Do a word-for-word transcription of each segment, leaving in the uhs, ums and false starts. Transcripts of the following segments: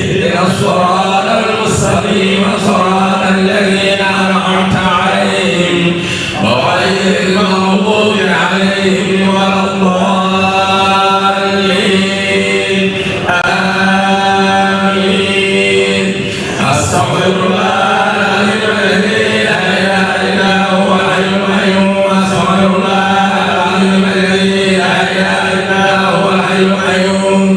اهدنا الصراط المستقيم، صراط الذين أنعمت عليهم، غير المغضوب عليهم ولا الضالين. آمين. أستغفر الله العظيم الذي لا إله إلا هو الحي القيوم. أستغفر الله العظيم الذي لا إله إلا هو الحي القيوم.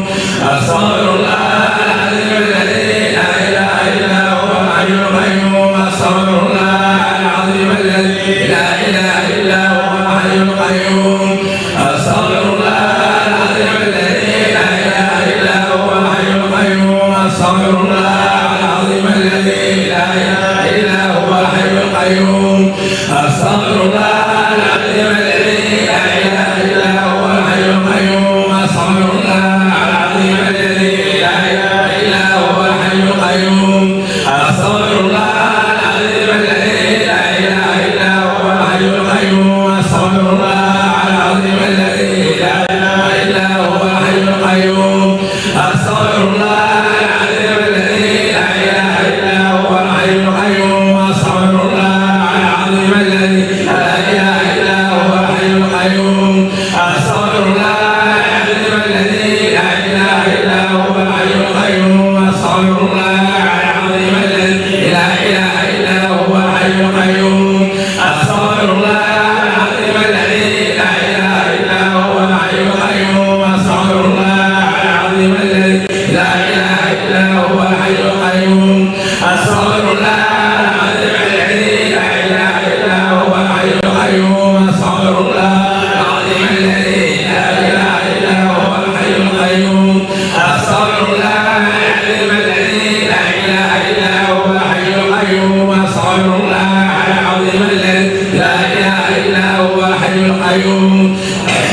أستغفر الله العظيم الذي لا إله إلا هو الحي القيوم. أستغفر الله العظيم الذي لا إله إلا هو الحي القيوم. أستغفر الله العظيم الذي لا إله إلا هو الحي القيوم. أستغفر الله العظيم الذي لا إله إلا هو الحي القيوم. أستغفر الله العظيم الذي لا إله إلا هو الحي القيوم. أستغفر الله العظيم الذي لا إله إلا هو الحي القيوم. أستغفر الله العظيم الذي لا إله إلا هو الحي القيوم. أستغفر الله العظيم الذي لا إله إلا هو الحي القيوم. أستغفر الله العظيم الذي لا إله إلا هو الحي القيوم. أستغفر الله العظيم الذي لا إله إلا هو الحي القيوم. أستغفر الله العظيم الذي لا إله إلا هو الحي القيوم. أستغفر الله العظيم الذي لا إله إلا هو الحي القيوم. أستغفر الله العظيم الذي لا إله إلا هو الحي القيوم. أستغفر الله العظيم الذي لا إله إلا هو الحي القيوم. أستغفر الله العظيم الذي لا إله إلا هو الحي القيوم. أستغفر الله العظيم الذي لا إله إلا هو الحي القيوم. أستغفر الله العظيم الذي لا إله إلا هو الحي القيوم. أستغفر الله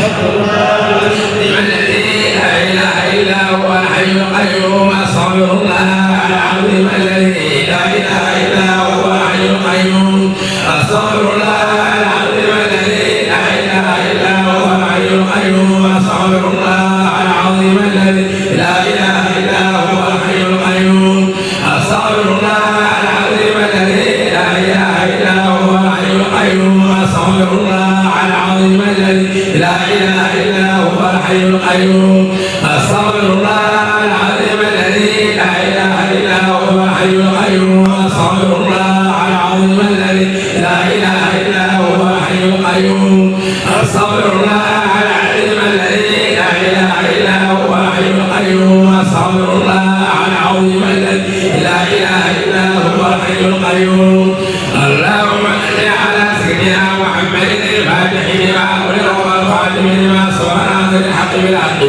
العظيم الذي لا إله إلا هو الحي القيوم. أستغفر الله العظيم الذي لا إله إلا هو الحي القيوم. أستغفر الله العظيم الذي لا إله إلا هو الحي القيوم. أستغفر الله العظيم الذي لا إله إلا هو الحي القيوم. أستغفر الله العظيم الذي لا إله إلا هو الحي القيوم. أستغفر الله العظيم الذي لا إله إلا هو الحي القيوم. أستغفر الله العظيم الذي لا إله إلا هو الحي القيوم. أستغفر الله العظيم الذي لا إله إلا هو الحي القيوم. أستغفر الله العظيم الذي لا إله إلا هو الحي القيوم. أستغفر الله العظيم الذي لا إله إلا هو الحي القيوم. أستغفر الله العظيم الذي لا إله إلا هو الحي القيوم. اللهم صل على سيدنا محمد الفاتح لما أغلق والخاتم لما سبق ناصر الحق بالحق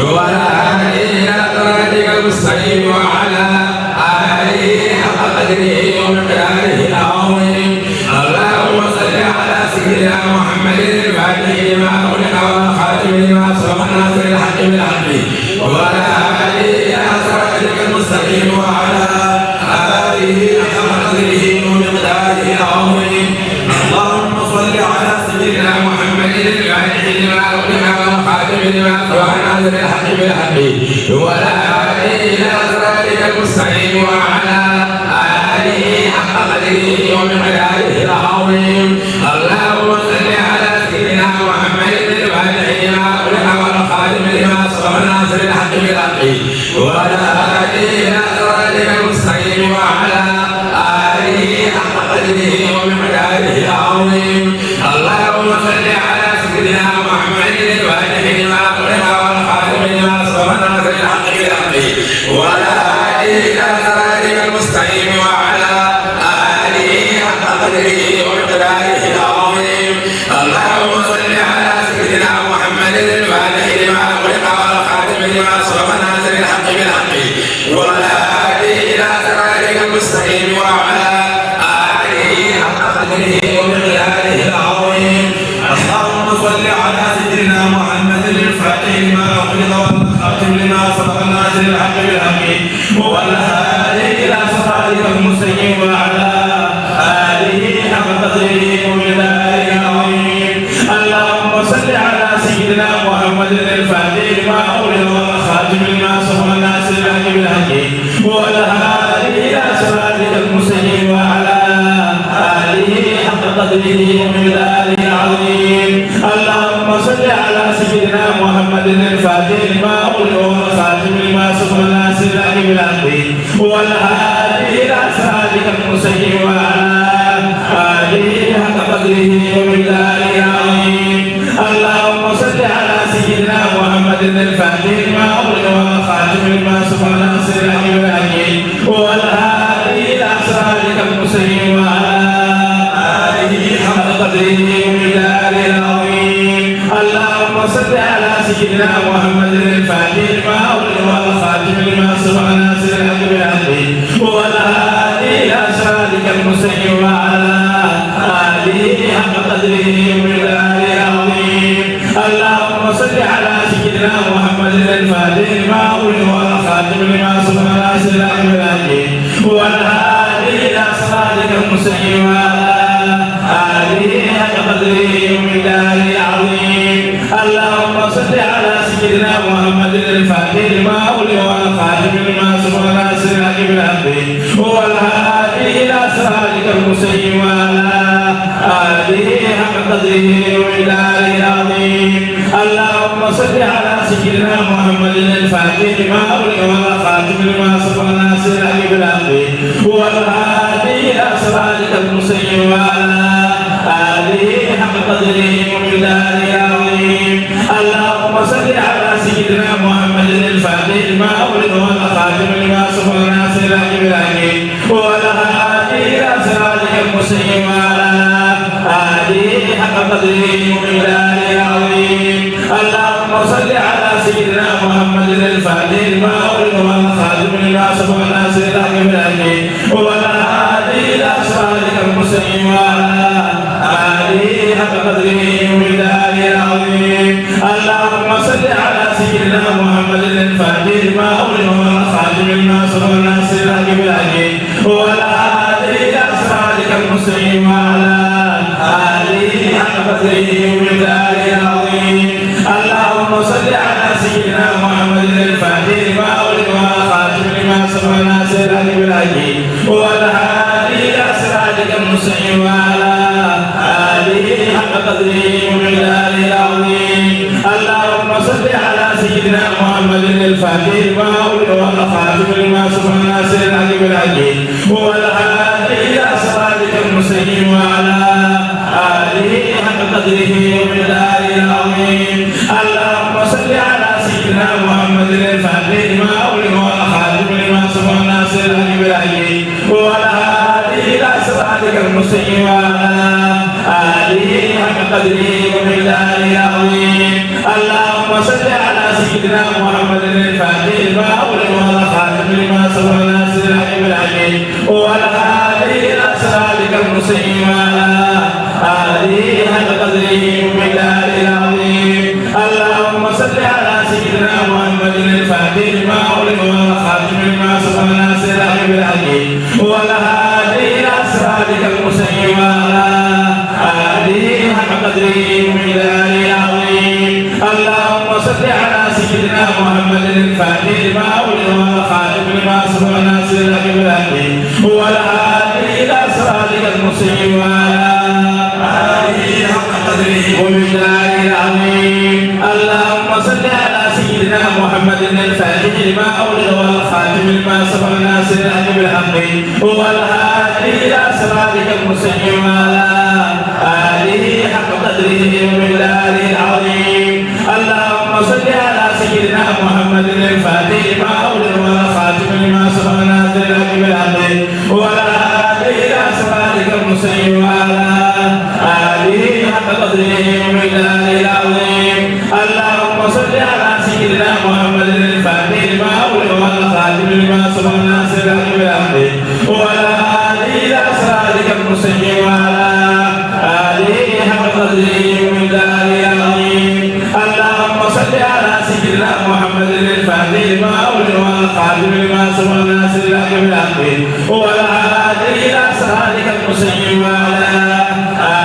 والهادي إلى صراطك المستقيم وعلى آله حق قدره ومقداره العظيم. اللهم صل على سيدنا محمد الفاتح لما أغلق والخاتم لما سبق ناصر الحق بالحق والهادي إلى صراطك المستقيم وعلى آله حق قدره ومقداره العظيم. اللهم صل على سيدنا محمد الفاتح لما أغلق والخاتم لما سبق ناصر الحق بالحق والهادي إلى صراطك المستقيم وعلى آله حق قدره ومقداره العظيم. اللهم صل على سيدنا محمد الفاتح لما أغلق والخاتم لما سبق ناصر الحق بالحق والهادي إلى صراطك المستقيم وعلى آله حق قدره ومقداره العظيم. اللهم صل على سيدنا محمد الفاتح لما أغلق والخاتم لما سبق ناصر الحق بالحق والهادي إلى صراطك المستقيم وعلى آله حق قدره ومقداره العظيم. اللهم صل على سيدنا محمد الفاتح لما أغلق والخاتم لما سبق ناصر الحق بالحق والهادي إلى صراطك المستقيم وعلى آله حق قدره ومقداره العظيم. اللهم صل على سيدنا محمد الفاتح لما أغلق والخاتم لما سبق ناصر الحق بالحق والهادي إلى صراطك المستقيم وعلى آله حق قدره ومقداره العظيم. اللهم صل على سيدنا محمد الفاتح لما أغلق والخاتم لما سبق ناصر الحق بالحق والهادي إلى صراطك المستقيم وعلى آله حق قدره ومقداره العظيم. اللهم صل على سيدنا محمد الفاتح لما أغلق والخاتم لما سبق ناصر الحق بالحق والهادي إلى صراطك المستقيم وعلى آله حق قدره ومقداره العظيم. اللهم صل على سيدنا محمد الفاتح لما أغلق والخاتم لما سبق ناصر الحق بالحق والهادي إلى صراطك المستقيم وعلى آله حق قدره ومقداره العظيم. اللهم صل على سيدنا محمد الفاتح لما أغلق والخاتم لما سبق ناصر الحق بالحق والهادي إلى صراطك المستقيم وعلى آله حق قدره ومقداره العظيم. اللهم صل على سيدنا محمد الفاتح لما أغلق والخاتم لما سبق ناصر الحق بالحق والهادي إلى صراطك المستقيم وعلى آله حق قدره ومقداره العظيم. اللهم صل على سيدنا محمد الفاتح لما أغلق والخاتم لما سبق ناصر الحق بالحق والهادي إلى صراطك المستقيم وعلى آله حق قدره ومقداره العظيم. اللهم صل على سيدنا محمد الفاتح لما أغلق والخاتم لما سبق ناصر الحق بالحق والهادي إلى صراطك المستقيم وعلى آله حق قدره ومقداره العظيم. اللهم صل على سيدنا محمد الفاتح لما أغلق والخاتم لما سبق ناصر الحق بالحق والهادي إلى صراطك المستقيم وعلى آله حق قدره ومقداره العظيم. اللهم صل على سيدنا محمد الفاتح لما أغلق والخاتم لما سبق ناصر الحق بالحق والهادي إلى صراطك المستقيم وعلى آله حق قدره ومقداره العظيم. اللهم صل على سيدنا محمد الفاتح لما أغلق والخاتم لما سبق ناصر الحق بالحق والهادي إلى صراطك المستقيم وعلى آله حق قدره ومقداره العظيم. اللهم صل على سيدنا محمد الفاتح لما أغلق والخاتم لما سبق ناصر الحق بالحق والهادي إلى صراطك المستقيم وعلى آله حق قدره ومقداره العظيم. اللهم صل على سيدنا محمد الفاتح لما أغلق والخاتم لما سبق ناصر الحق بالحق والهادي إلى صراطك المستقيم وعلى آله حق قدره ومقداره العظيم. اللهم صل على سيدنا محمد الفاتح لما أغلق والخاتم لما سبق ناصر الحق بالحق والهادي إلى صراطك المستقيم وعلى آله حق قدره ومقداره العظيم. اللهم صل على سيدنا محمد الفاتح لما أغلق والخاتم لما سبق ناصر الحق بالحق والهادي إلى صراطك المستقيم وعلى آله حق قدره ومقداره العظيم. اللهم صل على سيدنا محمد الفاتح لما أغلق والخاتم لما سبق ناصر الحق بالحق والهادي إلى صراطك المستقيم وعلى آله حق قدره ومقداره العظيم. اللهم صل على سيدنا محمد الفاتح لما أغلق والخاتم لما سبق ناصر الحق بالحق والهادي إلى صراطك المستقيم وعلى آله حق قدره ومقداره العظيم. اللهم صل على سيدنا محمد الفاتح لما أغلق والخاتم لما سبق ناصر الحق بالحق والهادي إلى صراطك المستقيم وعلى آله حق قدره ومقداره العظيم. اللهم صل على سيدنا محمد الفاتح لما أغلق والخاتم لما سبق ناصر الحق بالحق والهادي إلى صراطك المستقيم وعلى آله حق قدره ومقداره العظيم. اللهم صل على سيدنا محمد الفاتح لما أغلق والخاتم لما سبق ناصر الحق بالحق والهادي إلى صراطك المستقيم وعلى آله حق قدره ومقداره العظيم. اللهم صل على سيدنا محمد الفاتح لما أغلق والخاتم لما سبق ناصر الحق بالحق والهادي إلى صراطك المستقيم وعلى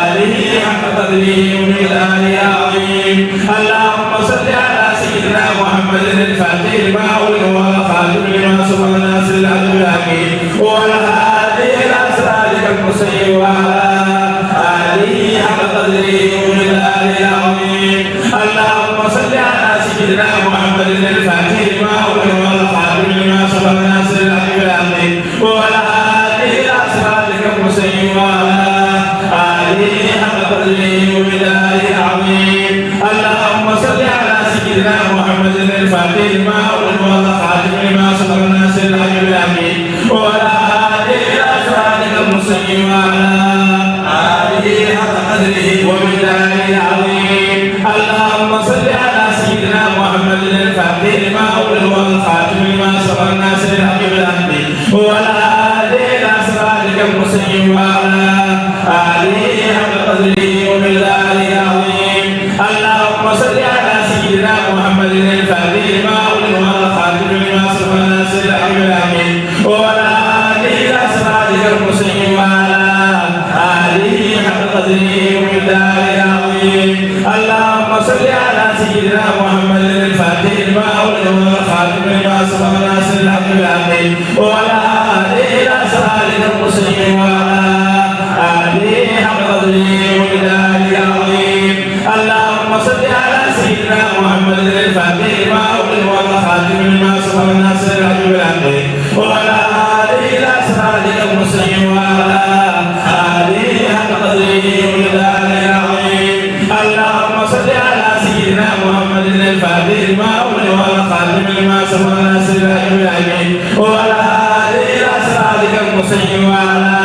آله حق قدره ومقداره العظيم. اللهم صل على سيدنا محمد الفاتح لما أغلق والخاتم لما سبق ناصر وعلى آله حق قدره ومقداره العظيم. اللهم صل على سيدنا محمد الفاتح لما أغلق والخاتم لما سبق ناصر الحق بالحق والهادي إلى صراطك المستقيم وعلى آله حق قدره ومقداره العظيم. اللهم صل على سيدنا محمد الفاتح لما أغلق والخاتم لما سبق ناصر الحق بالحق والهادي إلى صراطك المستقيم وعلى آله حق قدره ومقداره العظيم. اللهم صل على سيدنا محمد الفاتح لما أغلق والخاتم لما سبق ناصر الحق بالحق والهادي إلى صراطك المستقيم وعلى آله حق قدره ومقداره العظيم. اللهم صل على سيدنا محمد الفاتح لما أغلق والخاتم لما سبق ناصر الحق بالحق والهادي إلى صراطك المستقيم وعلى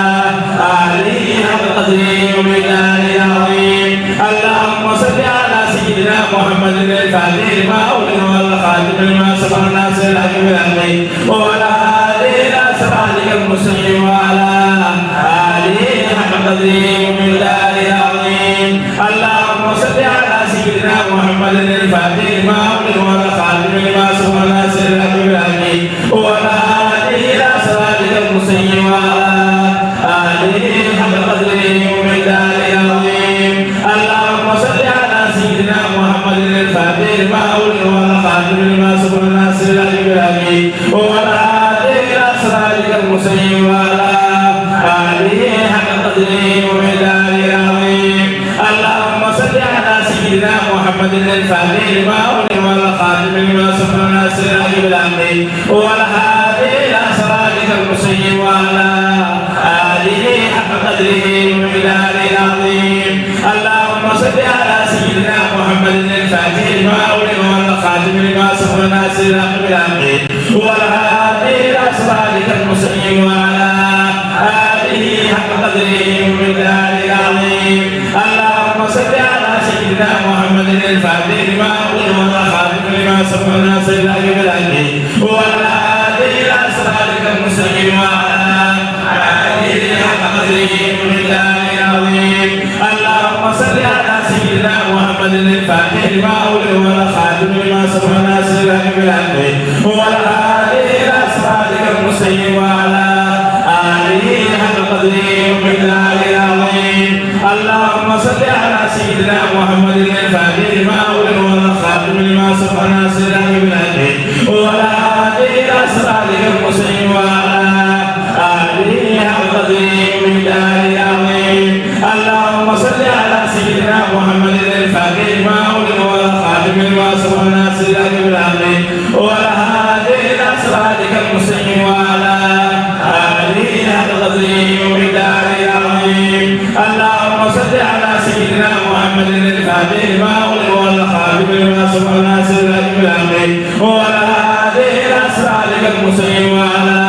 آله حق قدره ومقداره العظيم. اللهم صل على سيدنا محمد الفاتح لما أغلق والخاتم لما سبق ناصر الحق بالحق والهادي إلى صراطك المستقيم وعلى آله حق قدره ومقداره العظيم. اللهم صل على سيدنا محمد الفاتح لما أغلق والخاتم لما سبق ناصر الحق بالحق والهادي إلى صراطك المستقيم وعلى آله حق قدره ومقداره العظيم. اللهم صل على سيدنا محمد الفاتح لما أغلق والخاتم لما سبق ناصر الحق بالحق والهادي إلى صراطك المستقيم وعلى آله حق قدره ومقداره العظيم. اللهم صل على سيدنا محمد الفاتح لما أغلق والخاتم لما سبق ناصر الحق بالحق والهادي إلى صراطك المستقيم وعلى آله حق قدره ومقداره العظيم. اللهم صل على سيدنا محمد الفاتح لما أغلق والخاتم لما سبق ناصر الحق بالحق والهادي إلى صراطك المستقيم وعلى آله حق قدره ومقداره العظيم. اللهم صل على سيدنا محمد الفاتح لما أغلق والخاتم لما سبق ناصر الحق بالحق والهادي إلى صراطك المستقيم وعلى آله حق قدره ومقداره العظيم. اللهم صل على سيدنا محمد الفاتح لما أغلق والخاتم لما سبق ناصر الحق بالحق والهادي إلى صراطك المستقيم وعلى آله حق قدره ومقداره العظيم. اللهم صل على سيدنا محمد الفاتح لما أغلق والخاتم لما سبق ناصر الحق بالحق والهادي إلى صراطك المستقيم وعلى آله حق قدره ومقداره العظيم. اللهم صل على سيدنا محمد الفاتح لما أغلق والخاتم لما سبق ناصر الحق بالحق والهادي إلى صراطك المستقيم وعلى آله حق قدره ومقداره العظيم. اللهم صل على سيدنا محمد الفاتح لما أغلق والخاتم لما سبق ناصر الحق بالحق والهادي إلى صراطك المستقيم وعلى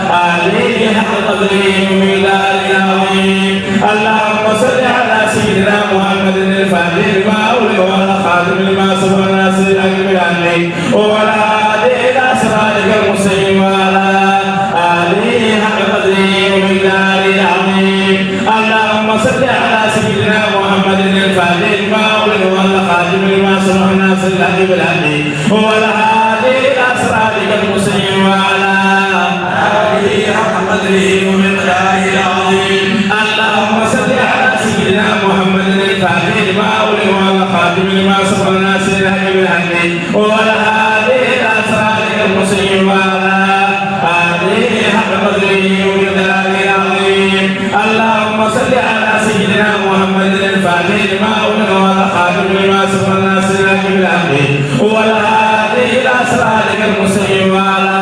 آله حق قدره ومقداره العظيم. اللهم صل على سيدنا محمد الفاتح لما أغلق والخاتم لما سبق ناصر الحق بالحق والهادي إلى صراطك المستقيم وعلى آله حق قدره ومقداره العظيم. اللهم صل على سيدنا محمد الفاتح لما أغلق والخاتم لما سبق ناصر الحق بالحق والهادي إلى صراطك المستقيم وعلى آله حق قدره ومقداره العظيم. اللهم صل على سيدنا محمد الفاتح لما أغلق والخاتم لما سبق ناصر الحق بالحق والهادي إلى صراطك المستقيم وعلى آله حق قدره ومقداره العظيم. اللهم صل على سيدنا محمد الفاتح لما أغلق والخاتم لما سبق ناصر الحق بالحق والهادي إلى صراطك المستقيم وعلى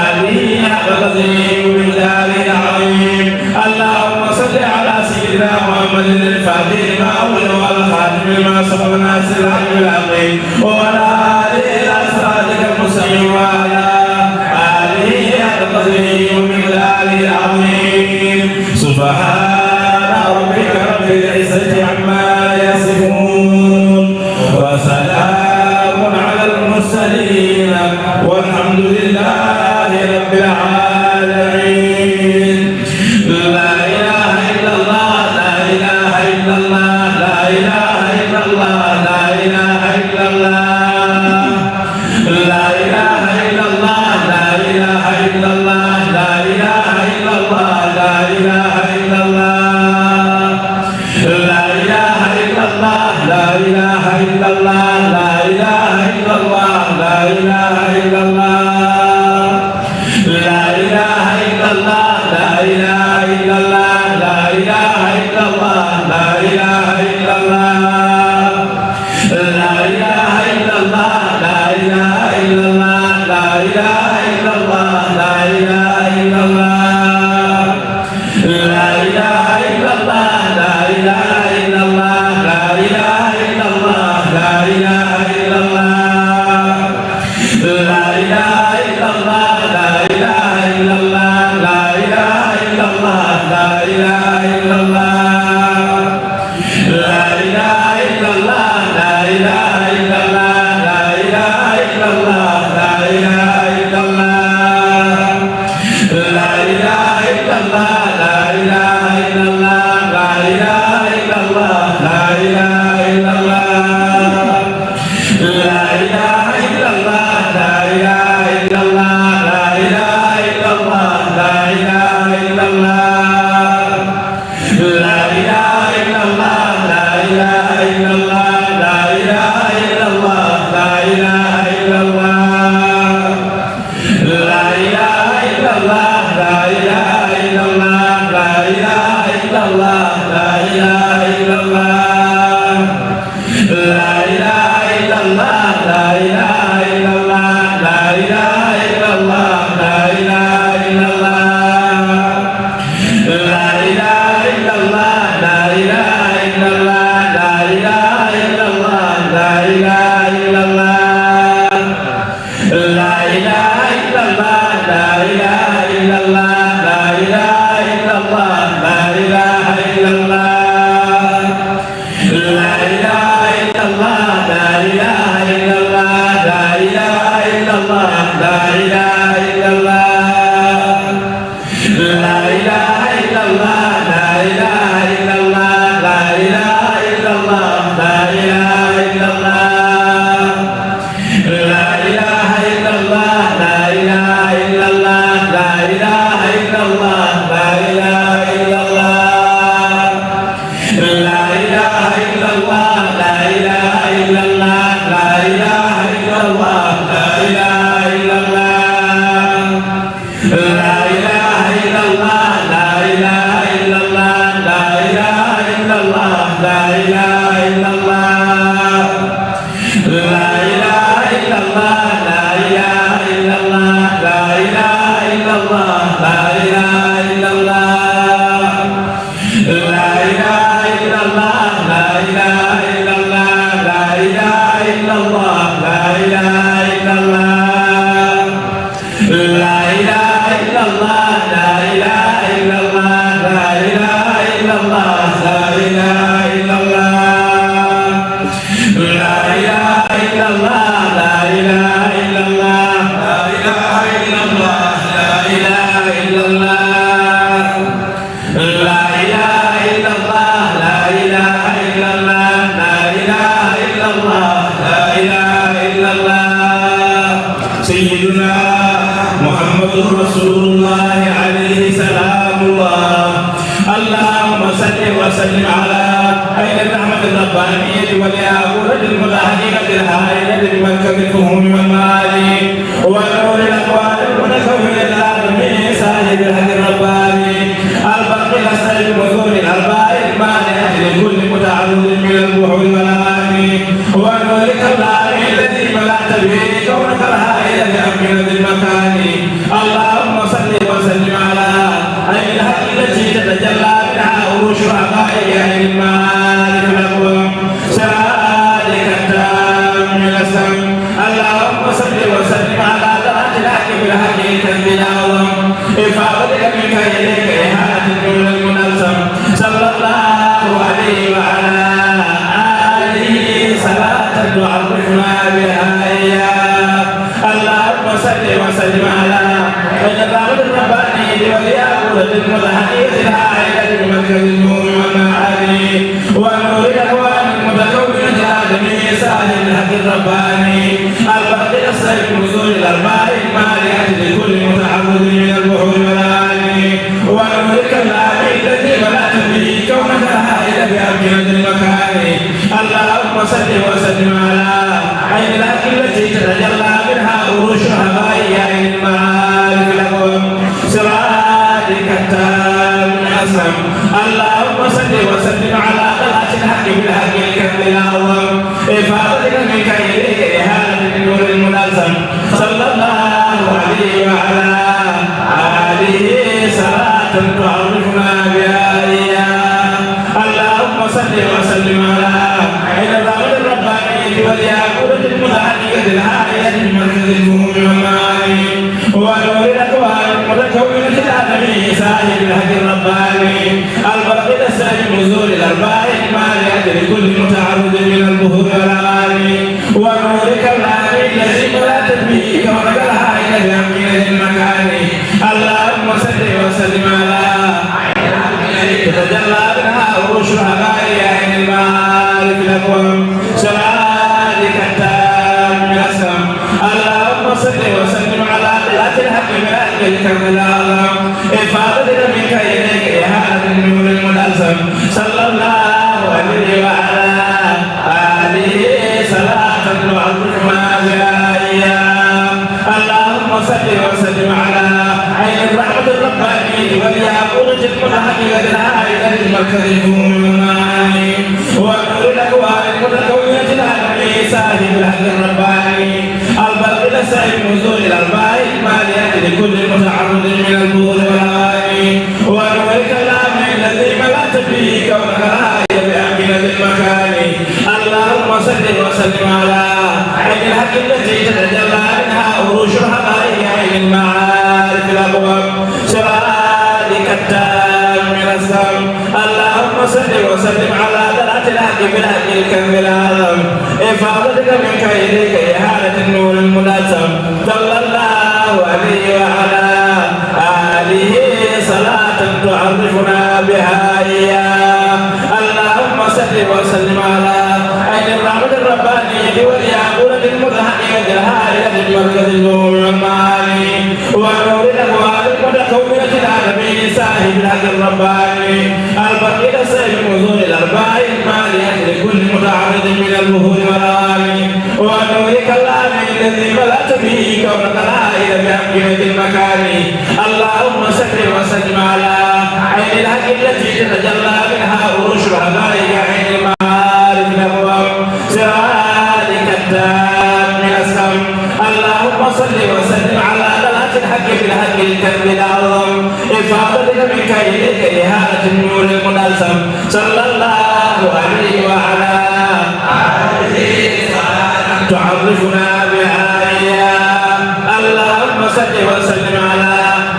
آله حق قدره ومقداره العظيم. اللهم صل على سيدنا محمد الفاتح لما أغلق والخاتم لما سبق ناصر الحق بالحق والهادي إلى صراطك المستقيم وعلى آله حق قدره ومقداره العظيم. سبحان ربك رب العزة عما يصفون، وسلام على المرسلين، والحمد لله رب العالمين. لا لا إله إلا الله، لا إله إلا الله، لا إله إلا الله، لا إله إلا الله. لا إله إلا الله، لا إله إلا الله، لا إله إلا الله، لا إله إلا الله. لا إله إلا الله، لا إله إلا الله، لا إله إلا الله، لا إله إلا الله. لا إله إلا الله، لا إله إلا الله، لا إله إلا الله، لا إله إلا الله. لا إله إلا الله، لا إله إلا الله، لا إله إلا الله، لا إله إلا الله. لا إله إلا الله، لا إله إلا الله، لا إله إلا الله، لا إله إلا الله. لا إله إلا الله، لا إله إلا الله، لا إله إلا الله، لا إله إلا الله. لا إله إلا الله، لا إله إلا الله، لا إله إلا الله، لا إله إلا الله. لا إله إلا الله، لا إله إلا الله، لا إله إلا الله، لا إله إلا الله. لا إله إلا الله، لا إله إلا الله، لا إله إلا الله، لا إله إلا الله. لا إله إلا الله، لا إله إلا الله، لا إله إلا الله، لا إله إلا الله. لا إله إلا الله، لا إله إلا الله، لا إله إلا الله، لا إله إلا الله. لا إله إلا الله، لا إله إلا الله، لا إله إلا الله، لا إله إلا الله. لا إله إلا الله، لا إله إلا الله، لا إله إلا الله، لا إله إلا الله. لا إله إلا الله، لا إله إلا الله، لا إله إلا الله، لا إله إلا الله. لا إله إلا الله، لا إله إلا الله، لا إله إلا الله، لا إله إلا الله. لا إله إلا الله، لا إله إلا الله، لا إله إلا الله، لا إله إلا الله. سيدنا محمد رسول الله عليه سلام الله. اللهم صل وسلم على عين الرحمة الربانية والياقوتة المتحققة الحائلة بمركز الفهوم والمعاني ونور الأكوان المتكونة العالم صاحب الحق الرباني الباقي الأسد المثور الأرباع المانعة لكل متعرض من البحور والأغاني ونورك الله الذي ملأت به كونك الحائل بأمكنة المكان. اللهم صل وسلم على عين الحق التي تتجلى منها عروش حقائقها المعارف الأقوم سرادك التام الأسم. اللهم صل وسلم على ذات الحق بالحق الكم الأعظم إفاضتك منك إليك إهانة النور المنظم صلى الله عليه وعلى آله صلاة تعرفنا بها إياه. اللهم صل وسلم على الجبابرة الربانية والياقوتة المتحققة الحائلة بمركز النور والمعاني ونور الأكوان المتكونة الآدمي صاحب الحق الرباني الباقي السيف النزول الأرباع المالئة لكل متعرض من البحور والأعالي ونورك الآمي الذي ملأت به كونك الحائل بأمكنة المكان. اللهم صل وسلم على عين الحق التي تتجلى منها عروش هوائي عين المعارف الأقوم سرادك التام الأسم. اللهم صل وسلم على طلعة الحق بالحق الكم الأعظم إفاضتك منك إليك إهانة النور الملازم صلى الله عليه وعلى آله صلاة تعرفنا بها إياه. اللهم صل وسلم على عين الرحمة الربانية والياقوتة المتحققة الحائلة بمركز الفهوم والمعاني ونور الأكوان المتكونة الآدمي صاحب الحق الرباني الباقي السيف النزول الأرباع المالئة لكل متعرض من البحور والأغاني ونورك الآمي الذي ملأت به كونك الحائل بأمكنة المكان. اللهم وصل وسلم على عين الحق التي تتجلى منها عروش الحقائق عين المعارف الأكوان سرادك التام الأسلم. اللهم صل وسلم على ذات الحق بأهل الكرم الأعظم إفاضتك منك إليك إهانة النور الملزم صلى الله عليه وعلى آله صلاة تعرفنا بها إياه. اللهم صل وسلم على عين الرحمة الربانية والياقوتة المتحققة الهائلة للمركز الفهوم والمعاني ونور الأكوان المتكونة العالمي صاحب الحق الرباني الباقي لسائر نزول الأرباح المالية لكل متعرض من البذور والأواني ونور كلامه الذي ملأت به كونك الهائل بأمكنة المكان. اللهم صل وسلم على عين الحق التي تتجلى منها عروش الحقائق عين المعارف الأقوم سرادك التام الأسلم. اللهم صل وسلم على ذات الحق بالحق الكرم الأعظم إفاضتك منك إليك إهانة النور الملزم صلى الله عليه وعلى آله صلاة تعرفنا بها إياه. اللهم صل وسلم على عين الرحمة الربانية والياقوتة المتحققة الهائلة بمركز النور والمعاني ونور الأكوان المتكونة العالمي صاحب الحق الرباني الباقي لسائر نزول الأرباح المالية لكل متعرض من البذور والأواني ونور كلامه الذي ملأت به كونك الهائل بأمكنة المكان. اللهم صل وسلم على عين الحق التي تتجلى منها عروش الحقائق عين المعارف الأقوم سرادك التام الأسلم. اللهم صل وسلم على ذات الحق بالحق الكرم الأعظم إفاضتك منك إليك إهانة النور الملزم صلى الله عليه وعلى آله صلاة تعرفنا بها إياه. اللهم صل وسلم على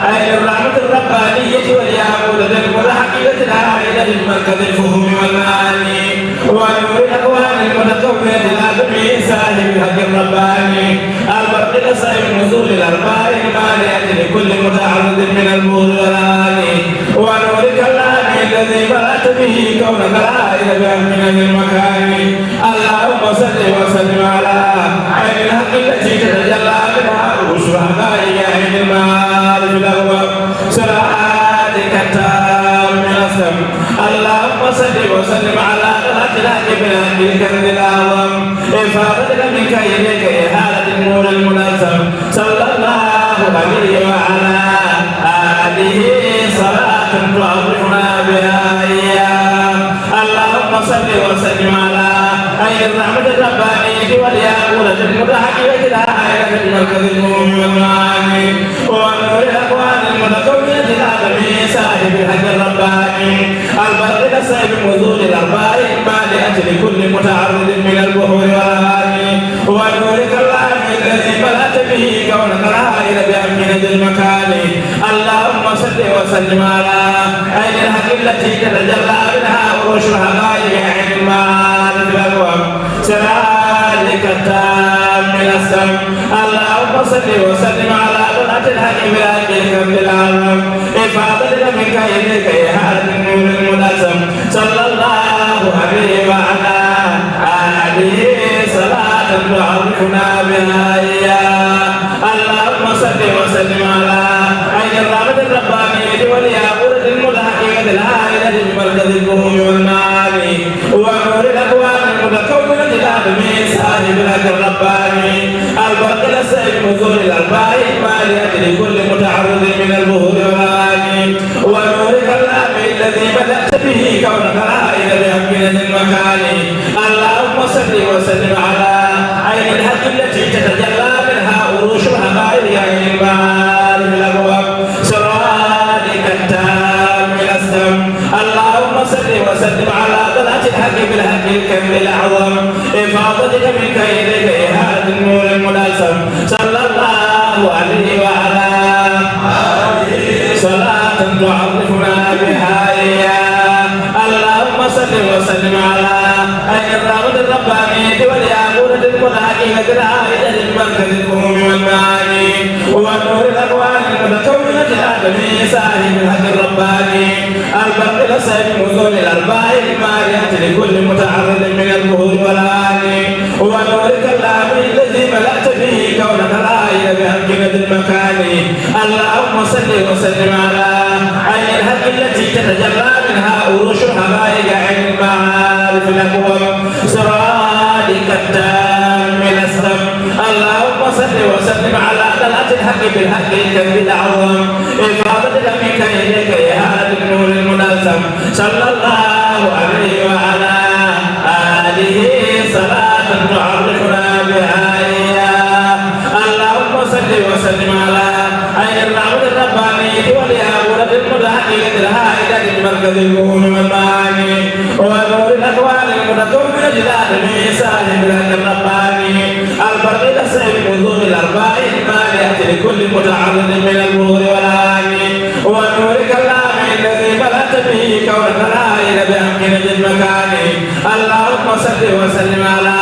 عين الرحمة الربانية والياقوتة المتحققة الهائلة للمركز الفهوم والمعاني ونور الأكوان المتكونة العالمي صاحب الحق الرباني الباقي لسائر نزول الأرباح المالية لكل متعرض من البذور والأواني ونور كلامه الذي ملأت به كونك الهائل بأمكنة المكان. اللهم صل وسلم على عين الحق التي تتجلى منها عروش الحقائق عين المعارف الأقوم سرادك التام الأسلم. اللهم صل وسلم على ذات الحق بالحق الكرم الأعظم إفاضتك منك إليك إهانة النور الملزم صلى الله عليه وعلى آله صلاة تعرفنا بها إياه. اللهم صل وسلم على عين الرحمة الربانية والياقوتة المتحققة الهائلة في مركز النور والمعاني ونور الأكوان المتكونة العالمي صاحب الحق الرباني الباقي لسائر نزول الأرباح المالئة لكل متعرض من البحور والأواني ونور كلامه الذي ملأت به كونك الهائل بأمكنة المكان. اللهم صل وسلم على عين الحق التي تتجلى منها عروش الحقائق عين المعارف الأقوم سرادك التام الأسلم. اللهم صل وسلم على طلعة الحق بالحق الكرم الأعظم إفاضتك منك إليك إهانة النور الملزم صلى الله عليه وعلى آله صلاة تعرفنا بها إياه. اللهم صل وسلم على عين الرحمة الربانية والياقوتة المتحققة الهائلة بمركز الفهوم والمعاني ونور الأكوان المتكونة العالمي صاحب الحق الرباني الباقي لسائر نزول الأرباح المالئة لكل متعرض من البحور والأواني ونور كلامه الذي ملأت به كونك الهائل بأمكنة المكان. اللهم صل وسلم على عين الحق التي تتجلى منها عروش الحقائق عين المعارف الأقوم سرادك التام الأسلم. اللهم صل وسلم على طلعة الحق بالحق الكرم الأعظم إفاضتك منك إليك إهانة النور الملزم صلى الله عليه وعلى آله صلاة تعرفنا بها إياه. اللهم صل وسلم على عين الرحمة الربانية والياقوتة المتحققة الهائلة للمركز الفهوم والمعاني ونور الأكوان تكونت الآدمي صاحب الحق الرباني، الباقي السيد نزول الأرباع المارية لكل متعرض من الظهور والآن، ونورك اللامع الذي ملأت به كونك العائل بأمكنة المكان. اللهم صل وسلم على عين الحق التي تتجلى منها عروش الحقائق عين المعارف الأقوم، سرادك التام الأسلم. اللهم صل وسلم على طلعة الحق بالحق الكبير الأعظم، إفاضة منك إليك إهالة النور المنظم، صلى الله عليه وعلى آله صلاة تعرفنا بها إياه. اللهم صل وسلم على عين الرحمة الربانية والياقوتة المتحققة الهائلة بمركز الكون والمعاني ونور الأكوان المتكونة للعالمين صاحب الحق الرباني البرق السيف نزول الأرباع المالئة لكل متعرض من النور والعاني ونورك اللامع الذي ملأت به كونك العائل بأمكنة المكان. اللهم صل وسلم على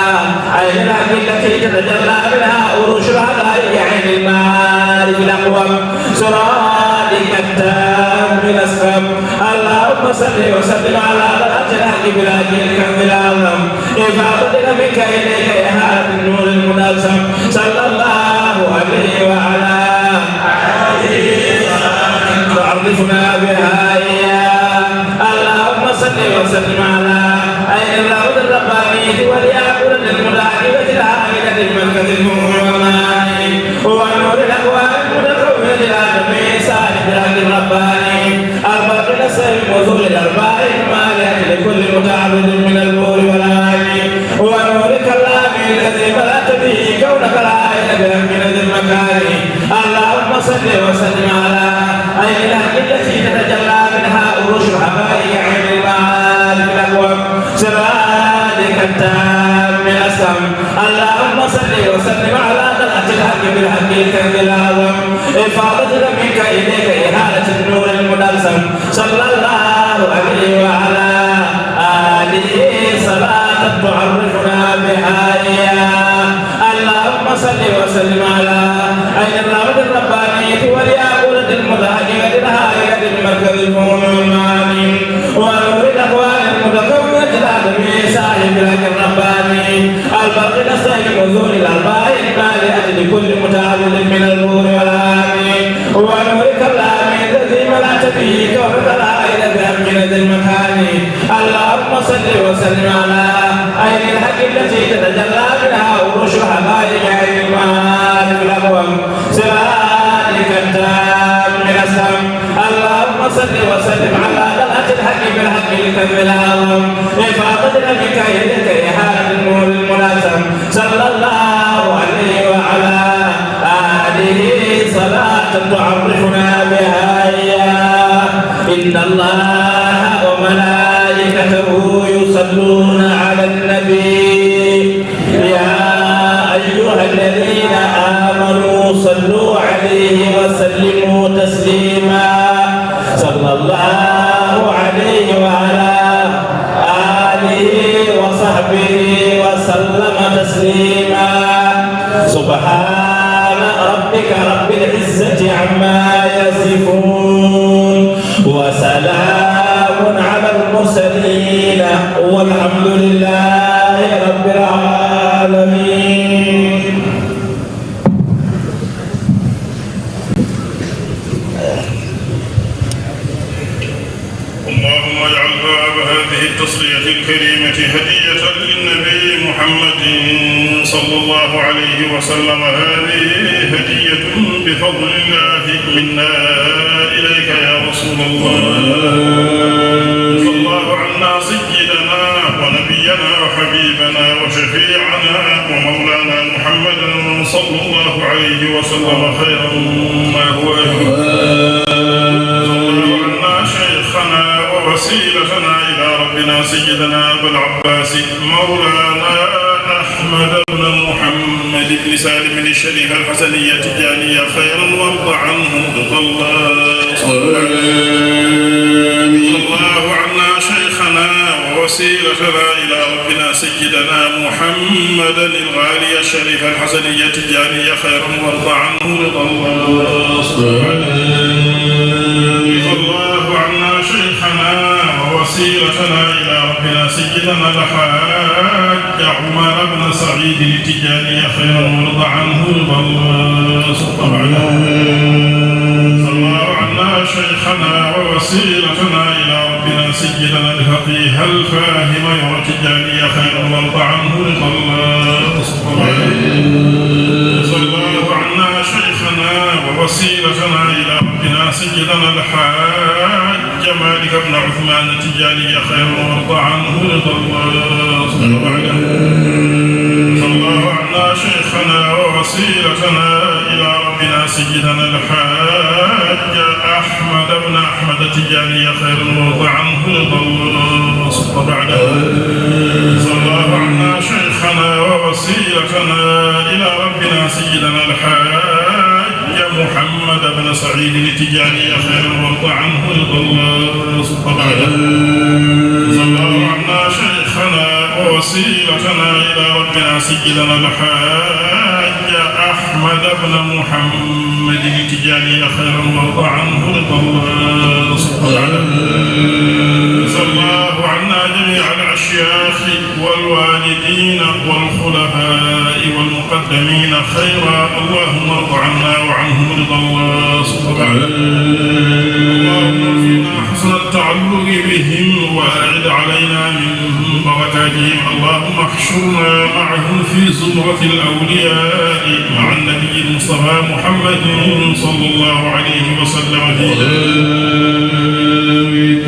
عين الحق التي تتجلى منها عروش الحقائق عين المعارف الأقوم، سرادك التام الأسقم. اللهم صل وسلم على طلعة الحق بلا الكنز الأعظم، إفاضة منك إليك إهالة النور المنظم، صلى الله عليه وعلى آله وصحبه تعرفنا بها إياه. اللهم صل وسلم على عين الروض الربانية والياقوتة المتعقبة العائدة بمركز النور والمعاني ونور الأكوان المتكونة للعالمين صاحب الحق الرباني الباقي السيف نزول الأرباع المالئة لكل متعرض من النور والعاني ونورك اللامع الذي ملأت به كونك العائل بأمكنة المكان. اللهم صل وسلم على عين الحق التي تتجلى منها عروش الحقائق عين المعارف الأقوم، سرادك التام الأسقم. اللهم صل وسلم على طلعة الحق بالحق الكنز الأعظم، إفاضة منك إليك إهالة النور المنظم، صلى الله عليه وعلى آله صلاة تعرفنا بها إياه. اللهم صل وسلم على عين الرحمة الربانية والياقوتة المتحققة الهائلة بمركز الفهوم والمعاني ونور الأكوان المتكونة العالمي صاحب الحق الرباني البرق السيف نزول الأرباع المالئة لكل متعرض من النور والعاني ونورك اللامع الذي ملأت به كونك العائل بأمكنة المكان. اللهم صل وسلم على عين الحق التي تتجلى منها عروش الحقائق عين المعارف الأقوم، سرادك التام الأسقم. اللهم صل وسلم على طلعة الحق بالحق الكم الأعظم، إفاضة منك إليك إهالة النور المنظم، صلى الله عليه وعلى آله صلاة تعرفنا بها إياه. إن الله وملائكته يصلون على النبي، يا أيها الذين آمنوا صلوا عليه وسلموا تسليما. صلى الله عليه وعلى آله وصحبه وسلم تسليما. سبحان ربك رب العزة عما يصفون، وسلام على المرسلين، والحمد لله رب العالمين. اللهم اجعل ثواب هذه التصلية الكريمة هدية للنبي محمد صلى الله عليه وسلم. هذه هدية بفضل الله منا إليك يا رسول الله. جزى الله عنا سيدنا ونبينا وحبيبنا وشفيعنا ومولانا محمدا صلى الله عليه وسلم خيرا ما هو أهله. جزى الله عنا شيخنا ووسيلتنا إلى ربنا سيدنا أبا العباس مولانا أحمد بن محمد بن سالم الشريف الحسني التجاني خيرا وارض عنه رضا الله. آمين. الله عنا شيخنا ووسيلتنا إلى ربنا سيدنا محمدا الغالي الشريف الحسني التجاني خيرا وارض عنه رضا الله سبحانه. رضا الله عنا شيخنا ووسيلتنا إلى ربنا سيدنا الحاج عمر بن سعيد التجاني خيرا وارض عنه رضا الله سبحانه. رضا الله عنا شيخنا ووسيلتنا إلى ربنا سيدنا الفقيه الفاهم يرى التجاني خيرا وارض عنه رضا الله. رضا الله عنا شيخنا ووسيلتنا إلى ربنا سيدنا الحاج مالك بن عثمان التجاني خيرا وارض عنه رضا الله. رضا الله عنا شيخنا ووسيلتنا إلى ربنا سيدنا الحاج أحمد بن أحمد التجاني خيرا وارض عنه رضا الله. صلى بعده. صلى الله عنا شيخنا ووسيلتنا إلى ربنا سيدنا الحاج محمد بن سعيد التجاني خيرا وارض عنه رضا الله. صلى بعده. صلى الله عنا شيخنا ووسيلتنا إلى ربنا سيدنا الحاج أحمد بن محمد التجاني خيرا وارض عنه رضا الله. صلى الله عنا جميع الأشياخ والوالدين والخلفاء والمقدمين خيرا. اللهم ارض عنا وعنهم رضا الله. صلى الله عليه وسلم. اللهم ارزقنا حسن التعلق بهم وأعد علينا من بركاتهم. اللهم احشرنا معهم في زمرة الأولياء مع النبي المصطفى محمد صلى الله عليه وسلم. آمين.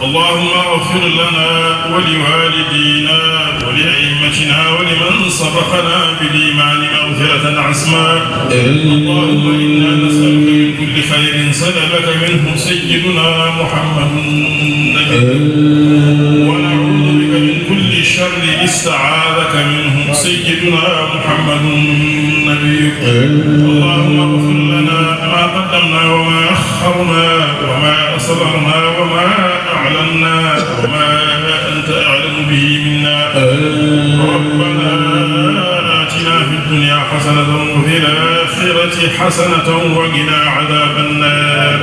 اللهم اغفر لنا ولوالدينا ولأئمتنا ولمن سبقنا بالإيمان مغفرة عظمى. آمين. اللهم إنا نسألك من كل خير سألك منه سيدنا محمد النبي. آمين. ونعوذ بك من كل شر استعاذك منه سيدنا محمد النبي. آمين. اللهم اغفر لنا ما قدمنا وما أخرنا وما أسررنا وما أعلنا وما أنت أعلم به منا. آمين. ربنا آتنا في الدنيا حسنة وفي الآخرة حسنة وقنا عذاب النار.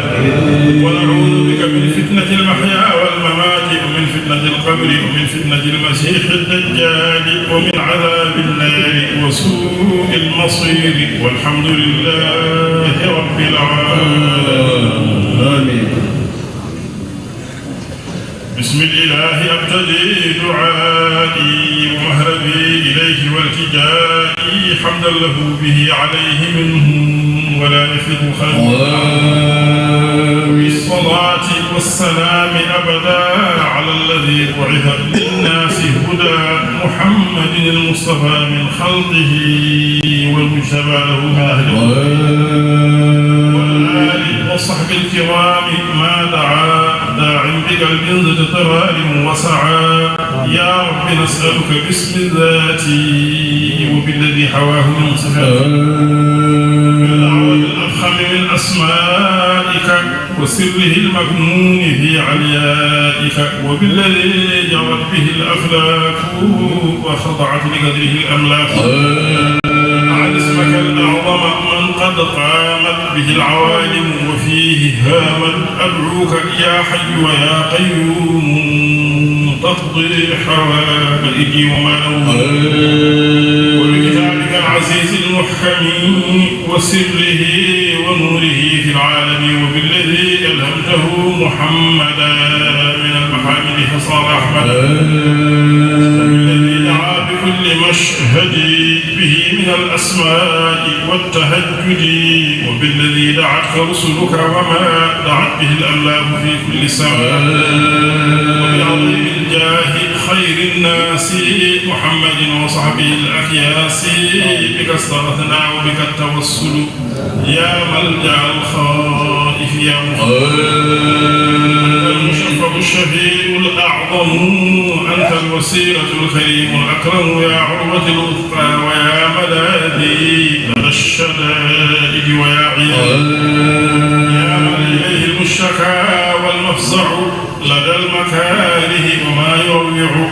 ونعوذ بك من فتنة المحيا والممات ومن فتنة القبر ومن فتنة المسيح الدجال ومن عذاب النار وسوء المصير. والحمد لله رب العالمين. آمين. بسم الإله أبتدي دعائي ومهربي إليه والتجائي حمدا له به عليه منه ولا يفر خلقه. آمين. بالصلاة والسلام أبدا على الذي بعث للناس هدى محمد المصطفى من خلقه والمجتبى له من أهل. آمين. والآل والصحب الكرام ما دعا داع بقلب ذي اضطرار وسعى. يا رب نسألك باسم ذاتي وبالذي حواه من صفات. آمين. بالأعظم الأفخم من أسمائك وسره المكنون في عليائك وبالذي جرت به الأفلاك وخضعت لقدره الأملاك. آمين. أعل اسمك الأعظم من قد قامت به العوالم وفيه هامت. أدعوك يا حي ويا قيوم تقضي حوائجي وما نوم. آمين. وبكتابك العزيز المحكم وسره ونوره في العالم وبالذي ألهمته محمدا من المحامد فصار أحمد. آمين. وبالذي دعا بكل مشهد به من الأسماء والتهجد وبالذي دعتك رسلك وما دعت به الأملاك في كل سماء. آمين. وبعظيم الجاه خير الناس محمد وصحبه الأكياس بك استغثنا وبك التوسل يا ملجأ الخائف يا مخلص. آمين. أنت المشفع الشفيع الأعظم، أنت الوسيلة الكريم الأكرم، يا عروة الوثقى ويا ملاذي لدى الشدائد ويا عياذ. آمين. يا من إليه المشتكى والمفزع لدى المكاره وما يروع.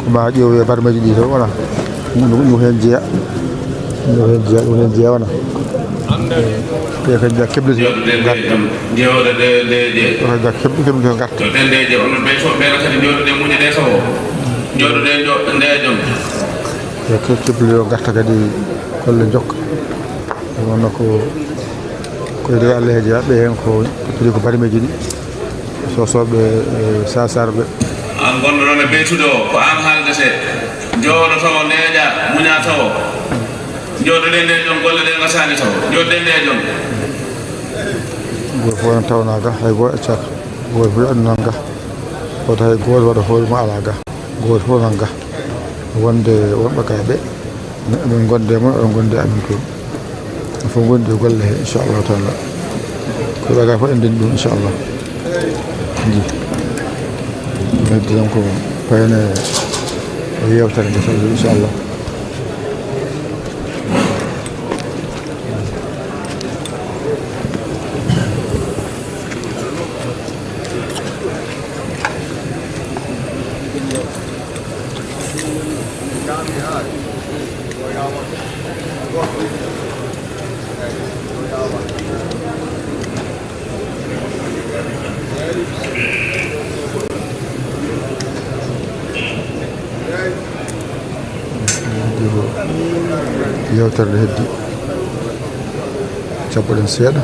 Ko ma ƴeew e barmeeji ɗi to wona. Ɗum, ɗum heen jeya. Ɗum heen jeya, ɗum heen jeya wona. Ɓe kadi nja kebliti garta. Jooɗo de, de, de. Ɓe kadi nja kebli, kebliti garta. To de, de, de, onon ɓe fof ɓe kadi jooɗo de, muñe de tawo. Jooɗo de, jo-, de, jom. Ɓe ke-, kebliti yo garta kadi golle jokka. Ɗum wonno ko, ko e nder Allah e jeya, ɓe heen ko, ko barmeeji ɗi. Sosoɓe, e, Sasarɓe. Aan gonɗo ɗoon e ɓeytude o, ko aan haaldetee. Jooɗo tawo, ndeeƴa, muña tawo. Jooɗoɗen nde jom, golle ɗe ngasaani tawo. Jooɗoɗen nde jom. Gooto fof en tawnaaka, hay gooto accaaka. Gooto fof en nan ga. Wota hay gooto waɗa hoore mum alaa ga. Gooto fof nan ga. Wonde wonɓe ga ɓe. Eɗen ngonndi e mon, eɗen ngonndi e amen toon. Fof ngonndi e golle he, inchallahu taala. Ko ɓe ga fof en ndenndi ɗum, inchallah. Ndi. Heddi tan ko payne e yewtere nde tawi, inchallah. Yewtere nde heddi. Cabboɗen seeɗa.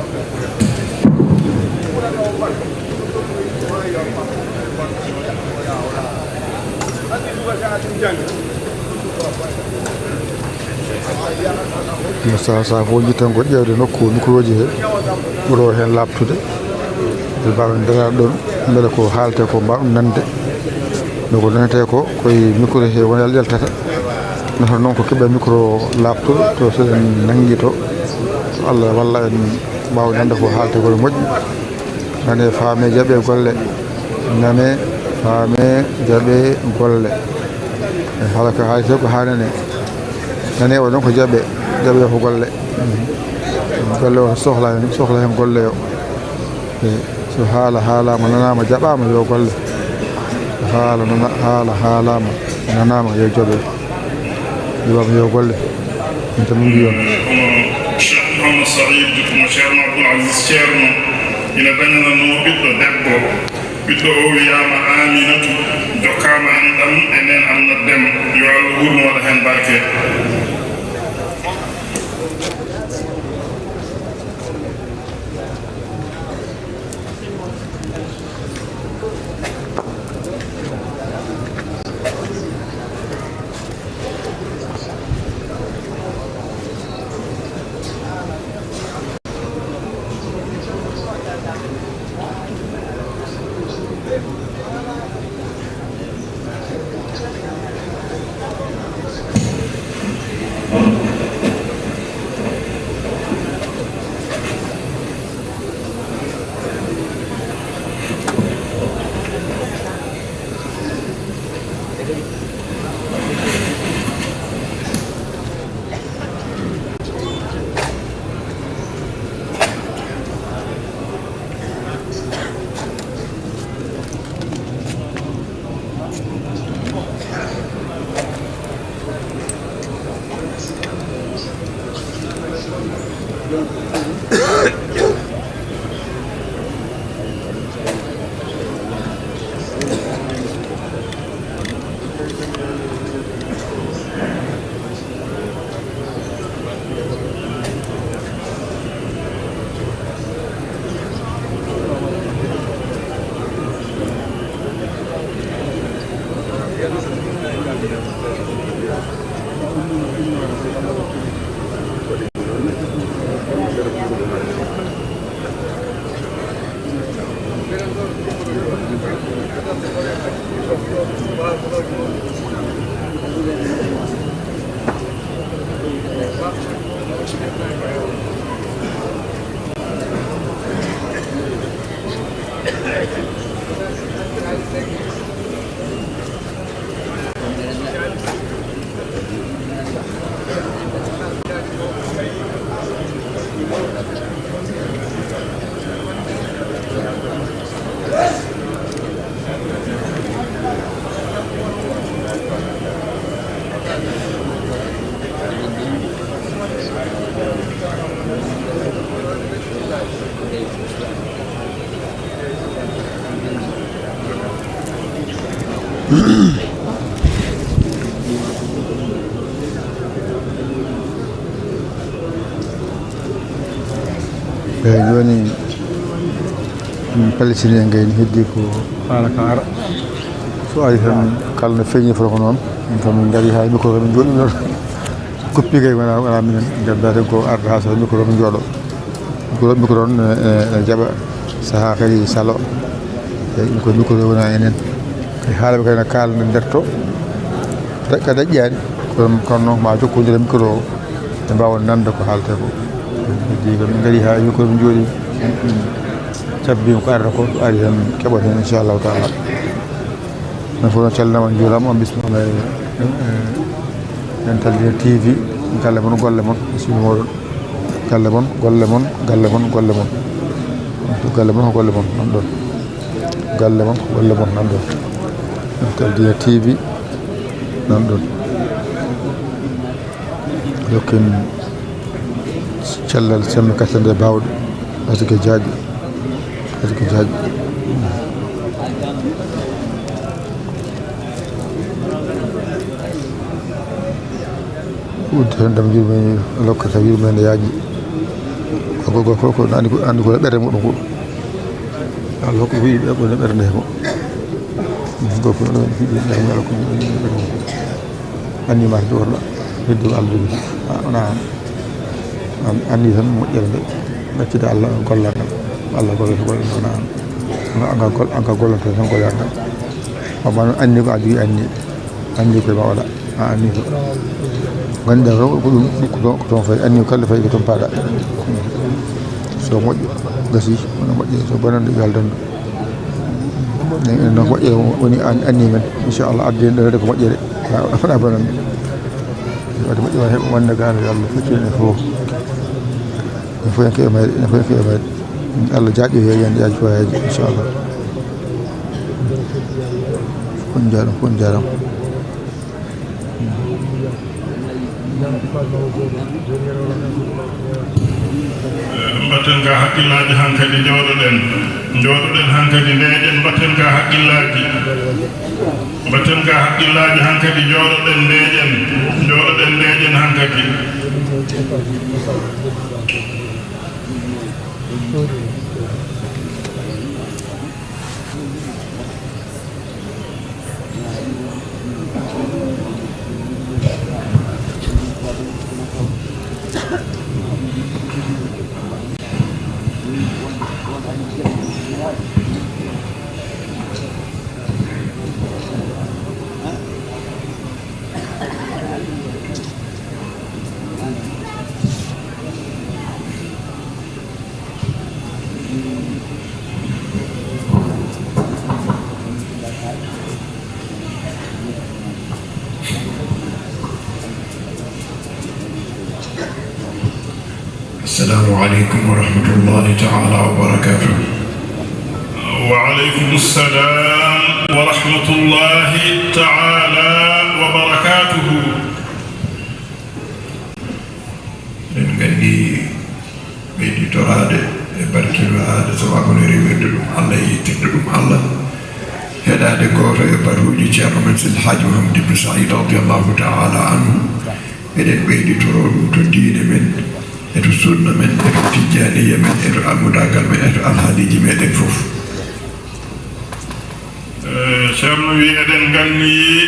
Yo saha saha fof jittan ko ƴeewde nokku micro ji he, ɓuro heen laaɓtude. Ɓe mbaawa ndenaade ɗoon, mbele ko haaletee ko mbaawa ɗum nande. No ko nanetee ko, koye micro he wona yalta ƴeltata. Nafata noon ko keɓe micro laaɓtuɗo, to so en nanngi to, so Allah walla en mbaawa nande ko haaletee ko no moƴƴi. Nane, faame, jaɓe golle. Nane, faame, jaɓe golle. E, haala ko haaletee ko haa nane. Nane o ɗon ko jaɓe, jaɓe ko golle. Golle o sohla heen, sohla heen golle o. E, so haala haalaama, nanaama, jaɓaama, yo golle. So haala nana-, haala haalaama, nanaama, yo jaɓe. Jaɓaama, yo golle. Min tan min mbiyon. Cheikh Mouhamed Saïd mo Ceerno Abdoul Aziz Ceerno ina dañananoo ɓiɗɗo debbo. Ɓiɗɗo o wiyaama Aminatu, jokkaama enɗam e neen Aminata Dem. Yo Allah wuurnu, waɗa heen barke. Eeyi, jooni min pallitinii en gayni, heddii ko haala ka ara. So ari tan, kala no feeñi fof ko noon. Min kam min ngarii haa e micro, min njooɗii ɗoon. Kuppi kay wonaa, wonaa minen, ngaddaten ko arde haa so micro min njooɗo. Micro, micro noon ene, ene, ene jaɓa sahaa kadi salo. Eeyi, ɗum ko micro wonaa enen. Kadi haala ɓe kadi no kaalna nder to. Ka daƴƴaani. Kono, kono noon ma jokkondir e micro o. Ɓe mbaawa nande ko haaletee ko. Heddi ko min ngarii haa e micro min njooɗii. Cabbi ko arata ko, so ari tan keɓoto heen inchallahu taala. Enen fof noon calminaama, njuuraama, on bismillahi. Dental Dina T V, galle mon, golle mon, bismilla mooɗon. Galle mon, golle mon, galle mon, golle mon. Galle mon, golle mon, nan ɗoon. Galle mon, golle mon, nan ɗoon. Dental Dina T V, nan ɗoon. Dokken cellal, sembe, kattande, baawɗe. Ɓayde ko jaaƴi. Ɓayde ko jaaƴi. Udditan dam yurmeende, lokkata yurmeende yaaji. Ko gorko fof ko andi ko, andi ko e ɓernde muɗum ko. Allah hokki ko yiɗi ɓe, ko e ɓernde ko. Gorko fof no yiɗi ɓernde, Allah hokki ɗum e ɓernde mum. Anni ma joorɗa, heddi ko Allah jogi. A, wona an, anni tan moƴƴere nde. Accida Allah gollal ngal. Allah gollata ko wona an. An ka gol-, an ka gollata tan gollal ngal. Amma noon anni ko a jogi anni. Anndi koye ma waɗa, a anndi ko. Ngannduɗaa ko, ko ɗum, ko toon, ko toon fayi, anndi ko kala fayi ko toon paaɗa. So moƴƴo, gasi, wona moƴƴo, so bonande, yo Allah dandu. Enen noon ko moƴƴere woni an-, anni men, inchallah, addi en ɗo ko moƴƴere, wona bonande. Wadde moƴƴo ma heɓa wonde gaano, yo Allah feccin en fof. En fof en keɓe mayre, en fof en keɓe mayre. Allah jaaƴo he yande yaaji fo yaaji, inchallah. Fof njaaraama, fof njaaraama. Mbatten ka hakkillaaji hankadi, njooɗoɗen. Njooɗoɗen hankadi, ndeeƴen, mbatten ka hakkillaaji. Mbatten ka hakkillaaji hankadi, njooɗoɗen, ndeeƴen. Njooɗoɗen, ndeeƴen hankadi. السلام عليكم ورحمة الله تعالى وبركاته. وعليكم السلام ورحمة الله تعالى وبركاته. Eɗen nganndi ɓeyditoraade e barkinoraade, sababu no rewirde ɗum Allah e yettirde ɗum Allah, heɗaade gooto e batuuji Ceerno men Seydi El Hadji Mouhamed Ibn Saïd radiyallahu ta'ala anhu. Eɗen ɓeyditoroo ɗum to diine men, e to sunna men, e to tijjaaniya men, e to almudaagal men, e to alhaaliiji meɗen fof. Eh, Ceerno wi eɗen nganniyi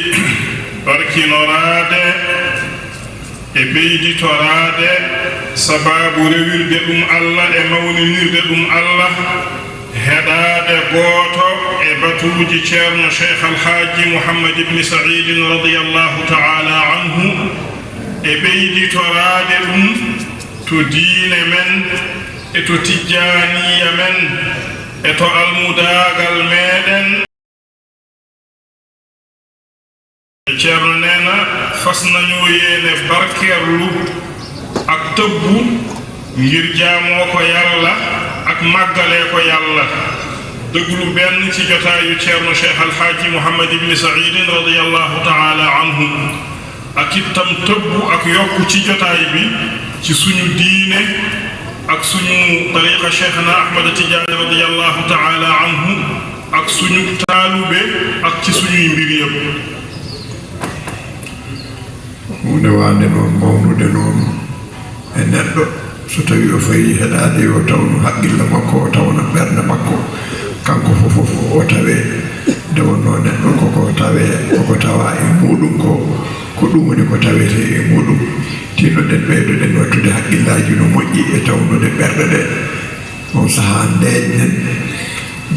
barkinoraade e ɓeyditoraade sababu rewirde ɗum Allah e mawninirde ɗum Allah, heɗaade gooto e batuuji Ceerno Cheikh Al Hadji Mouhamed Ibn Saïd radiyallahu ta'ala anhu, e ɓeyditoraade ɗum to diine men, e to tijjaaniya men, e to almudaagal meɗen. Ceerno nee na fas nañu yéene barkeerlu ak tëbbu ngir jaamoo ko Yàlla ak màggalee ko Yàlla. Déglu benn ci jotaayu Ceerno Cheikh Al Hadji Mouhamed Ibn Saïd radiyallahu ta'ala anhu, ak itam tëbbu ak yokku ci jotaay bi ci suñu diine ak suñu tariqa Cheikhna Ahmad Tidiane radiyallahu ta'ala anhu, ak Suñu taalube ak ci suñuy mbir yépp. Huunde waande noon, mawnude noon e neɗɗo, so tawii o fayi heɗaade, yo tawnu haqqille makko, o tawna ɓernde makko, kanko fof, fof o tawee. Nde wonnoo neɗɗo koko tawee, koko tawaa e muuɗum ko, ko ɗum woni ko tawetee e muuɗum. Tinnoɗen, ɓeydoɗen wattude haqqillaaji no moƴƴi e tawnude ɓerɗe ɗe. On sahaa ndeeƴnen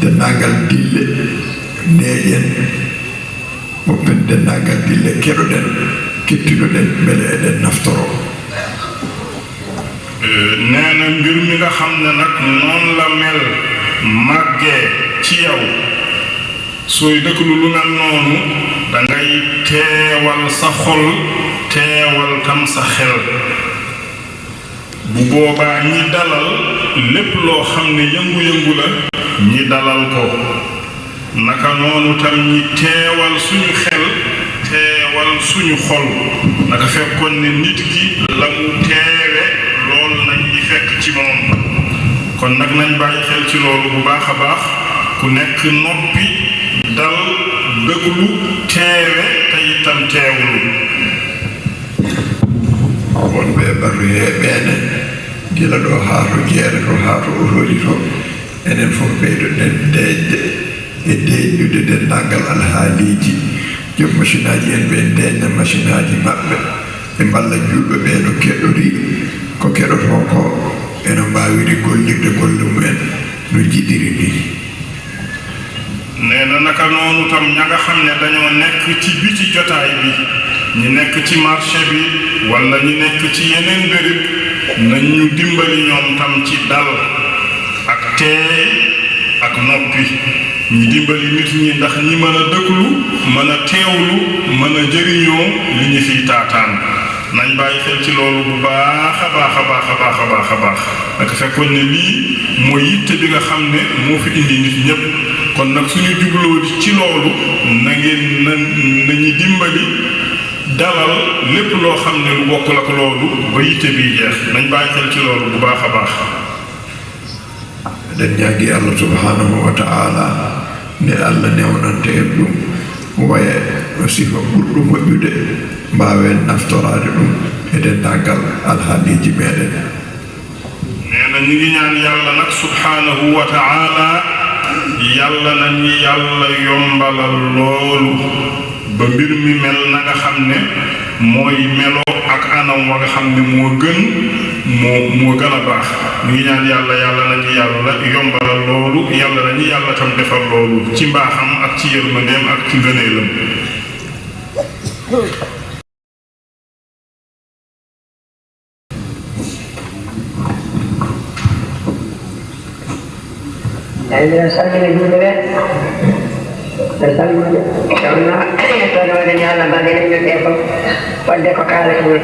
denndaangal dille, ndeeƴen, moppen denndaangal dille, keɗoɗen, kettinoɗen, mbele eɗen naftoro. Eh, nee na mbir mi nga xam ne nag noonu la mel, màggee ci yow, sooy déglu lu mel noonu, da ngay teewal sa xol, teewal tam sa xel. Bu boobaa ñi dalal lépp loo xam ne yëngu-yëngu la, ñi dalal ko. Naka noonu tam ñi teewal suñu xel, teewal suñu xol. Naka fekkoon ne nit ki la mu teewe, loolu nañ ñi fekk ci moom. Kon nag nañ bàyyi xel ci loolu bu baax a baax, ku nekk noppi, dal, déglu, teewe, te itam teewlu. Wonɓe e batu he ɓeene, gila ɗo haa to jeere to, haa to otoji to, enen fof ɓeydoɗen deeƴde e deeƴnude denndaangal alhaaliiji. Joom masinaaji en ɓe ndeeƴna masinaaji maɓɓe, ɓe mballa juulɓe ɓee no keɗori ko keɗotoo ko, eno mbaawiri gollirde golle mumen no njiɗiri ni. Nee na naka noonu tam ña nga xam ne dañoo nekk ci biti jotaay bi, ñi nekk ci marché bi, wala ñi nekk ci yeneen béréb, nañ ñu dimbali ñoom tam ci dal ak teey ak noppi. Ñu dimbali nit ñi ndax ñi mën a déglu, mën a teewlu, mën a jëriñoo li ñu fiy taataan. Nañ bàyyi xel ci loolu bu baax a baax a baax a baax a baax a baax. Naka fekkoon ne lii mooy yitte bi nga xam ne moo fi indi nit ñépp. Kon nag suñu jubloo di ci loolu, na ngeen, na, nañu dimbali dalal lépp loo xam ne lu bokkul ak loolu ba yitte bi jeex. Nañ bàyyi xel ci loolu bu baax a baax. Eɗen ñaagi Allah subhanahu wa ta'ala nde Allah newnanta en ɗum, waya no sifa ɓurɗo moƴƴude, mbaawen naftoraade ɗum e denndaangal alhaaliiji meɗen. Nee na ñu ngi ñaan Yàlla nag subhanahu wa ta'ala, Yàlla nañu Yàlla yombalal loolu, ba mbir mi mel na nga xam ne mooy melo ak anam wa nga xam ne moo gën, moo, moo gën a baax. Ñu ngi ñaan Yàlla, Yàlla nañu Yàlla yombalal loolu, Yàlla nañu Yàlla tam defal loolu ci mbaaxam ak ci yërmandeem ak ci ngëneelam. Eyi, mbiɗa salmina juulɓe ɓe. Mbiɗa salmina. Kono, kono waɗani Allah mbaɗe en ɓe fof. Wadde ko kaaleten,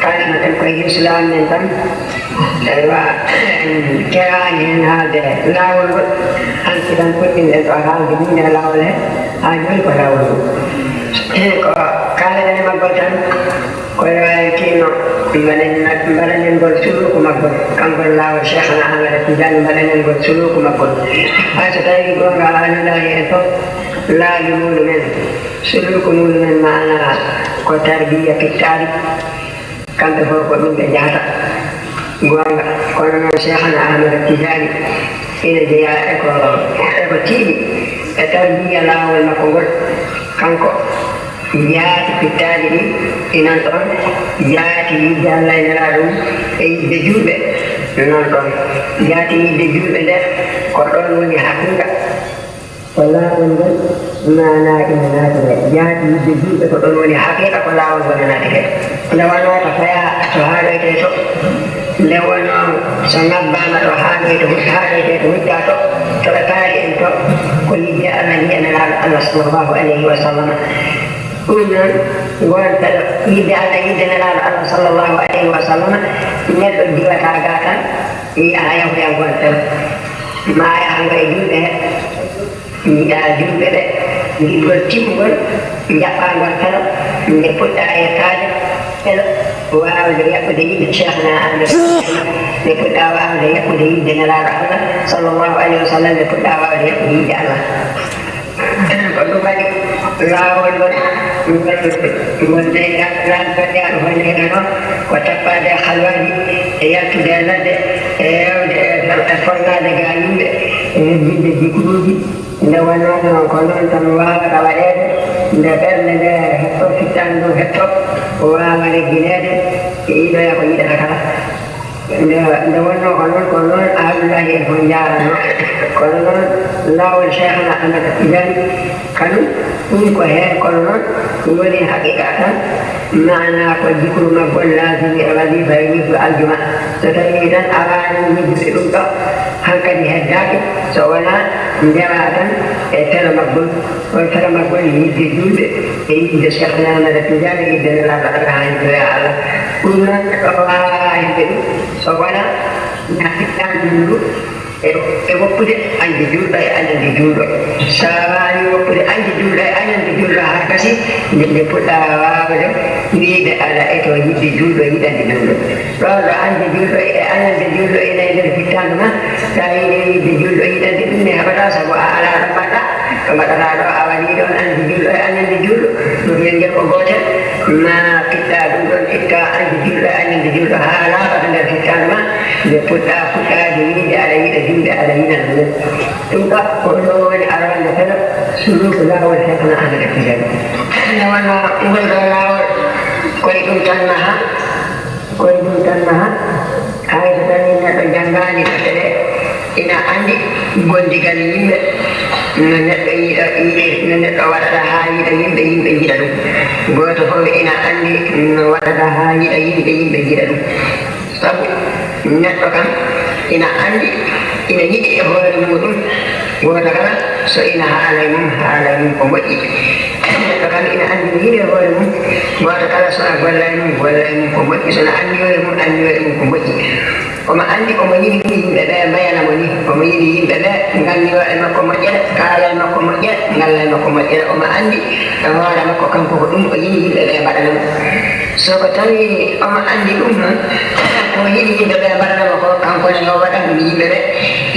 kaaleten koye Lislaam men tan. Eywa, en kewaani heen haalde laawol ngol. Hanki tan puɗɗinɗen ɗo haalde min e laawol he. Haa jooni ko laawol ngol. Eyi, ko kaaleten e maggol tan. Ko riwaayatiino mbaɗaningol suluuku maggol, kanngol laawol Sheekhana Ahmada Tijaani, mbaɗaningol suluuku maggol. Hay so tawii goonga haalundaani en fof, laabi muuɗum en, suluuku muuɗum en, maanaa ko tarbiya pittaali, kamɓe fof ko ɗum ɓe njahata. Goonga, kono noon Sheekhana Ahmada Tijaani ina jeyaa e ko, e ko tiiɗi e tarbiya laawol makko ngol, kanko. Jaati pittaali ɗi inan ɗoon, jaati yiɗde Allah e Nelaaɗo mum e yiɗde juulɓe nan ɗoon. Jaati yiɗde juulɓe nde, ko ɗoon woni haqiiqa, ko laawol ngol maanaa ina naatire. Jaati yiɗde juulɓe, ko ɗoon woni haqiiqa, ko laawol ngol naatire. Nde wonoo to fayaa to haaɗoytee to, nde wonoo so ngabbaama to haaɗoytee to, haaɗoytee to hujjaa to, to ɓe paari en to, ko yiɗde Allah, yiɗde Nelaaɗo Allah sallallahu alayhi wa sallam. Ɗum noon, ngonta ɗo yiɗde Allah, yiɗde Nelaaɗo Allah sallallahu alayhi wa sallam, neɗɗo diwataa gaa tan, yiya haa yawta ngonta ɗo. Maa yaha ngo e juulɓe he, njiɗaa juulɓe ɓe, giɗgol timmungol, njaɓɓaa ngonta ɗo, nde puɗɗaa yettaade, Felo waawde yaɓɓude yiɗde Cheikhna Ahmed Tijani, ɓe puɗɗa waawde yaɓɓude yiɗde Nelaaɗo Allah sallallahu alayhi wa sallam, ɓe puɗɗa waawde yaɓɓude yiɗde Allah. Ko ɗum waɗi laawol ngol, ngol, ngol neyɗa, laawol neyɗa noon ko tappaade e halwaaji, e yaltude e ladde, e yewde e, e fornaade ga yimɓe, e yimɓe jikkuuji. Nde wonnoo noon ko noon tan waawata waɗeede, nde ɓernde nde hettoo, fittaandu ndu hettoo, waawa reggineede, e yiɗoya ko yiɗata kala. Nde, nde wonnoo ko noon, ko noon Ahlullahi en fof njaaranoo. Kono noon, laawol Cheikhna Ahmad Tijani, kanum, ɗum ko heen, kono noon, ɗum woni haqiqa tan, maanaa ko jikru maggol laazimi e wazifa e wirdu aljuma. So tawii tan a waawii yejjude ɗum ɗo, hankadi heddaaki, so wonaa ndewaa tan e felo maggol. Kono felo maggol yiɗde juulɓe, e yiɗde Cheikhna Ahmad Tijani, e yiɗde Nelaaɗo Allah, haa yettoya Allah. Ɗum noon, neɗɗo waawaa heɓde ɗum, so wonaa na fittaandu ndu e, e woppude añde juulɗo e añande juulɗo. So a waawii woppude añde juulɗo e añande juulɗo haa gasi, nde, nde puɗɗa waawde wiyde aɗa etoo yiɗde juulɗo, yiɗande juulɗo. Ɗo, ɗo añde juulɗo e añande juulɗo ina e nder fittaandu ma, so a yiɗii yiɗde juulɗo, yiɗande ɗum ne heɓataa, sabu a alaa ɗo mbaɗɗa, ɗo mbaɗataa ɗo, a waɗii ɗoon añde juulɗo e añande juulɗo, ɗum yo ngel ko gootel, ma pitta ɗum ɗoon, pitta añde juulɗo e añande juulɗo haa laaɓa to nder fittaandu ma, nde puɗɗa fuɗɗaade wiyde aɗa yiɗa juulɓe, aɗa yiɗana ɗum. Ɗum ɗo, ko ɗum ɗo woni arwannde felo, suluuku laawol Cheikhna Ahmad Tijani. Nde wonnoo ngol ɗo laawol, ko e ɗum tan maha, ko e ɗum tan maha, hay so tawii neɗɗo janngaani deftere, ina anndi gondigal yimɓe, no neɗɗo yiɗa, yiɗi, no neɗɗo waɗata haa yiɗa yimɓe, yimɓe njiɗa ɗum. Gooto fof ina anndi no waɗata haa yiɗa yimɓe, yimɓe njiɗa ɗum. Sabu neɗɗo kam ina anndi, ina yiɗi e hoore muuɗum, gooto kala so ina haala e mum, haala e mum ko moƴƴi. Neɗɗo kam ina anndi no yiɗi e hoore mum, gooto kala so na golla e mum, golla e mum ko moƴƴi, so na anniyoo e mum, anniyoo e mum ko moƴƴi. Omo anndi omo yiɗi nii yimɓe ɓee mbayana mo nii, omo yiɗi yimɓe ɓee nganniyoo e makko moƴƴere, kaala e makko moƴƴere, ngalla e makko moƴƴere. Omo anndi e hoore makko kanko ko ɗum o yiɗi yimɓe ɓee mbaɗana mo. So ko tawii omo anndi ɗum noon, ko yiɗi yimɓe ɓee mbaɗana mo ko, kanko ne yo waɗan ɗum yimɓe ɓee,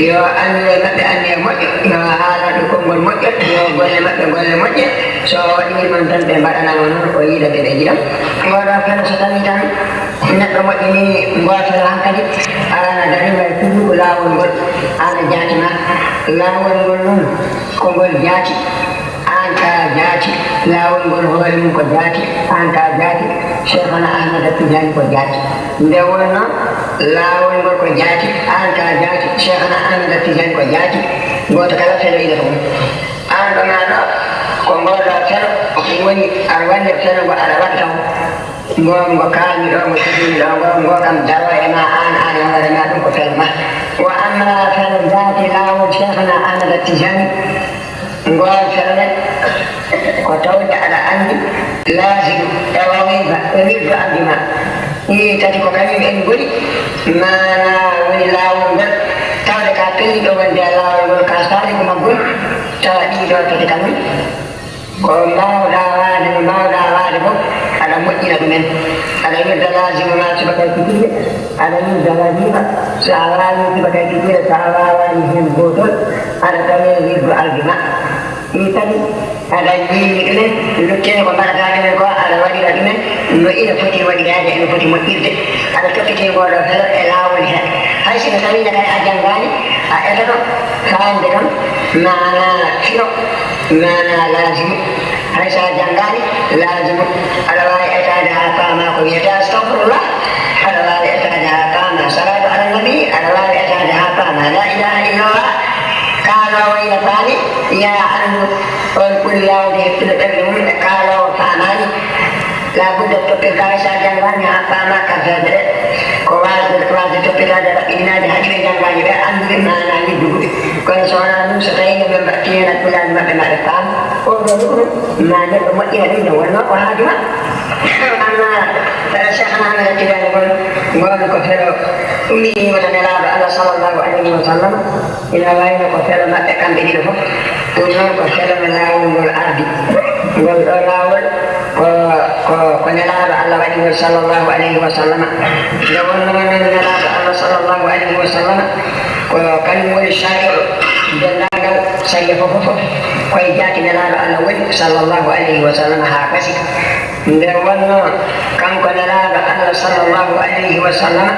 yo anniyo e maɓɓe anniya moƴƴo, yo haalan ɓe konngol moƴƴo, yo golle maɓɓe golle moƴƴe. So o waɗii noon tan, ɓe mbaɗana mo noon, o yiɗa ɓe, ɓe njiɗa mo. Ngoo ɗoo felo, so tawii tan neɗɗo moƴƴinii ngoo felo hankadi, alaa no dariima e suluuku laawol ngol, aan a jaati ma. Laawol ngol noon, ko ngol jaati. Aan ka jaati, laawol ngol hoore mum ko jaati, aan ka jaati, Cheikhna Ahmada Tijani ko jaati. Nde wonnoo laawol ngol ko jaati, aan ka jaati, Cheikhna Ahmada Tijani ko jaati, gooto kala felo ina ko mum. Aan ɗo maa ɗo, ko ngoo ɗoo felo woni, aɗa wonde felo ngo aɗa waɗa taw. Ngo, ngo kaami ɗo, ngo sifimi ɗo, ngo, ngo kam daro e ma aan, aan e hoore ma, ɗum ko felo ma. Wa amma felo jaati laawol Cheikhna Ahmada Tijani, Ngoon fewre ko tawde aɗa anndi laazimu e wazifa e wirdu aljuma. Ɗii tati ko kañum en ngoni maanaa woni laawol ngol. Tawde ka pelliɗo wonde e laawol ngol, ka saaliku maggol, tawa ɗii ɗoo tati kañum ko mbaawɗaa waade, no mbaawɗaa waade fof, aɗa moƴƴina ɗumen. Aɗa wirda laazimu ma subaka e kikiiɗe, aɗa wirda wazifa. So a waawii subaka e kikiiɗe, so a waawaani heen gootol, aɗa tawee wirdu aljuma. Ɗii kadi, aɗa yiini ɗumen, luttuɓe ko mbaɗataa ɗumen ko, aɗa waɗira ɗumen no ina foti waɗireede, ina foti moƴƴirde. Aɗa toppitee ngoo ɗoo felo e laawol hee. Hay si tawii ne kay a janngaani, a etoto faamde kam maanaa firo, maanaa laazimu. Hay so a janngaani laazimu, aɗa waawi etaade haa paamaa ko wiyetee astagfirullah, aɗa waawi etaade haa paamaa salaatu ala nabi, aɗa waawi etaade haa paamaa laa ilaaha illallah. Kaaloowo ina faami, yaa anndu, oon ɓuri yaawde heɓtude ɓernde mum e kaaloowo faamaani. Laa budda toppirde, hay so a janngaani haa paamaa kalfeeɓe ɗe, ko waasde, waasde toppitaade, raɓɓiɗinaade haa ɓe janngaani ɓe anndude maanaa yiddude. Kono so wonaa ɗum, so tawii no ɓe mbaɗti heen hakkundeeji maɓɓe, ma ɓe paam. Oon ɗoo ɗum, ma neɗɗo moƴƴina ɗum, nde wonnoo ko haaju ma. Amma, eh, Cheikh Ahmad Tidiane ngol, ngol ko felo Umminiima to Nelaaɗo Allah sallallahu alayhi wa sallam, ina wayno ko felo maɓɓe kamɓe ɗiɗo fof. Ɗum noon ko felo no laawol ngol ardi. Ngol ɗo laawol ko, ko, ko Nelaaɗo Allah waɗi ngol sallallahu alayhi wa sallam. Nde wonnoo noon Nelaaɗo Allah sallallahu alayhi wa sallam ko kañum woni sariya denndaangal sariya fof fof, ko e jaati Nelaaɗo Allah woni sallallahu alayhi wa sallam haa gasi. Nde wonnoo kanko Nelaaɗo Allah sallallahu alayhi wa sallam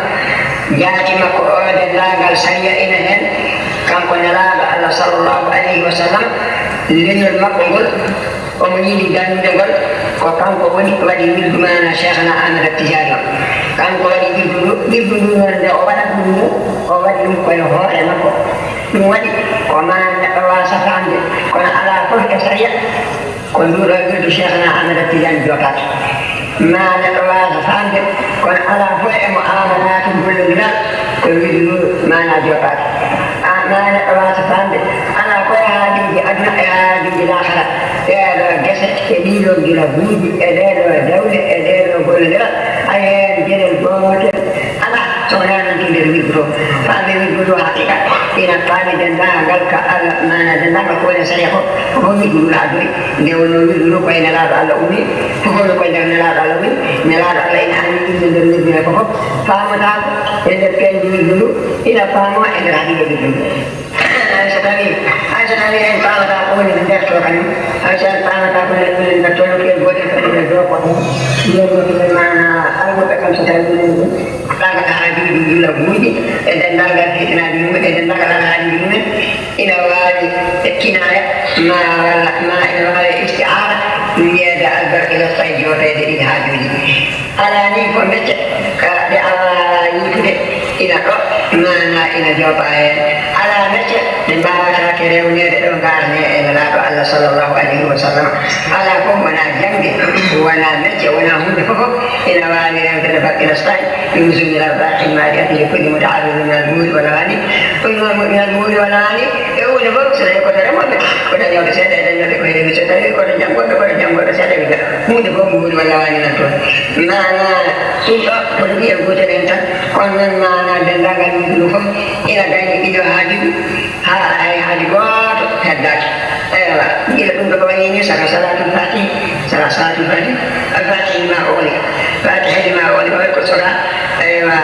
jaati makko o denndaangal sariya ina heen, kanko Nelaaɗo Allah sallallahu alayhi wa sallam leñol makko ngol omo yiɗi gannude ngol, ko kanko woni waɗi wirdu maana Cheikhna Ahmad Tijaani o. Kanko waɗi wirdu ndu, wirdu ndu noon nde o waɗat ɗum ndu, o waɗi ɗum koye hoore makko. Ɗum waɗi ko maa neɗɗo waasa faamde, kono alaa fof e sariya ko nduɗo wirdu Cheikhna Ahmad Tidiane jootaaki. Maa neɗɗo waasa faamde, kono alaa fof e mo aamanaaki gollondiral ko wirdu ndu maana jootaaki. A, maa neɗɗo waasa faamde, alaa ko e haajuuji aduna e haajuuji laakara, ɗeeɗo gese e ɗiɗo ngilabuuji e ɗeeɗo dawle e ɗeeɗo gollondiral, hay heen geɗel gootel alaa. So wonaa noon ko nder wirdu to, faami wirdu to haqiqa, ina faami denndaangal ka Allah, maana denndaangal ko woni e sariya ko, ko wirdu ndu addori. Nde wonnoo wirdu ndu ko e Nelaaɗo Allah ummi, fof woni ko e nder Nelaaɗo Allah woni, Nelaaɗo Allah ina anndi ɗum e nder wirdu he fof, faamataa ko e nder peeñdi wirdu ndu, ina faamoo e nder haqiqa wirdu ndu. Hay so tawii, hay so tawii en paamataa ko woni nder to kañum, hay so en paamataa ko woni nder to, no fiyel gootel ko nder ɗo ko ɗum. Nder ɗo ko nder maana almuɓɓe kam so tawii ɗum ɗum. Ɗaga haajuuji ngilabuuji e denndaangal fitinaaji mum e denndaangal alhaajuuji mumen ina waawi e kinaaya ma walla ma ina waawi istiaara wiyeede albarka yottay jooteede ɗiin haajuuji. Alaa nii ko mecce ka ɗe a waawaa yiitude ina ɗo maana ina joopa heen. Alaa mecce ɗe mbaawataake rewneede ɗo ngarnee e Nelaaɗo Allah sallallahu alayhi wa sallam. Alaa fof wonaa jaŋde, wonaa mecce, wonaa huunde fof fof ina waawi rewde no bakkilo stay. Ɗum sunnira bakin maɗi ati ko ɗum ta alu na guri wala wani. Ɗum na guri wala wani. E woni fof so tawi ko to remoɓe, ko dañooɓe seeɗa e dañooɓe ko heewi, so tawi ko to janngoɓe, ko to janngoɓe seeɗa wiga. Huunde fof guri wala wani nan toon. Maana ɗum ɗo ko ɗum wiya gootel en tan, kono noon maana denndaangal wiɗo fof ina dañi ɗiɗo haajuuji. Haa hay haaju gooto heddaaki. Eywa, gila ɗum ɗo ko wayi ni saka salaatul faatihi, saka salaatul faatihi, al faatihi ma ooli, faatihi ma ooli, ko ko soga, eywa,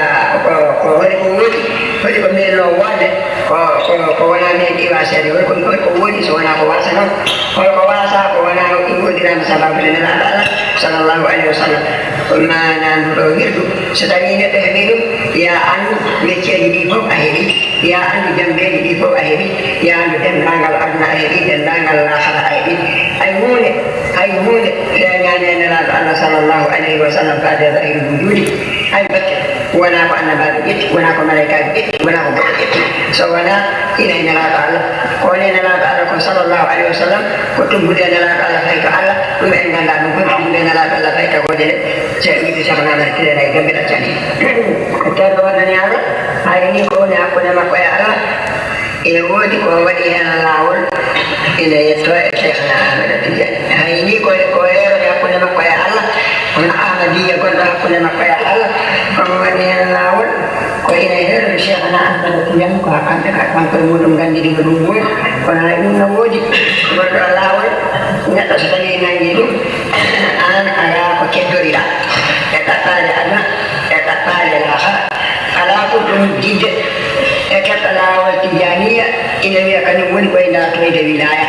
ko, ko woni ko woodi, woni ko mbiɗno wonde, ko, ko, ko wona men iwa seede, woni ko, woni ko woodi so wona ko wasa noon, kono ko wasa ko wona o iwodirama sababu de Nelaaɗo Allah, sallallahu alayhi wa sallam. Ko maana ndu ɗo wirdu, so tawi neɗɗo heɓi ɗum, ya anndu mecceeji ɗi fof a heɓi. Yaa anndu janndeeji ɗi fof a heɓi, yaa anndu denndaangal aduna a heɓi, denndaangal laakara a heɓi. Hay huunde, hay huunde feeñaani e Nelaaɗo Allah sallallahu alayhi wa sallam faade zahirul wujuudi. Hay batte, wonaa ko annabaaɓe ƴetti, wonaa ko malaykaaɓe ƴetti, wonaa ko goɗɗo ƴetti. So wonaa ina e Nelaaɗo Allah. Ko woni e Nelaaɗo Allah ko sallallahu alayhi wa sallam, ko tuggude e Nelaaɗo Allah fayi to Allah, ɗum en nganndaa ɗum, ko tuggude e Nelaaɗo Allah fayi to gooƴe ɗe. Ceerno Idrissa Ba Amar Tirena e Gambia ɗaccani. Ceerno waɗani Allah, hay ni ko woni hakkunde makko e Allah, ina woodi ko waɗi heen laawol, ina yettoo e Cheikhna Ahmada Tidiane. Hay ni ko, ko heerode hakkunde makko e Allah, kono Ahmadiyya gonɗo hakkunde makko e Allah, omo waɗi heen laawol, ko ina heerode Cheikhna Ahmada Tidiane, ko haa kamɓe ka, kanko e muɗum nganndi ɗum ko ɗum woni, kono hay ɗum no woodi, gonɗo laawol, neɗɗo so tawii nanngi ɗum, aan alaa ko keddoriɗaa e ɗaɓɓaade aduna, e ɗaɓɓaade laakara. Alaa ɓurɗo nujjidde e keɓɗo laawol Tijaaniya, ina wiya kañum woni ko e ndaa toyde wilaaya.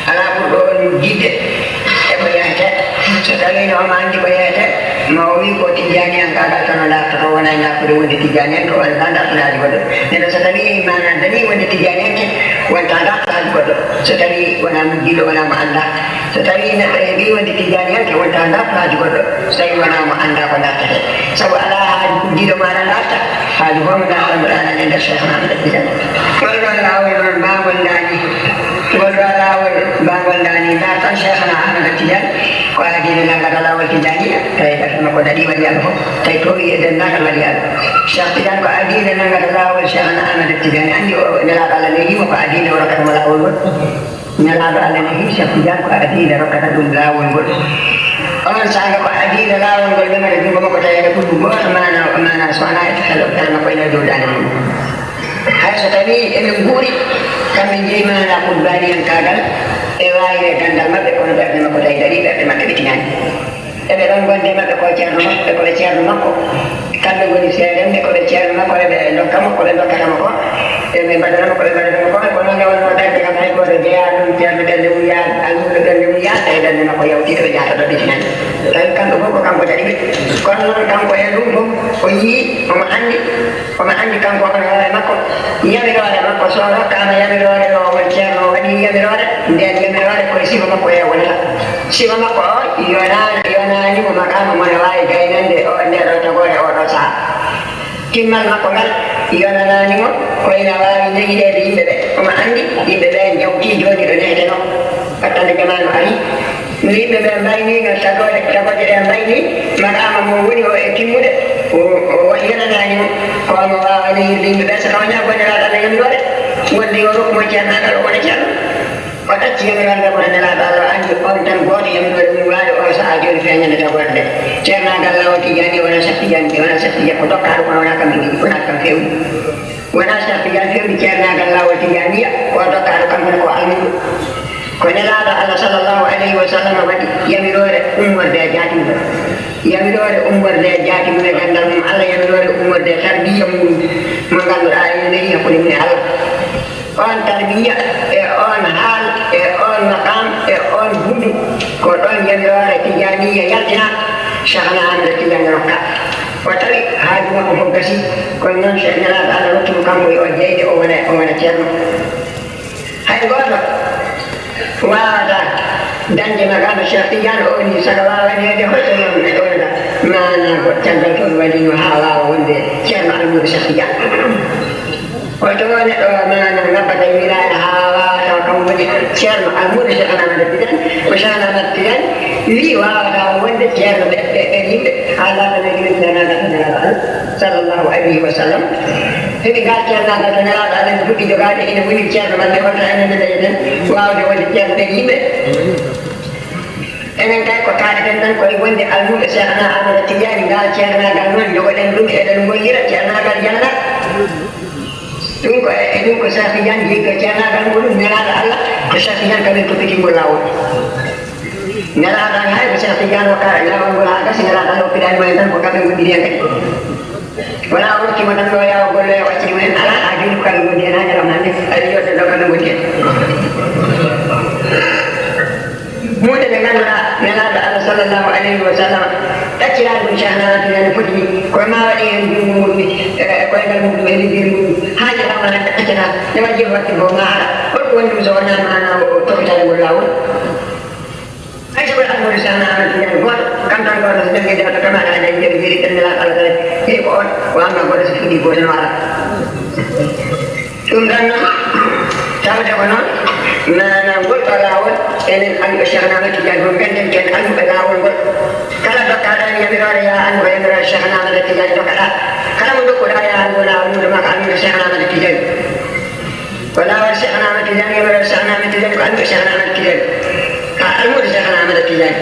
Alaa ɓurɗo on nujjidde e ko yahete. So tawii no omo anndi ko yahete, ma o wii ko Tijaaniyankaagal tan o dartoto, wona e dartude wonde Tijaaniyanke, walla dartude haaju goɗɗo. Neɗɗo so tawii maana dañii wonde Tijaaniyanke, wonta dartude haaju goɗɗo. So tawii wonaa nujjiiɗo, wonaa mo anndaa. So tawii neɗɗo heɓii wonde Tijaaniyanke, wonta dartude haaju goɗɗo, so tawii wonaa mo anndaa ko dartete. Sabu alaa haaju nujjiiɗo maaɗa darta, haaju fof mo dartannoɗaa nana e nder Cheikhna Ahmada Tidiane. Ngol ɗoon laawol noon, mbaangol ndaani, ngol ɗoo laawol, mbaangol ndaani, ndartan Cheikhna Ahmada Tidiane, ko adii nde nanngata laawol Tijaaniya, tawi ɓernde makko daɗii waɗi Allah fof, tawi toowi e denndaangal waɗi Allah. Cheikh Tidiane ko adii nde nanngata laawol Cheikhna Ahmada Tidiane, anndi o Nelaaɗo Allah nehiimo ko adii nde o rokkata mo laawol ngol. Nelaaɗo Allah nehii Cheikh Tidiane ko adii nde rokkata ɗum laawol ngol. Onon saanga ko adii no laawol ngol memata junngo makko tawi ene ɓuri gooto maana, maana so wonaa e kala, kala makko ene dow daande mum. Hay so tawii emin nguuri, kamɓe njeyi maana qurbaaniyankaagal e waawde ganndal maɓɓe, kono ɓerɗe makko tawi darii, ɓerɗe maɓɓe ɓe tinaani. Eɓe ɗon ngondi e maɓɓe ko ceerno makko, e ko ɓe ceerno makko. Kamɓe ngoni seerenɓe, ko ɓe ceerno makko, eɓe ndokka mo ko ɓe ndokkata mo ko, eɓe mbaɗana mo ko ɓe mbaɗata mo ko. Ko noon nde wonnoo ɓernde kam, hay gooto jeyaa ɗum, ceerno ɓernde mum yaha, almuudo ɓernde mum yaha, tawi ɓernde makko yawtii to jahata ɗo ɓe tinaani. Tawi kamɓe fof ko kanko daɗi ɓe. Kono noon kanko e ɗum fof, o yii, omo anndi, omo anndi kanko hono hoore makko. Yamiroore makko, so rokkaama yamiroore ɗo, o woni ceerno, o waɗi yamiroore, nden yamiroore ko e sifa makko e wonata. Sifa makko o, yonaa-, yonaani mo maqaama mo no waawi gaynande o, nde ɗo tagoore oo ɗoo sahaa. Timmal makko ngal, yonanaani mo ko ina waawi nehireede yimɓe ɓe. Omo anndi yimɓe ɓe njawtii jooni ɗo nehetenoo, battane jamaanu arii. No yimɓe ɓe mbayniino, tagooje, tagooje ɗe mbayni, maqaama mo woni o e timmude, o, o yonanaani mo ko omo waawa nehirde yimɓe ɓe. So tawa ñaago Nelaaɗo Allah yamiroore, wonde yo rokku mo ceernaagal, o wona ceerno. O ɗacci yamiroore nde, kono Nelaaɗo Allah anndi on tan gooto yamiroore mum waawi on sahaa jooni feeñande tagoore nde. Ceernaagal Laawol Tijaani wonaa Seex Tijaan, wonaa Seex Tijaan, ko dokkaaɗo, kono wonaa kam, wonaa kam feewni. Wonaa Seex Tijaan feewni ceernaagal Laawol Tijaaniya, ko dokkaaɗo, kanko ne ko almuudo. Ko Nelaaɗo Allah sallallahu alayhi wa sallam waɗi yamiroore ummorde e jaati mum. Yamiroore ummorde e jaati mum e ganndal mum Allah, yamiroore ummorde e tarbiya mum, mo ngannduɗaa ene nehi hakkunde mum e Allah. On tarbiya e on haal e on maqaam e on bundu, ko ɗon yamiroore Tijaaniya yaltina, Seexna Ahmada Tijaani rokka. O tawi haaju makko fof gasi, kono noon Seex Nelaaɗo Allah rokki mo kanko yo o jeyde, o wona, o wona ceerno. Hay gooto waawataa dañde maqaama Seex Tijaan o ni, saka waawaneede hoto noon neɗɗo wonata maana ko caggal toon waɗiino haa waawa wonde ceerno almuudo Seex Tijaan. Hoto neɗɗo maana ngabbata wilaaya haa waawa tawa kam woni ceerno almuudo Seex Ahmada Tijaan, ko Seex Ahmada Tijaan wi waawataa wonde ceerno ɓe, ɓe, ɓe yimɓe haa laatana gila ceernaagal Nelaaɗo Allah sallallahu alayhi wa sallam. Heɓi ngal ceernaagal to Nelaaɗo Allah no fuɗɗi jogaade, ina woni ceerno maɓɓe, wonta enen ne dañeten waawde wonde ceerno ɓe yimɓe. Enen kay ko kaaleten tan koye wonde almuudo Seexna Ahmada Tijaani, ngal ceernaagal noon jogoɗen ɗum, eɗen ngollira ceernaagal jannat. Ɗum ko e, e ɗum ko Seex Tijaan jeyɗo ceernaagal muɗum, Nelaaɗo Allah, ko Seex Tijaan kamen toppiti ngol laawol. Nelaaɗo Allah hay ko Seex Tijaan o ka laawol ngol haa gasi, Nelaaɗo Allah o piɗaani mo en tan ko kamɓe ngolliri en kadi. Wonaa o rokki mo tan ɗo yaha o golloya o acciri mo en, alaa, haa jooni ko kamɓe ngondi en haa ñalawma hannde, aɗa yiyoo ɗo kamɓe ngondi en. Huunde nde ngannduɗaa Nelaaɗo Allah sallallahu alayhi wa sallam ɗacciraani ɗum Seexna Ahmada Tijaani no foti ni, ko ma waɗi heen junngo muɗum e, e koyngal muɗum e liggiri muɗum, haa ñalawma hannde accata, nde majjii waɗde ko ma ara, holko woni ɗum so wonaa maana o, o topitaade ngol laawol? Hay so ko almuudo Seexna Ahmada Tijaani gooto, kam tan gooto so janngi jaaɗo kama aɗa janngi jeri jeri ɗen Nelaaɗo Allah kala, heɓi ko on, o amma gooto so fuɗɗi gooto no ara. Ɗum ɗon noon, tawde ko noon, maana ngol ɗo laawol, enen almuɓɓe Seexna Ahmada Tijaani fof, nganden ko en almuɓɓe laawol ngol. Kala dokkaaɗo en yamiroore, yaa anndu ko yamiroore Seexna Ahmada Tijaani dokkaɗaa. Kala mo ndokkuɗaa, yaa anndu wona almuudo maa ko almuudo Seexna Ahmada Tijaani. Ko laawol Seexna Ahmada Tijaani, yamiroore Seexna Ahmada Tijaani, ko almuudo Seexna Ahmada Tijaani. Ka almuudo Seexna Ahmada Tijaani.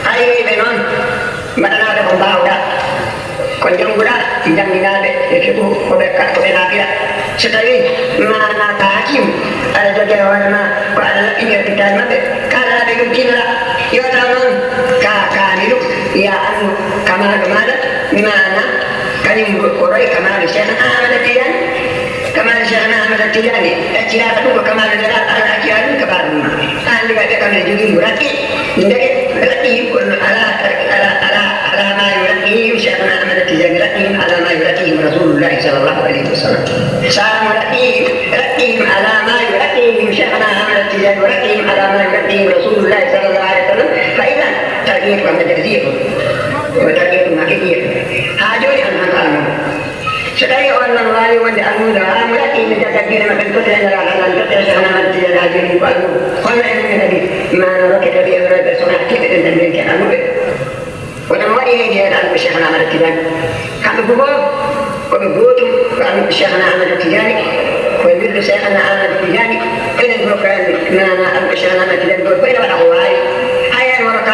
Hay ɓe noon, mbaɗanaaɓe ko mbaawɗaa. Ko njannguɗaa, njannginaaɓe e fiqhu, ko ɓe ka-, ko ɓe naafira. So tawii maana ka hakiim, aɗa jogii e hoore ma, ko aɗa laɓɓinira pittaali maɓɓe, kaalɗaa ɓe ɗum tiinoɗaa. Yo taw noon ka kaamilu, yaa anndu kamaalu maaɗa, maana, kañum ko roy kamaalu Seexna Ahmada Tijaani. Kamaalu Seexna Ahmada Tijaani, ɗacciraaka ɗum ko kamaalu Nelaaɗo Allah, acciraaka ɗum ko baaɗum ma. Aan liga ɓe kam ne jogii mo raɗɗi. Ndeke raɗɗihim kono alaa, alaa, alaa, alaa ma yuraɗɗihim Seexna Ahmada Tijaani, raɗɗihim alaa ma yuraɗɗihim Rasulullahi sallallahu alayhi wa sallam. Saamu raɗɗihim, raɗɗihim alaa ma yuraɗɗihim Seexna Ahmada Tijaani, raɗɗihim alaa ma yuraɗɗihim Rasulullahi sallallahu alayhi wa sallam. Fa idan tarbiyyatu Ahmada Tijaani. Ko tarbiyyatu ma keƴiya. Haa jooni an hanka almuudo. So tawii on noon waawi wonde almuudo, haa mo yaqqi mi caggal diine maɓɓe, mi tottira Nelaaɗo Allah, mi tottira Seexna Ahmada Tijaani haa jooni ko almuudo. Holno enen min kadi maana rokkete ɓe yamiroore ɓe so wonaa keɓe ɗen tan mbiyen ko en almuɓɓe? Wota mo waɗi heen jeyeede almuɓɓe Seexna Ahmada Tijaani. Kamɓe fof ko ɓe gootum, ko almuɓɓe Seexna Ahmada Tijaani, ko wirdu Seexna Ahmada Tijaani. Enen fof ko en maana almuɓɓe Seexna Ahmada Tijaani, gooto fof ene waɗa ko waawi. Hay heen woto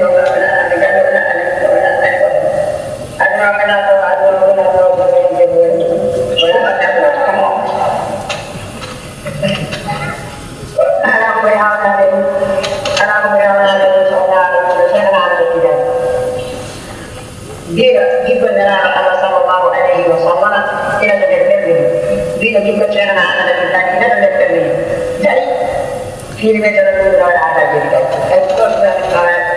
ɗum ɗo, wona annde galle, wona annde ɗum ɗo, wona annde ɗum ɗo. Aduna wona ɗo, aduna wona ɗo, wona ɗo, wona ɗo. Alaa ko ɓuri hawnaade ɗum, alaa ko ɓuri hawnaade ɗum, so wonaa ɗum, so wonaa ɗum, Tijaan. Diina jikko Nelaaɗo Allah sallallahu alayhi wa sallam, ina ko nder ɓernde mum. Diina jikko Ceerno Ahmada Tijaani, ina ko nder ɓernde mum. Tawi, fii men tan ɗum no waɗa aadaaji ɗi kadi. Tawi ko ɗon ɗon,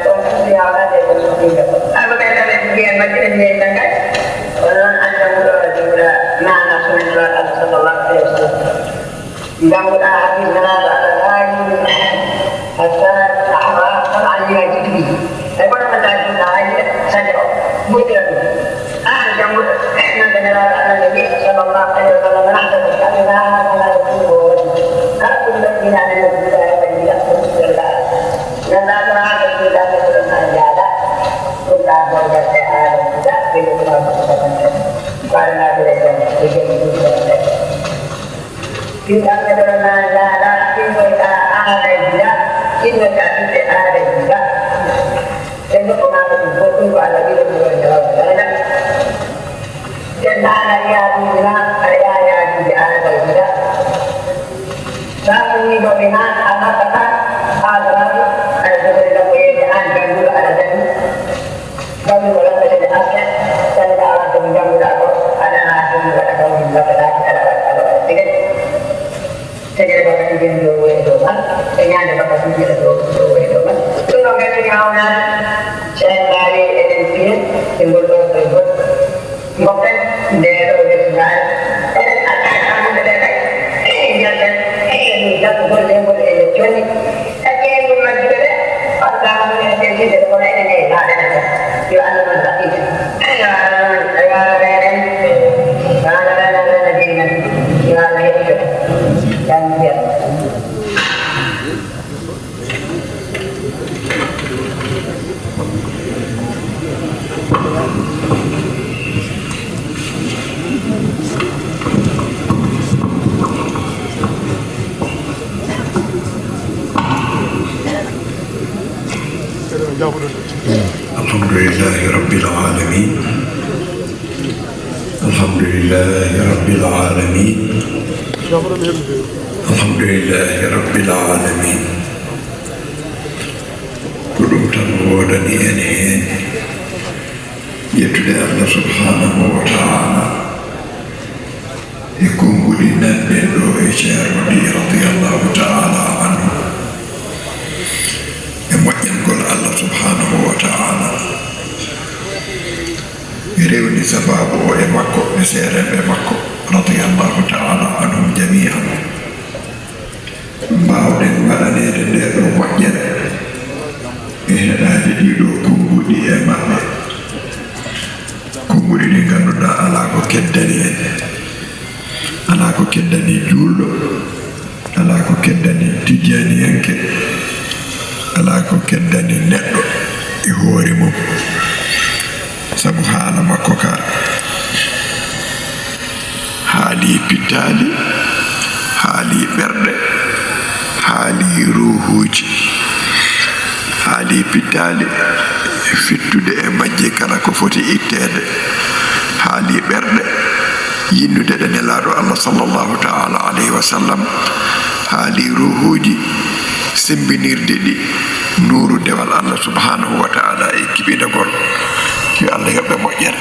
ɗon ɗum yaa waɗa ɗe ko ɗum ɗum ɗum. Arɓe ɓe tan ɓe mbiyen Madina, mbiyen tan kadi. Kono noon, an jannguɗo, jannguɗo maana sunna Nelaaɗo Allah sallallahu alayhi wa sallam. Jannguɗo hadiis Nelaaɗo Allah, laaɓi, hatta ahwa, kono an yiwa jiɗi. E kono ko tawi ɗum, a yiɗa sannde o, ɓurtira ɗum. Aan jannguɗo nande Nelaaɗo Allah nde wi'i, sallallahu alayhi wa sallam, "Nahda bi amrina hada la yakunu wa wajhi." Kala ɗum ɗon ina nande ɗum ɗon e ɓen yiɗa ɗum ɗon laaɓi. Nganndaa ko haala ɗum ɗon ɗon ɗon an jaada. Ɗum ɗon ɗon ɗon ɓe aada ɗum ɗon ɓe ɗum ɗon ɗon ɗon ɗon. Ko aada naatire jam, ɓe jam ɗum ɗon ɗon. Ɗin kamɓe ɗon na yaada, ɗin koy ka aada jiya, ɗin koy ka ɓiɓɓe aada jiya. Ɓe nokku maɓɓe ɗum fof ɗum ko Allah wiɗo ɗum ɗon jawab daraja. Ɓe ndaara yaaduuji ma, aɗa yaha yaaduuji aada jiya. Sa ɗum ni goɓe ma, a naɓɓata, a daraja, aɗa jogori ɗum ko yeeyde aan jannguɗo aɗa janngi. Bammi ko lappete nde aske, tawi a waɗde mo jannguɗaa ko, aɗa haa ɗum waɗa kam min lappetaake, aɗa waɗa, aɗa waɗa tigi. Mawnaade, Ceerno Maali, eɗen piya e ngol ɗoo ɗo goɗɗo. Ngoppen ndee ɗoo wetugaare. Eɗen adda e famɗude kay. Njalten, eɗen jaɓɓugol leyngol e jonni. E ƴeeñgol majjuɓe ɓe, on ɗaano ɗum en ɓe jiɗde, kono eɗen e laaɓe men. Yo Allah noon haɓɓiɗe. Yo Allah noon, yo Allah reenen. Yo Allah reenen, reena diine men. Yo Allah heɓɓiɗe. Jam, jam. الحمد لله رب العالمين. الحمد لله رب العالمين. الحمد لله رب العالمين. Ko ɗum tan woodani en heen yettude Allah subhanahu wa ta'ala e konguɗi nanɗen ɗo e Ceerno Maali radiyallahu ta'ala anhu, e moƴƴangol Allah subhanahu wa ta'ala. E rewni sababu o e makko e seerenɓe makko radiyallahu ta'ala anhum jami'an. Mbaawɗen waɗaneede ndee ɗoo moƴƴere e heɗaade ɗii ɗoo konnguɗi e maɓɓe. Konnguɗi ɗi ngannduɗaa alaa ko keddani en, alaa ko keddani juulɗo, alaa ko keddani tijjaaniyanke, alaa ko keddani neɗɗo e hoore mum. Sabu haala makko ka haali pittaali, haali ɓerɗe, haali ruuhuuji, haali pittaali, fittude e majje kala ko foti itteede, haali ɓerɗe, yinnude ɗe Nelaaɗo Allah sallallahu ta'ala alayhi wa sallam, haali ruuhuuji, semmbinirde ɗi nuuru dewal Allah subhanahu wa ta'ala e kiɓidagol. Yo Allah yoɓ ɓe moƴƴere.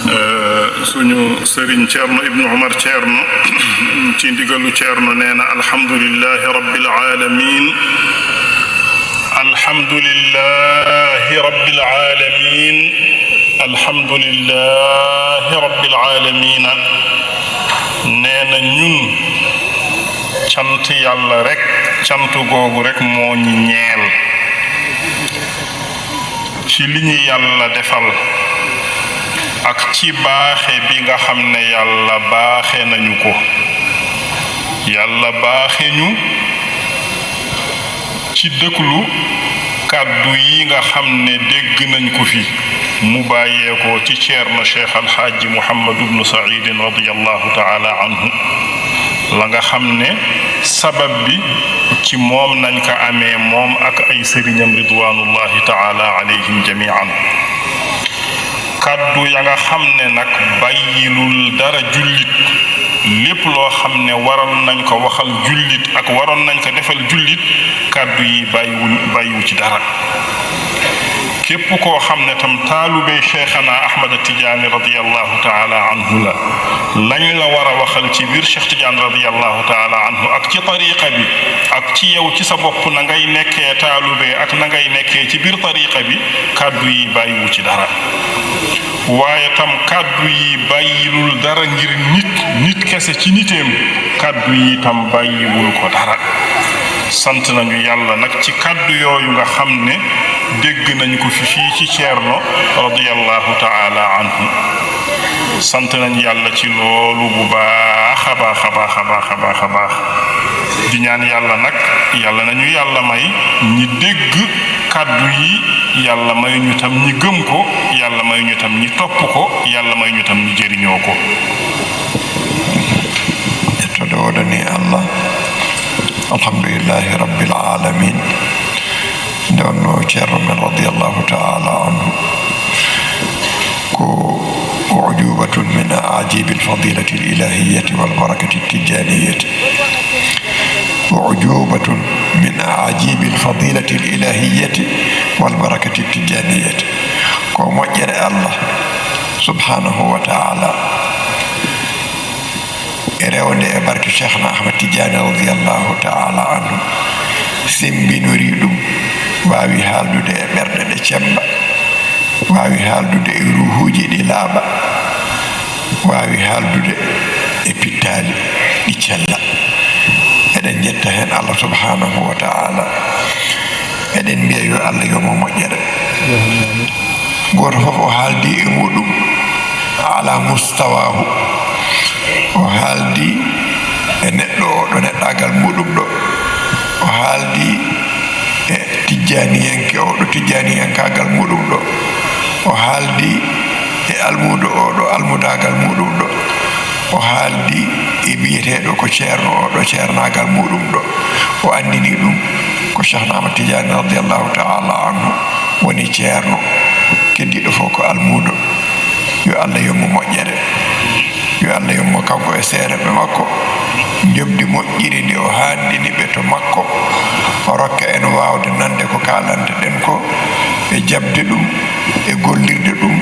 Eh, suñu sëriñ Ceerno Ibnu Umar Ceerno, ci ndigalu Ceerno, nee na: "Alhamdulillahi Rabbil Alamin. Alhamdulillahi Rabbil Alamin. Alhamdulillahi Rabbil Alamin." Nee na ñun, cant Yàlla rekk, cant googu rekk moo ñu ñeel ci li ñu Yàlla defal ak ci baaxe bi nga xam ne Yàlla baaxe nañu ko. Yàlla baaxe ñu ci déglu kàddu yi nga xam ne dégg nañ ko fi, mu bàyyee ko ci Ceerno Cheikh Al Hadji Mouhamadou Ibn Saïd radiyallahu ta'ala anhu, la nga xam ne sabab bi ci moom nañ ko amee, moom ak ay sëriñam ridwanullahi ta'ala alayhim jami'an. Kàddu ya nga xam ne nag bàyyilul dara jullit, lépp loo xam ne waroon nañ ko waxal jullit ak waroon nañ ko defal jullit, kàddu yi bàyyiwul, bàyyiwu ci dara. Képp koo xam ne tam taalube Cheikhana Ahmad Tidiane radiyallahu ta'ala anhu la, lañ la war a waxal ci biir Cheikh Tidiane radiyallahu ta'ala anhu ak ci tariqa bi ak ci yow ci sa bopp, na ngay nekkee taalube ak na ngay nekkee ci biir tariqa bi, kàddu yi bàyyiwu ci dara. Waaye tam kàddu yi bàyyilul dara ngir nit, nit kese ci niteem, kàddu yi tam bàyyiwul ko dara. Sant nañu Yàlla nag ci kàddu yooyu nga xam ne dégg nañu ko fi fii ci Ceerno radiyallahu ta'ala anhu. Sant nañu Yàlla ci loolu bu baax a baax a baax a baax a baax a baax. Di ñaan Yàlla nag, Yàlla nañu Yàlla may ñi dégg kàddu yi, Yàlla may ñu tam ñi gëm ko, Yàlla may ñu tam ñi topp ko, Yàlla may ñu tam ñi jëriñoo ko. Yettude woodani Allah. Alhamdulillahi Rabbil Alamin. Nde wonno Ceerno men radiyallahu ta'ala anhu ko أعجوبة من أعاجيب الفضيلة الإلهية والبركة التجانية. أعجوبة من أعاجيب الفضيلة الإلهية والبركة التجانية. Ko moƴƴere Allah subhanahu wa ta'ala, e rewde e barke Cheikhna Ahmad Tidiane radiyallahu ta'ala anhu, semmbinorii ɗum, waawi haaldude e ɓerɗe ɗe cemmba, waawi haaldude e ruuhuuji ɗi laaɓa, waawi haaldude e pittaali ɗi cella. Eɗen njetta heen Allah subhanahu wa ta'ala. Eɗen mbiya yo Allah yo mo moƴƴere. Gooto fof o haaldi e muɗum ala mustawaahu. O haaldi e neɗɗo o ɗo neɗɗaagal muɗum ɗo. O haaldi e tijjaaniyanke o ɗo tijjaaniyankaagal muɗum ɗo. O haaldi e almuudo o ɗo almudaagal muɗum ɗo. O haaldi e biyeteeɗo ko ceerno o ɗo ceernaagal muɗum ɗo. O anndini ɗum ko Cheikhna Ahmad Tidiane radiyallahu ta'ala anhu woni ceerno keddiɗo fof ko almuudo. Yo Allah yommo moƴƴere. Yo Allah yommo kanko e seereɓe makko. Njoɓdi moƴƴiri ndi o haandini ɓe to makko, o rokka en waawde nande ko kaalante ɗen ko e jaɓde ɗum e gollirde ɗum,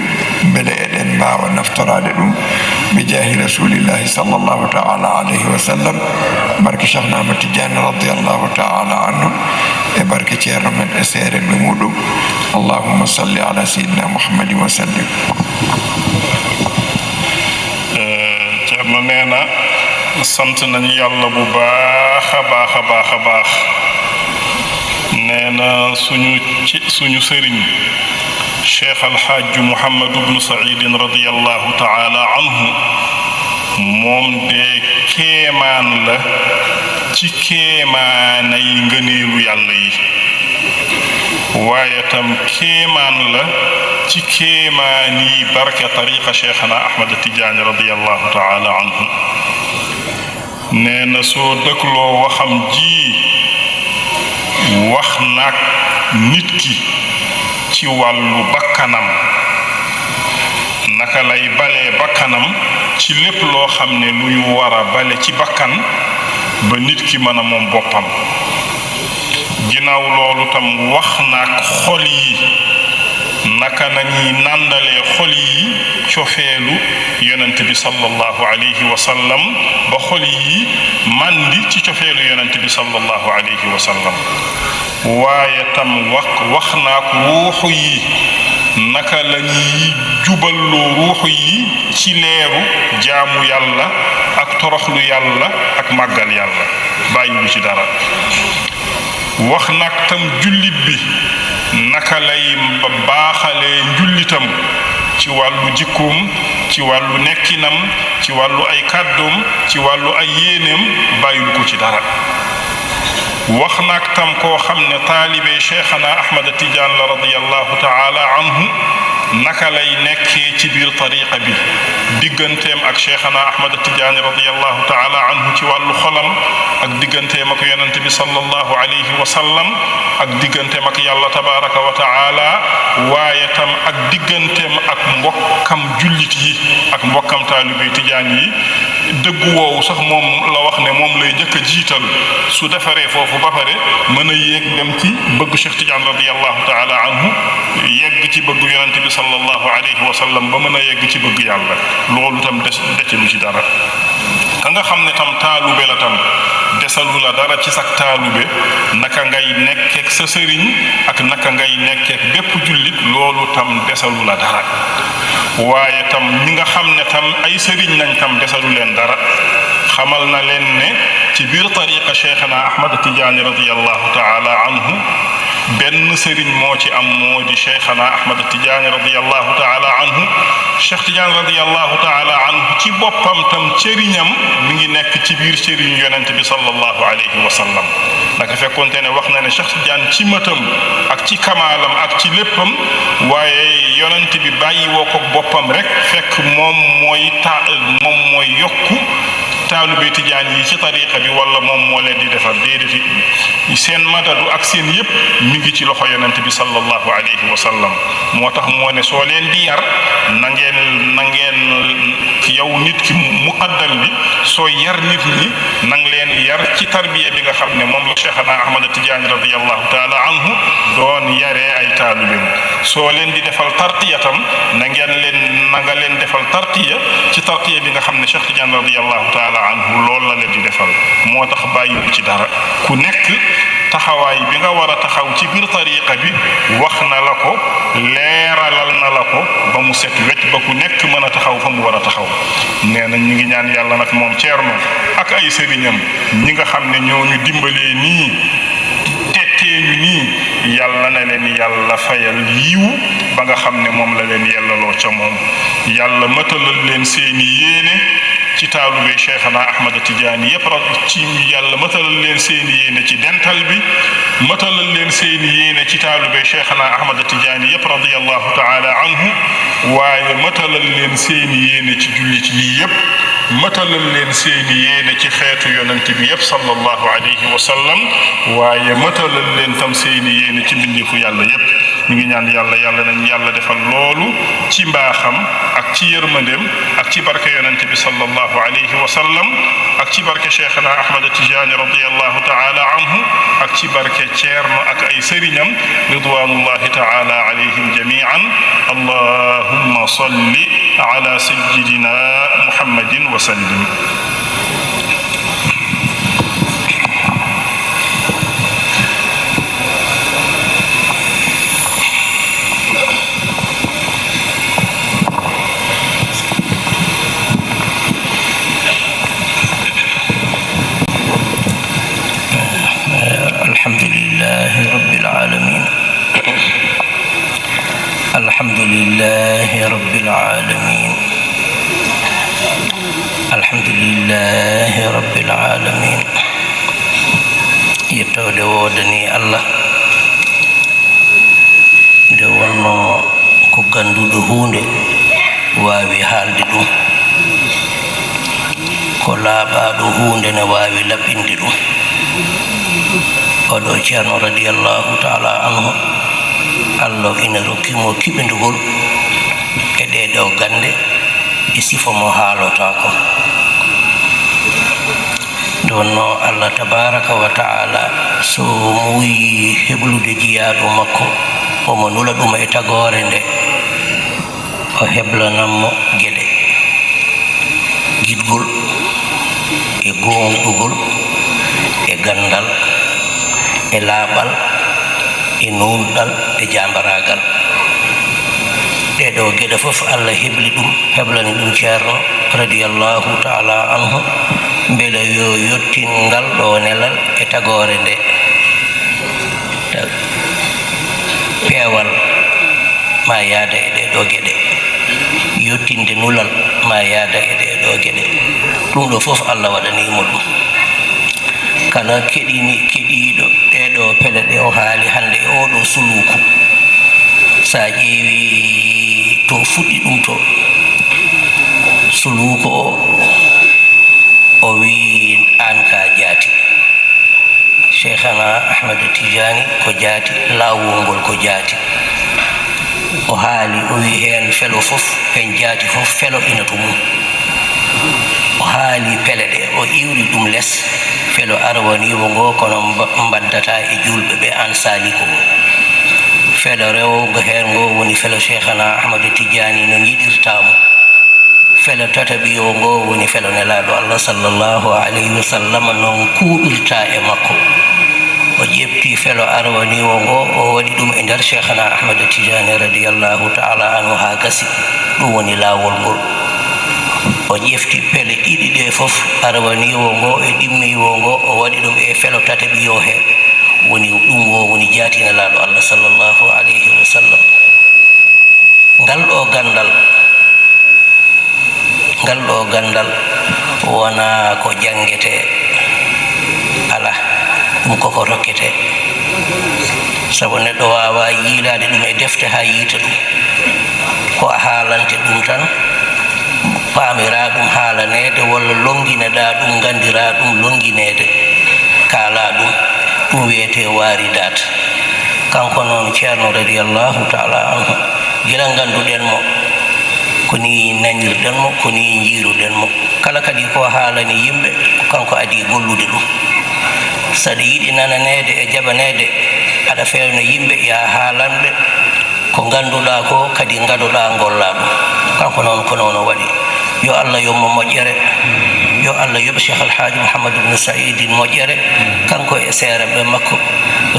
mbele eɗen mbaawa naftoraade ɗum. Bi jaahi Rasulillahi sallallahu ta'ala alayhi wa sallam, barke Cheikhna Ahmad Tidiane radiyallahu ta'ala anhu, e barke ceerno men e seerenɓe muɗum. Allahumma salli ala sayyidina Muhammadin wa sallim. Eh, Ceerno nee na sant nañu Yàlla bu baax a baax a baax a baax. Nee na suñu ci suñu sëriñ Cheikh Alhajj Mouhamadou Ibn Saïdin radiyallahu ta'ala anhu, moom de kéemaan la ci kéemaanay ngëneelu Yàlla yi, waaye tam kéemaan la ci kéemaan yi barke tariqa Cheikhna Ahmad Tidiane radiyallahu ta'ala anhu. Nee na soo dëgloo waxam ji, wax nag nit ki ci wàllu bakkanam, naka lay balee bakkanam ci lépp loo xam ne lu ñu war a bale ci bakkan, ba nit ki mën a moom boppam. Ginnaaw loolu tam wax nag xol yi, naka nañuy nàndalee xol yi cofeelu Yonent bi sallallahu alayhi wa sallam, ba xol yi màndi ci cofeelu Yonent bi sallallahu alayhi wa sallam. Waaye tam wax, wax nag ruuxu yi, naka lañuy juballoo ruuxu yi ci leeru jaamu Yàlla ak toroxlu Yàlla ak màggal Yàlla, bàyyiwu ci dara. Wax nag tam jullit bi, naka lay ba-, baaxalee njullitam ci wàllu jikkoom, ci wàllu nekkinam, ci wàllu ay kàddoom, ci wàllu ay yéeneem, bàyyiwu ko ci dara. Wax nag tam koo xam ne taalibe Cheikhana Ahmad Tidiane la radiyallahu ta'ala anhu, naka lay nekkee ci biir tariqa bi, digganteem ak Cheikhana Ahmad Tidiane radiyallahu ta'ala anhu ci wàllu xolam, ak digganteem ak Yonent bi sallallahu alayhi wa sallam, ak digganteem ak Yàlla tabaraka wa ta'ala, waaye tam ak digganteem ak mbokkam jullit yi, ak mbokkam taalibe Tidiane yi. Dëggu woowu sax moom la wax ne moom lay njëkk a jiital. Su defaree foofu ba pare, mën a yéeg dem ci bëgg Cheikh Tidiane radiyallahu ta'ala anhu, yegg ci bëgg Yonent bi sallallahu alayhi wa sallam, ba mën a yegg ci bëgg Yàlla. Loolu tam des, deceelu ci dara. Ka nga xam ne tam taalube la tam, desalu la dara ci sak taalube, naka ngay nekkeek sa sëriñ ak naka ngay nekkeek bépp jullit, loolu tam desalu la dara. Waaye tam ñi nga xam ne tam ay sëriñ nañ tam, desalu leen dara. Xamal na leen ne ci biir tariqa Cheikhna Ahmad Tidiane radiyallahu ta'ala anhu, benn sëriñ moo ci am, moo di Cheikhna Ahmad Tidiane radiyallahu ta'ala anhu. Cheikh Tidiane radiyallahu ta'ala anhu ci boppam tam, cëriñam mi ngi nekk ci biir cëriñ Yonent bi sallallahu alayhi wa sallam. Naka fekkoonte ne wax na ne Cheikh Tidiane ci mëtam ak ci kamaalam ak ci léppam, waaye Yonent bi bàyyi woo ko boppam rek, fekk moom mooy ta-, moom mooy yokku taalube Tijaan yi ci tariqa bi, wala moom moo leen di defar? Déedéet, seen madadu ak seen yépp mi ngi ci loxo Yonent bi sallallahu alayhi wa sallam. Moo tax moo ne, soo leen di yar, na ngeen, na ngeen, yow nit ki, muqaddam bi, soo yar nit ñi, na nga leen yar ci tarbiya bi nga xam ne moom la Cheikhana Ahmad Tidiane radiyallahu taala anhu doon yaree ay taalibeem. Soo leen di defal tarqiya tam, na ngeen leen, na nga leen defal tarqiya ci tarqiya bi nga xam ne Cheikh Tidiane radiyallahu taala anhu loolu la leen di defal. Moo tax bàyyiwu ci dara. Ku nekk Taxawaay bi nga war a taxaw ci biir tariqa bi, wax na la ko, leeralal na la ko ba mu set wecc, ba ku nekk mën a taxaw fa mu war a taxaw. Nee na ñu ngi ñaan Yàlla nag, moom Ceerno ak ay sëriñam, ñi nga xam ne ñoo ñu dimbalee nii, tettee ñu nii, Yàlla na leen Yàlla fayal yiw ba nga xam ne moom la leen yellaloo ca moom. Yàlla matalal leen seeni yéene ci taalube Cheikhana Ahmad Tidiane yépp, ra-, ci Yàlla matalal leen seeni yéene ci dental bi, matalal leen seeni yéene ci taalube Cheikhana Ahmad Tidiane yépp, radiyallahu ta'ala anhu, waaye matalal leen seeni yéene ci jullit yi yépp, matalal leen seeni yéene ci xeetu Yonent bi yépp, sallallahu alayhi wa sallam, waaye matalal leen tam seeni yéene ci mbindeefu Yàlla yépp. Ñu ngi ñaan Yàlla, Yàlla nañu Yàlla defal loolu ci mbaaxam ak ci yërmandeem ak ci barke Yonent bi, sallallahu alayhi wa sallam, ak ci barke Cheikhana Ahmad Tidiane, radiyallahu ta'ala anhu, ak ci barke Ceerno ak ay sëriñam, ridwanullahi ta'ala alayhim jami'an. Allahumma salli ala sayyidina Muhammadin wa sallim. الحمد لله رب العالمين. الحمد لله رب العالمين. الحمد لله رب العالمين. Yettooɗe woodanii Allah, nde wonnoo ko gannduɗo huunde waawi haalde ɗum, ko laaɓaaɗo huunde ne waawi laɓɓinde ɗum. Oɗo Ceerno radiyallahu ta'ala anhu, Allah ina rokki mo kiɓindugol e ɗee ɗoo gannde e sifa mo haalota ko. Nde wonnoo Allah tabaaraka wa ta'ala, so muuyi heblude jiyaaɗo makko, omo nula ɗum e tagoore nde, o heblanan mo geɗe giɗgol e goonɗugol e ganndal e laaɓal e nuunɗal e jaambaraagal. Ɗee ɗoo geɗe fof, Allah hebli ɗum, heblani ɗum Ceerno radiyallahu ta'ala anhu, mbele yo yottin ngal ɗoo nelal e tagoore nde. Peewal ma yaada e ɗee ɗoo geɗe, yottinde nulal ma yaada e ɗee ɗoo geɗe. Ɗum ɗoo fof, Allah waɗanii mo ɗum. Kala keɗini-, keɗiiɗo ɗee ɗoo pele ɗe o haali hannde e oo ɗoo suluuku, so a ƴeewii to fuɗɗi ɗum to, suluuku o, o wiyi, "Aan ka jaati." Cheikhana Ahmed Tijani ko jaati, laawol ngol ko jaati. O haali, o wi heen felo fof, heen jaati fof, felo ina to mum. O haali pele ɗe, o iwri ɗum les, felo arwaniiwo ngo, kono mba-, mbaddata e juulɓe ɓe aan saali ko. Felo rewo ngo heen ngo woni felo Cheikhana Ahmed Tijani no njiɗirta mo. Felo tataɓiyo ngo woni felo Nelaaɗo Allah sallallahu alayhi wa sallam, noon kuuɓirta e makko. O ƴefti felo arwaniiwo ngo, o waɗi ɗum e nder Cheikhana Ahmad Tijani radiyallahu ta'ala anhu haa gasi. Ɗum woni laawol ngol. O ƴefti pele ɗiɗi ɗe fof, arwaniiwo ngo e ɗimmiiwo ngo, o waɗi ɗum e felo tataɓiyo he, woni ɗum wo woni jaati Nelaaɗo Allah sallallahu alayhi wa sallam. Ngal ɗo ganndal, ngal ɗo ganndal wonaa ko janngetee, alaa, ɗum koko rokketee. Sabu neɗɗo waawaa yiilaade ɗum e defte haa yiita ɗum. Ko a haalante ɗum tan, paamiraa ɗum haalaneede, walla lonngineɗaa ɗum, nganndiraa ɗum lonngineede, kaalaa ɗum, ɗum wiyetee waaridaat. Kanko noon Ceerno radiyallahu ta'ala anhu, gila ngannduɗen mo, ko nii nanirɗen mo, ko nii njiiruɗen mo. Kala kadi ko haalani yimɓe, ko kanko adii gollude ɗum. Saɗa yiɗi nananeede e jaɓaneede, aɗa feewna yimɓe, yaa haalanɓe ko ngannduɗaa ko, kadi ngadoɗaa ngollaa ɗum. Kanko noon ko noon o waɗi. Yo Allah yommo moƴƴere. Yo Allah yoɓ Cheikh Alhaji Mouhamadou Ibn Saïd moƴƴere, kanko e seereɓe makko,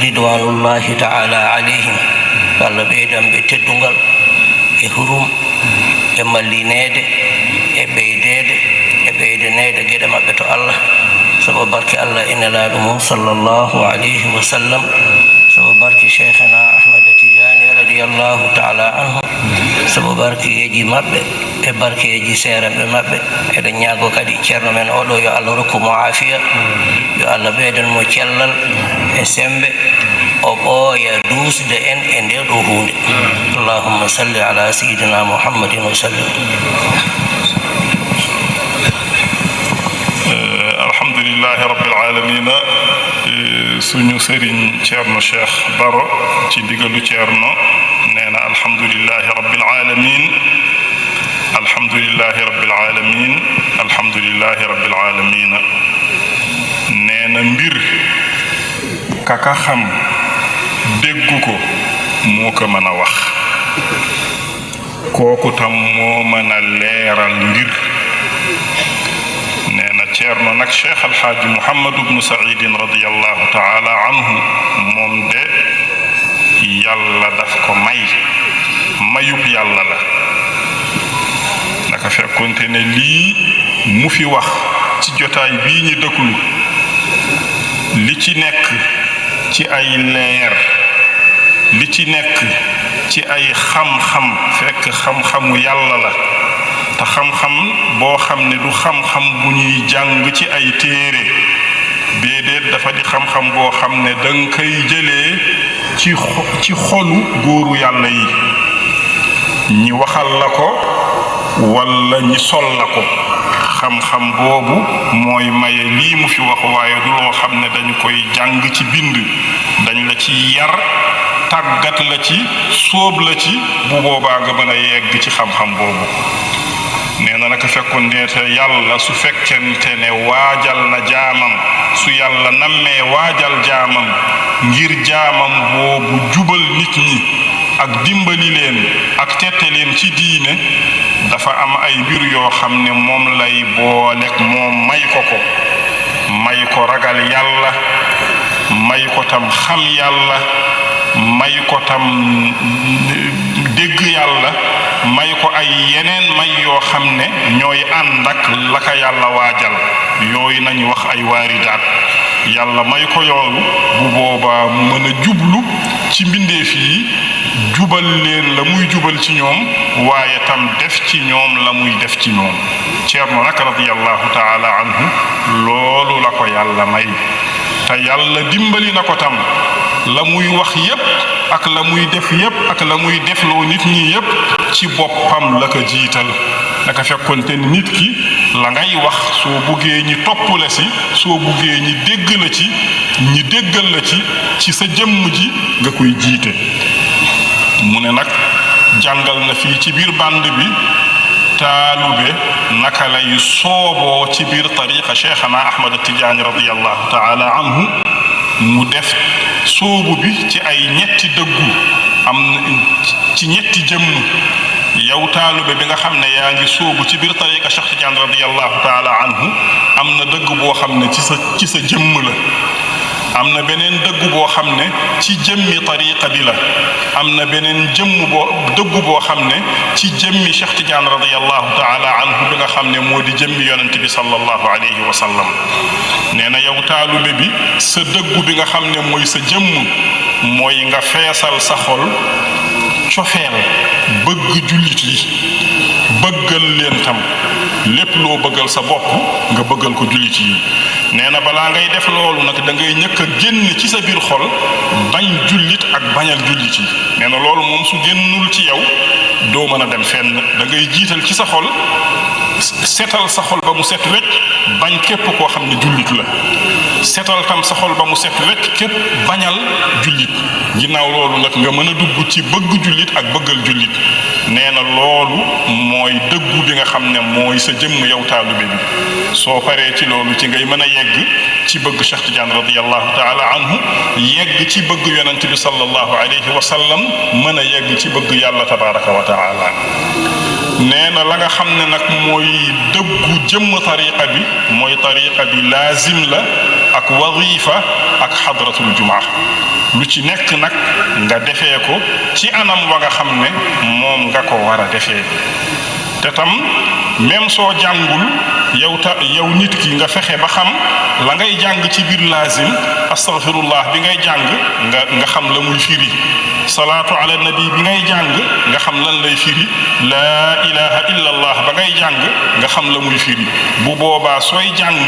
ridwanullahi ta'ala alayhim. Yo Allah ɓeydan ɓe teddungal e hurum e mallineede e ɓeydeede e ɓeydaneede geɗe maɓɓe to Allah, sabu barke Allah e Nelaaɗo mum sallallahu alayhi wa sallam, sabu barke Cheikhana Ahmad Tijani radiyallahu ta'ala anhu, sabu barkeeji maɓɓe e barkeeji seereɓe maɓɓe. Eɗen ñaago kadi ceerno men oɗo, yo Allah rokku mo aafiya, yo Allah ɓeydan mo cellal e semmbe, o ɓooya duusde en e nde ɗo huunde. Allahumma salli ala sayyidina Muhammadin wa sallim. Eh, alhamdulillahi rabbil alamina. Eh, suñu sëriñ Ceerno Cheikh Baro, ci ndigalu Ceerno, nee na alhamdulillahi rabbil alamin. Alhamdulillahi rabbil alamin. Alhamdulillahi rabbil alamin. Nee na mbir, ka ka xam, déggu ko, moo ko mën a wax. Kooku tam moo mën a leeral mbir. Nee na Ceerno nag, Cheikh Alhaji Mouhamadou Ibn Saïdin radiyallahu ta'ala anhu, moom de, Yàlla daf ko may, mayub Yàlla la. Naka fekkonte ne lii mu fi wax ci jotaay bii ñu déglu, li ci nekk ci ay leer, li ci nekk ci ay xam-xam, fekk xam-xamu Yàlla la, te xam-xam boo xam ne du xam-xam bu ñuy jàng ci ay téere, déedéet, dafa di xam-xam boo xam ne danga koy jëlee ci xo-, ci xolu góoru Yàlla yi, ñi waxal la ko walla ñi sol la ko. Xam-xam boobu mooy maye lii mu fi wax, waaye du loo xam ne dañu koy jàng ci bind, dañ la ci yar, tàggat la ci, sóob la ci, bu boobaa nga mën a yegg ci xam-xam boobu. Nee na naka fekkoon ndeete Yàlla, su fekkente ne waajal na jaamam, su Yàlla nammee waajal jaamam ngir jaamam boobu jubal nit ñi ak dimbali leen ak tette leen ci diine, dafa am ay mbir yoo xam ne moom lay boolek moom, may ko ko, may ko ragal Yàlla, may ko tam xam Yàlla, may ko tam dégg Yàlla, may ko ay yeneen may yoo xam ne ñooy ànd ak la ka Yàlla waajal. Yooyu nañu wax ay waaridaat. Yàlla may ko yoolu, bu boobaa mu mën a jublu ci mbindeef yi, jubal leen la muy jubal ci ñoom, waaye tam def ci ñoom la muy def ci ñoom. Ceerno nag, radiyallahu ta'ala anhu, loolu la ko Yàlla may. Te Yàlla dimbali na ko tam, la muy wax yépp ak la muy def yépp ak la muy defloo nit ñi yépp, ci boppam la ko jiital. Naka fekkonte ni nit ki, la ngay wax, soo buggee ñi topp la si, soo buggee ñi dégg la ci, ñi déggal la ci, ci sa jëmm ji nga koy jiite. Mu ne nag, jàngal na fii ci biir band bi, taalube naka lay sooboo ci biir tariqa Cheikhana Ahmad Tijaani radiyallahu ta'ala anhu. Mu def soobu bi ci ay ñetti dëggu, am na ci ñetti jëmm. Yow taalube bi nga xam ne yaa ngi soobu ci biir tariqa Cheikh Tidiane radiyallahu ta'ala anhu, am na dëgg boo xam ne ci sa, ci sa jëmm la. Am na beneen dëgg boo xam ne ci jëmmi tariqa bi la. Am na beneen jëmm boo, dëgg boo xam ne ci jëmmi Cheikh Tidiane radiyallahu ta'ala anhu, bi nga xam ne moo di jëmmi Yonent bi sallallahu alayhi wa sallam. Nee na, yow taalube bi, sa dëggu bi nga xam ne mooy sa jëmm, mooy nga feesal sa xol cofeel, bëgg jullit yi, bëggal leen tam. Lépp loo bëggal sa bopp, nga bëggal ko jullit yi. Nee na, balaa ngay def loolu nag, da ngay ñëkk a génn ci sa biir xol bañ jullit ak bañal jullit yi. Nee na, loolu moom, su génnul ci yow, doo mën a dem fenn. Da ngay jiital ci sa xol, setal sa xol ba mu set wecc, bañ képp koo xam ne jullit la. Setal tam sa xol ba mu set wecc képp bañal jullit. Ginnaaw loolu nag, nga mën a dugg ci bëgg jullit ak bëggal jullit. Nee na, loolu mooy dëggu bi nga xam ne mooy sa jëmm, yow taalube bi. Soo paree ci loolu, ci ngay mën a yegg ci bëgg Cheikh Tidiane radiyallahu ta'ala anhu, yegg ci bëgg Yonent bi sallallahu alayhi wa sallam, mën a yegg ci bëgg Yàlla tabaraka wa ta'ala. Nee na la nga xam ne nag mooy dëggu jëmm tariqa bi, mooy tariqa bi laazim la ak wazifa ak xadratul jumaa. Lu ci nekk nag nga defee ko ci anam wa nga xam ne moom nga ko war a defee. Te tam, même soo jàngul, yow ta yow nit ki, nga fexe ba xam la ngay jàng ci biir laazim, astaghfirullah bi ngay jàng, nga nga xam la muy firi, salaatu ala nabi bi ngay jàng, nga xam lan lay firi, laa ilaha illa allah ba ngay jàng, nga xam la muy firi. Bu boobaa sooy jàng,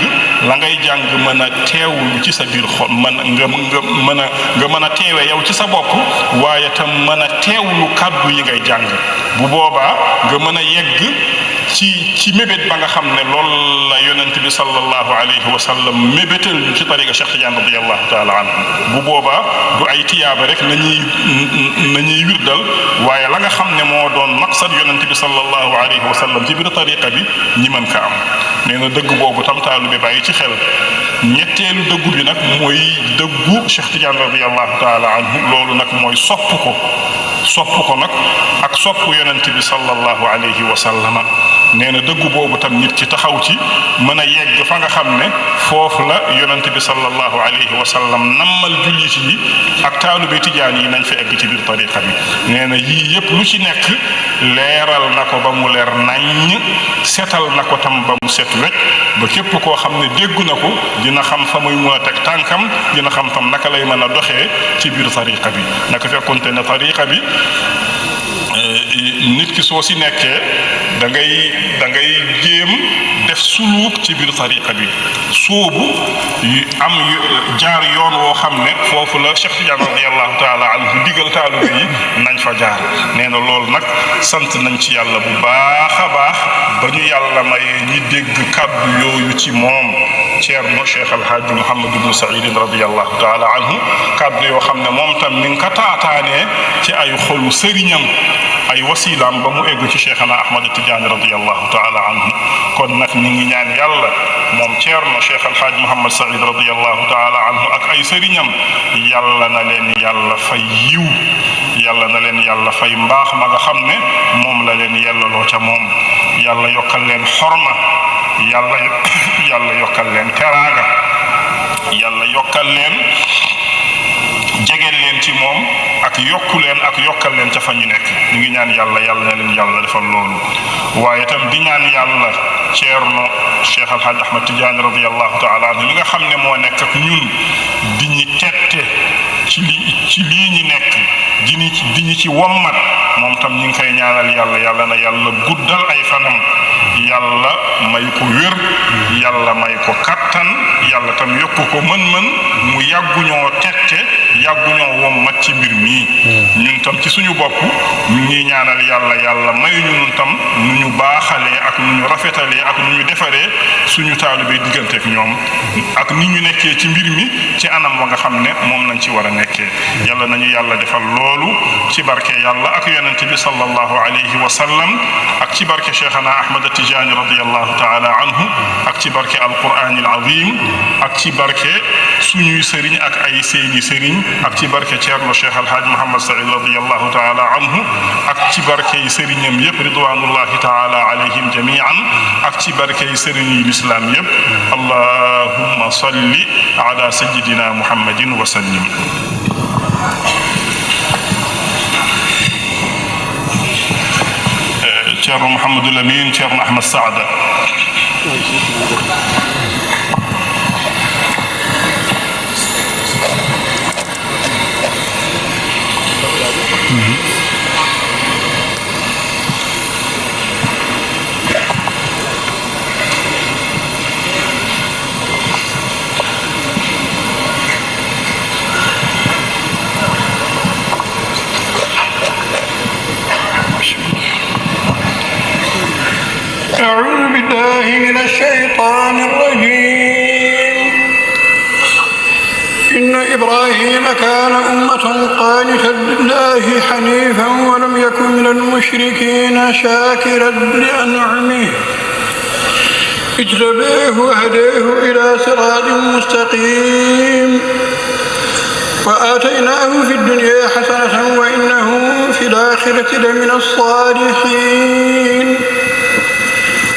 la ngay jàng mën a teewlu ci sa biir xol, mën nga nga mën a nga mën a teewe yow ci sa bopp, waaye tam mën a teewlu kàddu yi ngay jàng. Bu boobaa nga mën a yegg ci ci mébét ba nga xam ne loolu la yonent bi sallallahu alayhi wa sallam mébétal ñu ci tariqa Cheikh Tidiane radiyallahu taala anhu. Bu boobaa du ay tiyaaba rek nañuy nañuy wirdal, waaye la nga xam ne moo doon maqsad yonent bi sallallahu alayhi wa sallam ci biir tariqa bi, ñi mën ka am. Nee na dëgg boobu tam, taalube, bàyyi ci xel. Ñetteelu dëggu bi nag mooy dëggu Cheikh Tidiane radiyallahu taala anhu. Loolu nag mooy sopp ko, sopp ko nag ak sopp yonent bi sallallahu alayhi wa sallama. Nee na dëggu boobu tam, nit ki taxaw ci, mën a yegg fa nga xam ne foofu la yonent bi sallallahu alayhi wa sallam nammal jullit yi ak taalube tijaan yi, nañ fa egg ci biir tariqa bi. Nee na yii yépp lu ci nekk leeral na ko ba mu leer naññ, setal na ko tam ba mu set wecc, ba képp koo xam ne dégg na ko dina xam fa muy mën a teg tànkam, dina xam tam naka lay mën a doxee ci biir tariqa bi. Naka fekkonte ne tariqa bi, eh, nit ki soo si nekkee, da ngay da ngay jéem def suluuk ci biir tariqa bi, soobu yu am yu jaar yoon woo xam ne foofu la Cheikh Tidiane radiyallahu taala anhu digal taalibe yi nañ fa jaar. Nee na loolu nag, sant nañ ci Yàlla bu baax a baax ba ñu Yàlla mayee ñi dégg kàddu yooyu ci moom, Ceerno Cheikh Al Hadj Mouhamadou Ibn Saïd radiyallahu taala anhu, kàddu yoo xam ne moom tam mi ngi ko taataanee ci ay xolu sëriñam, ay wasilaam ba mu egg ci Cheikhana Ahmad Tidiane radiyallahu taala anhu. Kon nag ñu ngi ñaan Yàlla, moom Ceerno Cheikh Al Hadj Mouhamad Saïd radiyallahu taala anhu ak ay sëriñam, Yàlla na leen Yàlla fay yiw, Yàlla na leen Yàlla fay mbaax ma nga xam ne moom la leen yellaloo ca moom. Yàlla yokkal leen xorma, Yàlla Yàlla yokkal leen teraanga, Yàlla yokkal leen jegeel leen ci moom, ak yokku leen ak yokkal leen ca fa ñu nekk. Ñu ngi ñaan Yàlla, Yàlla na leen Yàlla defal loolu. Waaye itam di ñaan Yàlla Ceerno Cheikh Al Hadj Ahmad Tidiane radiyallahu taala anhu, mi nga xam ne moo nekk ak ñun di ñu tette ci li ci lii ñi nekk, di ñu ci di ñu ci wommat, moom tam ñu ngi koy ñaanal Yàlla, Yàlla na Yàlla guddal ay fanam, Yàlla may ko wér, Yàlla may ko kattan, Yàlla tam yokku ko mën-mën, mu yàggu ñoo tette, yàggu ñoo wommat ci mbir mii. Ñun tam ci suñu bopp ñu ngi ñaanal Yàlla, Yàlla may ñu ñun tam nu ñu baaxalee ak nu ñu rafetalee ak nu ñu defaree suñu taalibe digganteek ñoom, ak ni ñu nekkee ci mbir mi ci anam wa nga xam ne moom lañ ci war a nekkee. Yàlla nañu Yàlla defal loolu ci barke Yàlla ak Yonent bi sallallahu alayhi wa sallam, ak ci barke Cheikhana Ahmad Tijani radiyallahu taala anhu, ak ci barke Alquranil Azim, ak ci barke suñuy sëriñ ak ay seeni sëriñ, ak ci barke Ceerno Cheikh Al Hadj Mouhamad Saïd radiyallahu taala anhu, ak ci barke yi sëriñam yépp ridwanullahi taala alayhim jamian, ak ci barke yi sëriñ yi lislaam yépp. Allahumma salli ala sayyidina Muhammadin wa sallim. Ceerno Mouhamadou Lamine, Ceerno Ahmad Saada. أعوذ بالله من الشيطان الرجيم. إن إبراهيم كان أمة قانتا لله حنيفا ولم يك من المشركين شاكرا لأنعمه اجتباه وهداه إلى صراط مستقيم وآتيناه في الدنيا حسنة وإنه في الآخرة الآخرة لمن الصالحين.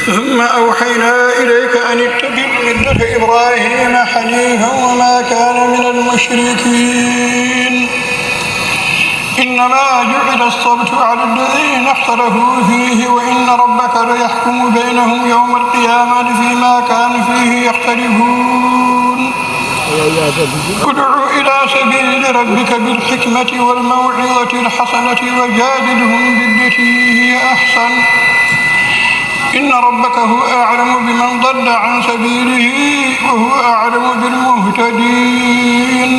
ثم أوحينا إليك أن اتبع ملة إبراهيم حنيفا وما كان من المشركين. إنما جعل السبت على الذين اختلفوا فيه وإن ربك ليحكم بينهم يوم القيامة فيما كانوا فيه يختلفون. ادع إلى سبيل ربك بالحكمة والموعظة الحسنة وجادلهم بالتي هي أحسن. إن ربك هو أعلم بمن ضل عن سبيله وهو أعلم بالمهتدين.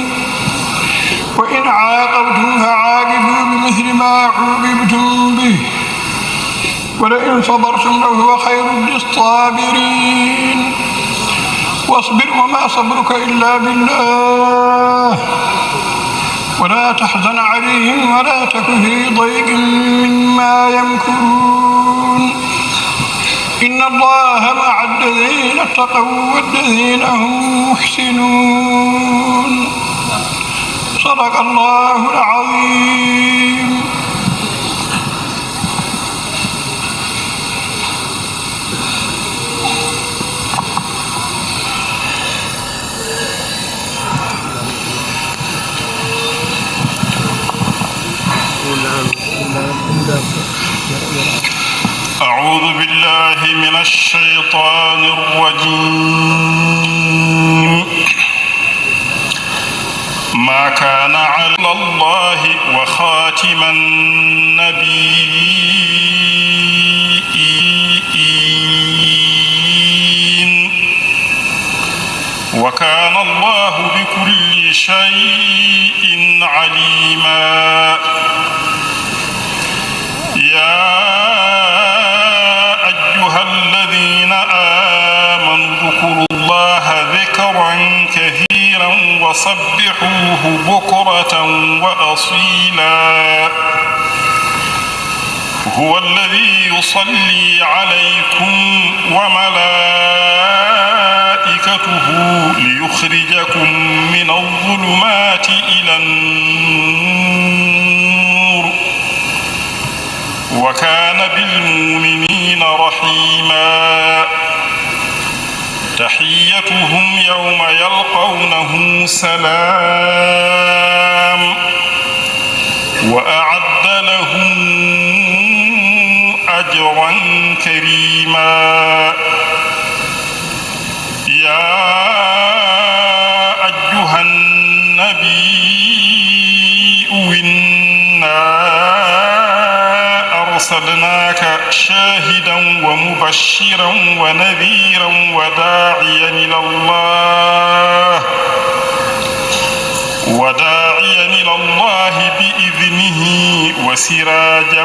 وإن عاقبتم فعاقبوا بمثل ما عوقبتم به ولئن صبرتم لهو خير للصابرين. واصبر وما صبرك إلا بالله ولا تحزن عليهم ولا تك في ضيق مما يمكرون. إن الله مع الذين اتقوا والذين هم محسنون. صدق الله العظيم. أعوذ بالله من الشيطان الرجيم. ما كان على الله وخاتم النبيين وكان الله بكل شيء عليما. يا أيها الذين آمنوا اذكروا الله ذكرا كثيرا وسبحوه بكرة وأصيلا. هو الذي يصلي عليكم وملائكته ليخرجكم من الظلمات إلى النور وكان بالمؤمنين رحيما. تحيتهم يوم يلقونه سلام وأعد لهم أجرا كريما. يا أيها النبي إنا أرسلناك شاهدا ومبشرا ونذيرا وداعيا إلى الله وداعيا إلى الله بإذنه وسراجا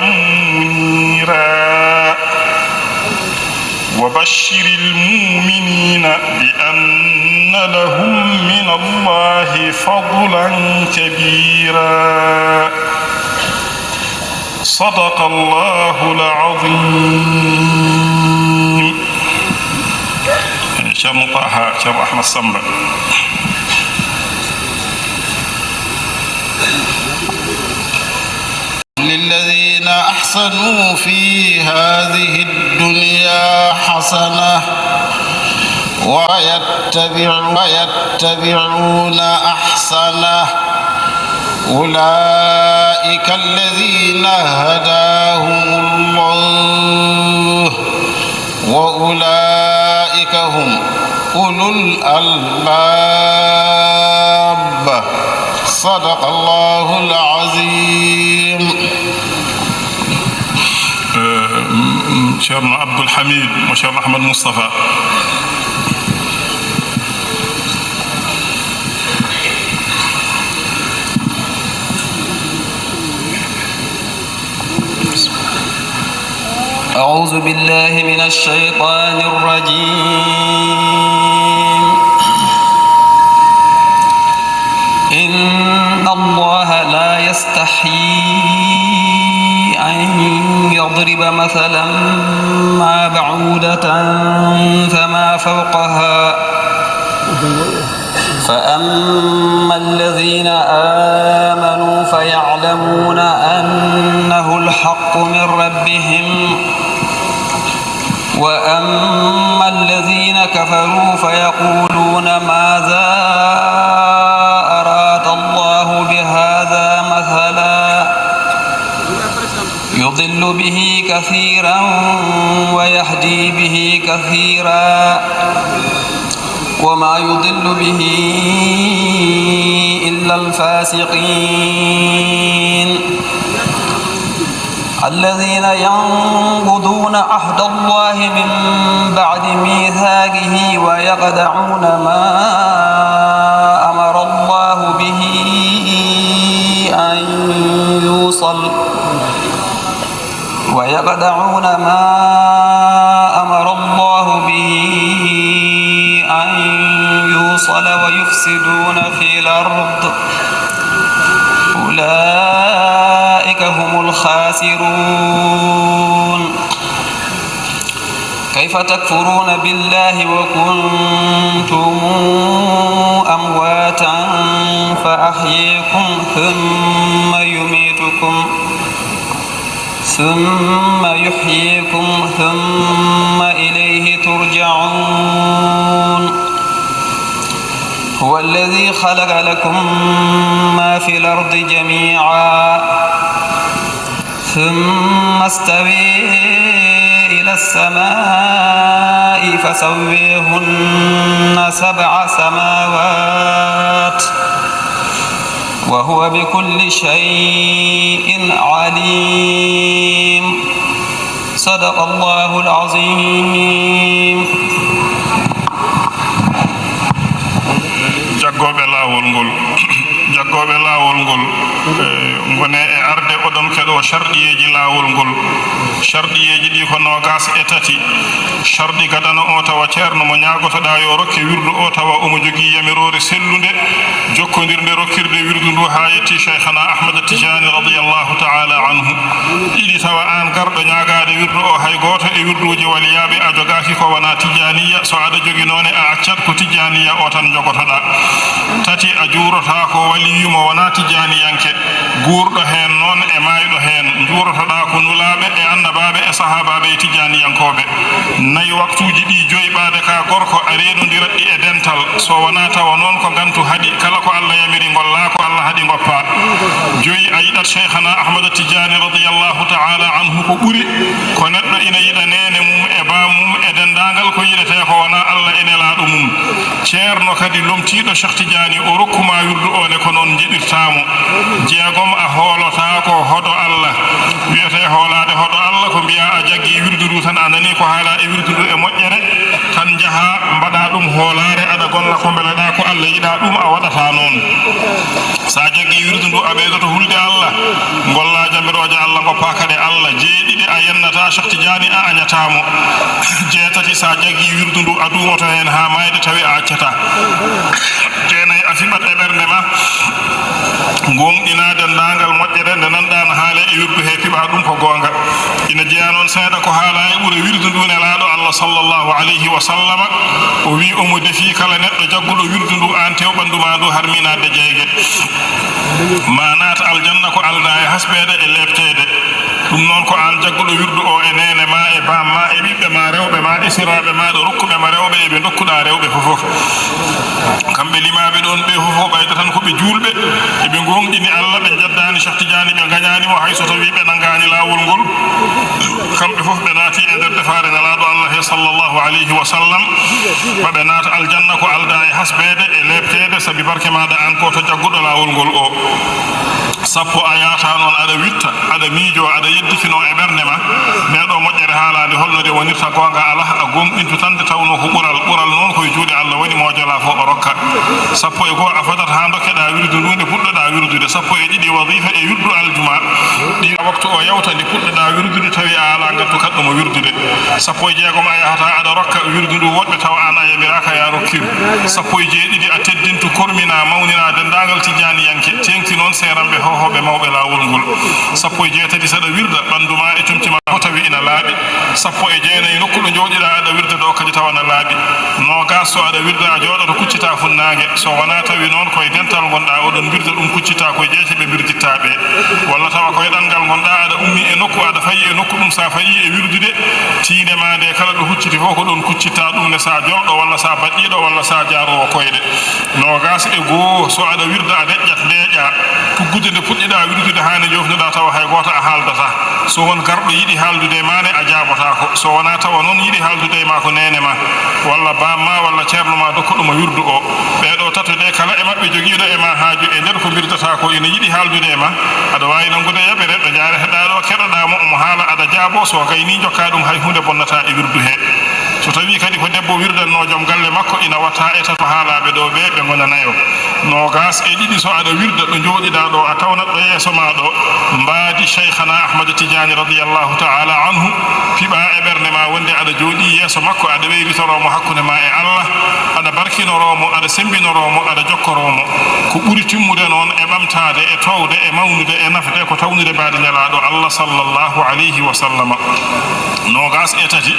منيرا. وبشر المؤمنين بأن لهم من الله فضلا كبيرا. صدق الله العظيم. Ceerno Taha, Ceerno Ahmad Samba. للذين أحسنوا في هذه الدنيا حسنة ويتبع-، ويتبعون أحسنه أولئك الذين هداهم الله وأولئك هم أولو الألباب. صدق الله العظيم. Eh, mm, mm, Ceerno Abdoul Hamid mo Ceerno Ahmad Moustapha. أعوذ بالله من الشيطان الرجيم. إن الله لا يستحيي أن يضرب مثلا ما بعودة فما فوقها فأما الذين آمنوا فيعلمون أنه الحق من ربهم. وأما الذين كفروا فيقولون ماذا أراد الله بهذا مثلا يضل به كثيرا ويهدي به كثيرا وما يضل به إلا الفاسقين. الذين ينقضون عهد الله من بعد ميثاقه ويقطعون ما أمر الله به أن يوصل ويقطعون ما أمر الله به أن يوصل ويفسدون في الأرض أولئك هم الخاسرون. كيف تكفرون بالله وكنتم أمواتا فأحييكم ثم يميتكم ثم يحييكم ثم إليه ترجعون. هو الذي خلق لكم ما في الأرض جميعا ثم استوى إلى السماء فسويهن سبع سماوات وهو بكل شيء عليم. صدق الله العظيم. Jaggooɓe laawol ngol, jaggooɓe laawol ngol, eh, ngone e arde oɗon keɗoo sharɗiyeeji laawol ngol. Sharɗiyeeji ɗi ko noogaas e tati. Sharɗi gadano o tawa ceerno mo ñaagotoɗaa yo rokke wirdu o tawa omo jogii yamiroore sellunde, jokkondirnde rokkirde wirdu ndu haa yetti Cheikhana Ahmad Tijani radiyallahu ta'ala anhu. Ɗiɗi, tawa aan garɗo ñaagaade wirdu o, hay gooto e wirduuji waliyaaɓe a jogaaki ko wonaa Tijaniya, so aɗa jogi noone a accat ko Tijaniya o tan jogotoɗaa. Tati, a juurotaako waliyu mo wonaa Tijaniyanke, guurɗo heen noon e maayɗo heen, njuurotoɗaa ko nulaaɓe e annabaaɓe e sahaabaaɓe e Tijaniyankooɓe. Nayi, waktuuji ɗi joyi ɓaade ka gorko a reenondirat ɗi e dental, so wonaa tawa noon ko ngantu haɗi, kala ko Allah yamiri ngollaa, ko Allah haɗi ngoppaa. Joyi, a yiɗat Cheikhana Ahmad Tijani radiyallahu ta'ala anhu ko ɓuri, ko neɗɗo ina yiɗa neene mum e baam mum e denndaangal ko yiɗetee ko wonaa Allah e nelaaɗo mum. Ceerno kadi lomtiiɗo Cheikh Tidiane, o rokku ma wirdu o ne, ko noon njiɗirtaa mo. Jeegom, a hoolotaako hodo Allah. Wiyetee hoolaade hodo Allah ko mbiyaa a jaggii wirdu ndu tan, a nanii ko haalaa e wirdu ndu e moƴƴere, tan njahaa mbaɗaa ɗum hoolaare, aɗa golla ko mbeleɗaa ko Allah yiɗaa ɗum a waɗataa noon. So a jaggii wirdu ndu, a ɓeydoto hulde Allah, ngollaa jamirooje Allah, ngoppaa kaɗe Allah. Jeeɗiɗi, a yennataa Cheikh Tidiane, a añataa mo. Jeetati, so a jaggii wirdu ndu, a duumoto heen haa maayde tawi a accataa. Jeenayi, a fiɓat e ɓernde ma, gooŋɗinaa denndaangal moƴƴere nde nanɗaa na haalee e wirdu he, piɓaa ɗum ko goonga. Ina jeyaa noon seeɗa ko haalaa e ɓure wirdu ndu Nelaaɗo Allah sallallahu alayhi wa sallama, o wii omo defii kala neɗɗo jagguɗo wirdu ndu, aan tew ɓanndu ma ndu harminaade jeyge. Ma naat aljanna ko aldaa e hasbeede e leepteede. Ɗum noon ko aan jagguɗo wirdu o e neene ma e baam ma e ɓiɓɓe ma rewɓe ma e siraaɓe ma ɗo rokkuɓe ma rewɓe e ɓe ndokkuɗaa rewɓe fof fof. Kamɓe limaaɓe ɗoon ɓe fof fof ɓayda tan ko ɓe juulɓe, e ɓe gooŋɗini Allah, ɓe njeddaani Cheikh Tidiane, ɓe ngañaani mo hay so tawii ɓe nanngaani laawol ngol. Kamɓe fof ɓe naati e nder defaare Nelaaɗo Allah he sallallahu alayhi wa sallam. Ma ɓe naat aljanna ko aldaa e hasbeede e leepteede sabi barke maaɗa aan gooto jagguɗo laawol ngol o. Sappo, a yahata noon aɗa witta, aɗa miijoo, aɗa yedditinoo e ɓernde ma, ndee ɗoo moƴƴere haalaande, hol no nde wonirta goonga? Alah, a gooŋɗintu tan nde tawnoo ko ɓural, ɓural noon ko e juuɗe Allah woni, moo jala fof o rokka. Sappo e goo, a fadat haa ndokkeɗaa wirdu ndu nde puɗɗoɗaa wirdude. Sappo e ɗiɗi, wadifa e wirdu aljuma. Ɗi waktu o yawta nde puɗɗoɗaa wirdude tawi a alaa ngartu kaɗɗo mo wirdude. Sappo e jeegom a yahata aɗa rokka wirdu ndu woɗɓe tawa an a yamiraaka ya rokkir. Sappo e jeeɗiɗi a teddintu, kormina, mawnina denndaangal tijjaaniyanke, teeŋti noon seeranɓe hoohooɓe mawɓe laawol ngol. Sappo e jeetati saɗa wirda, ɓanndu ma e comci ma fof tawi ina laaɓi. Sappo e jeenayi nokku ɗo njooɗiɗa aɗa wirda ɗo kadi tawa na laaɓi. Noogas so aɗa wirda a jooɗoto kuccita funnaange, so wonaa tawi noon ko e dental ngonɗa oɗon wirda ɗum kuccita ko e jeece ɓe wirditta ɓe. Walla tawa ko e ɗanngal ngonɗa aɗa ummi e nokku aɗa fayi e nokku ɗum sa fayi e wirdude, tiinde ma nde kala ɗo hucciti fof ko ɗon kuccitta ɗum ne sa jolɗo walla sa baɗɗiiɗo walla sa jaaroowo koyɗe. Noogas e goo so aɗa wirda a deƴƴat ndeeƴa, tuggude nde puɗɗiɗa wirdude haa nde jofnuɗa tawa hay gooto a haaldata. So won garɗo yiɗi haaldude e ma ne a jaabotaako. So wonaa tawa noon yiɗi haaldude e ma ko neene ma, walla baam ma, walla ceerno ma dokkuɗo ma wirdu o. Ɓee ɗo tato de kala e maɓɓe jogiiɗo e ma haaju e nder ko mbirdata ko ina yiɗi haaldude e ma, aɗa waawi nanngude yaɓere ɗo njaareteɗaa ɗo keɗoɗaa mo omo haala aɗa jaabo, so gayni njokkaa ɗum hay huunde bonnataa e wirdu he. So tawii kadi ko debbo wirdanno joom galle makko ina watta e tato haalaaɓe ɗo ɓe, ɓe ngona nayo. Noogas e ɗiɗi so aɗa wirda ɗo njooɗiɗaa ɗo a tawnat ɗo yeeso ma ɗo mbaadi Cheikhana Ahmada Tijaani radiyallahu ta'ala anhu piɓa e ɓernde ma wonde aɗa jooɗii yeeso makko aɗa weylitoroo mo hakkunde ma e Allah, aɗa barkinoroo mo, aɗa semmbinoroo mo, aɗa jokkoroo mo. Ko ɓuri timmude noon e ɓamtaade e toowde e mawnude e nafde ko tawnude mbaadi Nelaaɗo Allah sallallahu alayhi wa sallama. Noogas e tati,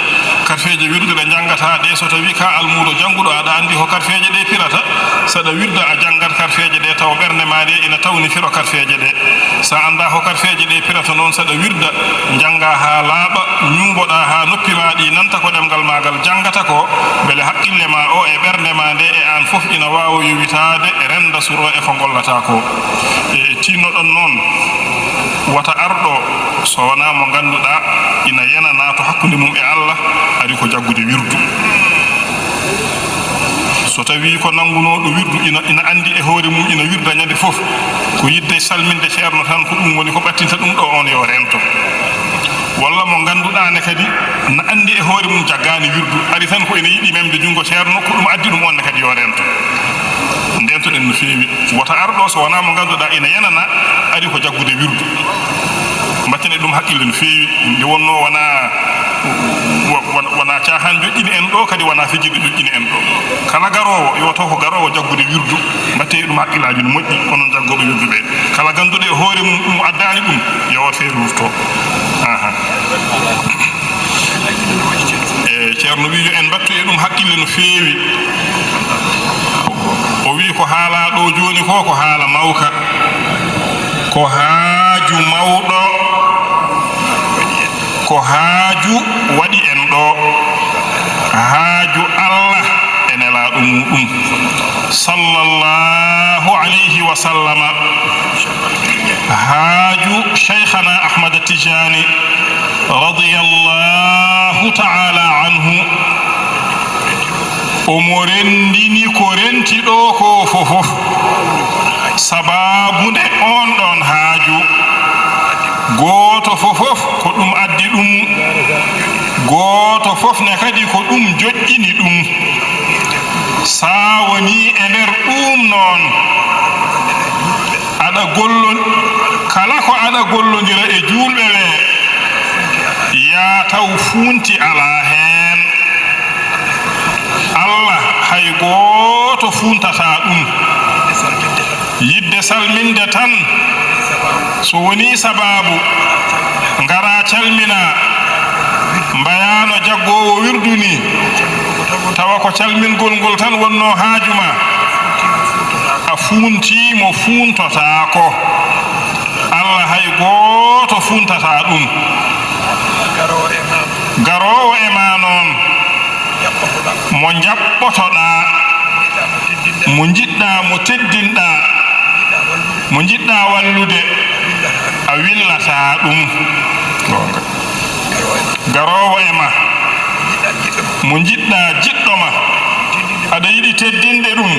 karfeeje wirdude njanngataa ɗe, so tawii ka almuudo jannguɗo aɗa anndi ko karfeeje ɗe pirata, saɗa wirda a janngat karfeeje ɗe tawa ɓernde ma nde ina tawni firo karfeeje ɗe. Sa annda ko karfeeje ɗe pirata noon saɗa wirda, njannga haa laaɓa, ñuuboɗa haa noppi ma ɗi nanta ko ɗemngal maagal janngata ko, mbele haqqille ma o e ɓernde ma nde e aan fof ina waawa yowitaade, rennda suro e ko ngollata ko. E tinnoɗon noon, wota ar ɗo so wonaa mo ngannduɗaa ina yenanaa to hakkunde mum e Allah, ari ko jaggude wirdu. So tawii ko nanngunooɗo wirdu ina, ina anndi e hoore mum ina wirda ñande fof, ko yiɗde salminde ceerno tan ko ɗum woni ko ɓattinta ɗum ɗo on yo rento. Walla mo ngannduɗaa ne kadi na anndi e hoore mum jaggaani wirdu, ari tan ko ina yiɗi memde junngo ceerno, ko ɗum addi ɗum on ne kadi yo rento. Ndentoɗen no feewi. Wota ar ɗo so wonaa mo ngannduɗaa ina yenana, ari ko jaggude wirdu. Mbatten e ɗum haqqille no feewi. Nde wonnoo wonaa, wo-, won-, wonaa caahan joƴƴini en ɗo, kadi wonaa fijirde joƴƴini en ɗo. Kala garoowo, yo taw ko garoowo jaggude wirdu. Mbatten e ɗum haqqillaaji no moƴƴi, onon jaggooɓe wirdu ɓe. Kala gannduɗo e hoore mum ɗum addaani ɗum, yo o feere wurto. Aha. E, Ceerno wi yo en mbattu e ɗum haqqille no feewi. O wi ko haalaa ɗo jooni ko, ko haala mawka. Ko haaju mawɗo, ko haaju waɗi en ɗo. Haaju Allah e nelaaɗo muɗum, sallallahu alayhi wa sallama. Haaju Shaykhana Ahmad Tijani, radiyallahu ta'ala anhu, omo renndini ko renti ɗo ko fofof. Sabaabu nde on ɗon haaju, gooto fofof ko ɗum addi ɗum, gooto fof ne kadi ko ɗum joƴƴini ɗum. Sa woni e nder ɗum noon, aɗa gollon-, kala ko aɗa gollondira e juulɓe ɓe, yaa taw fuunti alaa heen. Allah hay gooto fuuntataa ɗum. Yiɗde salminde tan, so wonii sabaabu, ngara calmina, mbayaano jaggoowo wirdu ni, tawa ko calmingol ngol tan wonnoo haaju ma, a fuuntii mo fuuntotaako. Allah hay gooto fuuntataa ɗum. Garoowo e ma noon, mo njaɓɓotoɗaa, mo njiɗɗaa, mo teddinɗaa, mo njiɗɗaa wallude, a willataa ɗum. Goonga. Garoowo e ma, mo njiɗɗaa, jiɗɗo ma, aɗa yiɗi teddinde ɗum,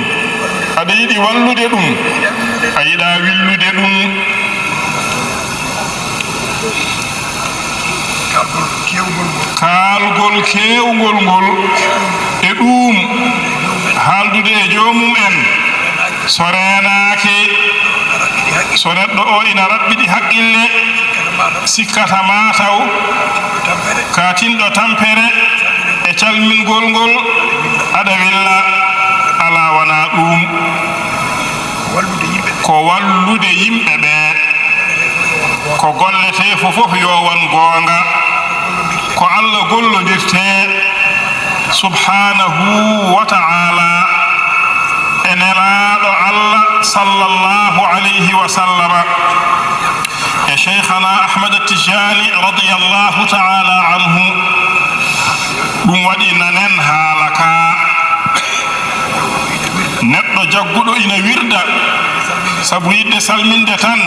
aɗa yiɗi wallude ɗum, a yiɗaa willude ɗum. Kaalgol keewgol ngol e ɗuum, haaldude e joomum en, so reenaaki, so neɗɗo o ina raɓɓiɗi haqqille, sikkata ma taw Katinɗo tampere e calmingol ngol, aɗa willa, alaa wonaa ɗuum. Ko wallude yimɓe ɓe. Ko golletee fof, fof yo won goonga. Ko Allah gollondirtee, subhaanahu wa ta'ala, e Nelaaɗo Allah, sallallahu alayhi wa sallama. E Sheikhana Ahmad Tijani radiyallahu ta'ala anhu. Ɗum waɗi nanen haala ka. Neɗɗo jagguɗo ina wirda sabu yiɗde salminde tan,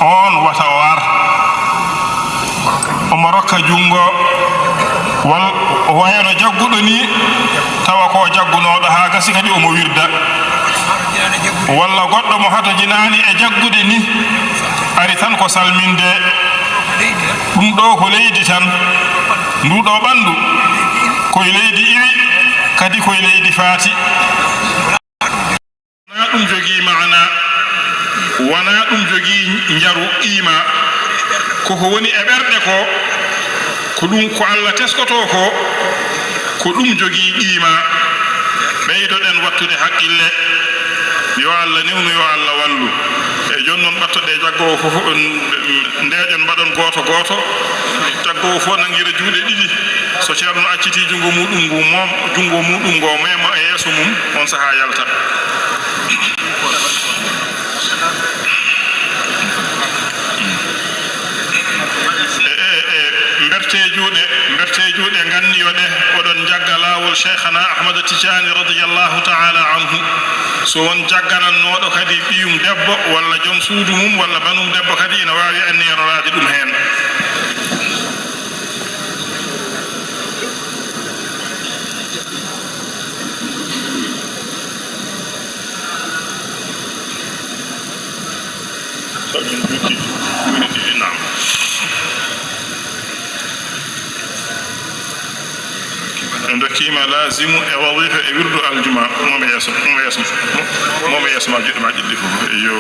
on wata o ar. Omo rokka junngo, wal-, o wayno jagguɗo ni, tawa ko jaggunooɗo haa gasi kadi omo wirda. Walla goɗɗo mo hatojinaani e jaggude ni, ari tan ko salminde. Ɗum ɗo ko leydi tan. Ndu ɗo ɓanndu, koye leydi iwi, kadi koye leydi faati. Wonaa ɗum jogii maana, wonaa ɗum jogii njaru qiima. Ko ko woni e ɓerɗe ko, ko ɗum ko Allah teskotoo ko, ko ɗum jogii qiima. Ɓeydoɗen wattude haqqille. Yo Allah newnu, yo Allah wallu. E jooni noon, ɓattoɗe jaggoowo fof, en ndeeƴon, mbaɗon gooto gooto. Jaggoowo fof nangira juuɗe ɗiɗi. So Ceerno accitii junngo muuɗum ngu, moom, junngo muuɗum ngo meema e yeeso mum, on sahaa yalta. E, e, e, mbertee juuɗe, mbertee juuɗe, nganniyo ɗe, oɗon njagga laawol Sheikhana Ahmad Tijani radiyallahu ta'ala anhu. So won jagganannooɗo kadi ɓiyum debbo, walla joom suudu mum, walla banum debbo kadi ina waawi anniyanooraade ɗum heen. Naam. En ndokkiima laazimu e wazifa e wirdu aljuma. Mo mo yeeso, mo mo yeeso, mo mo yeeso ma, juuɗe ma ɗiɗi fof. Eyyo.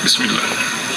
Bismillah.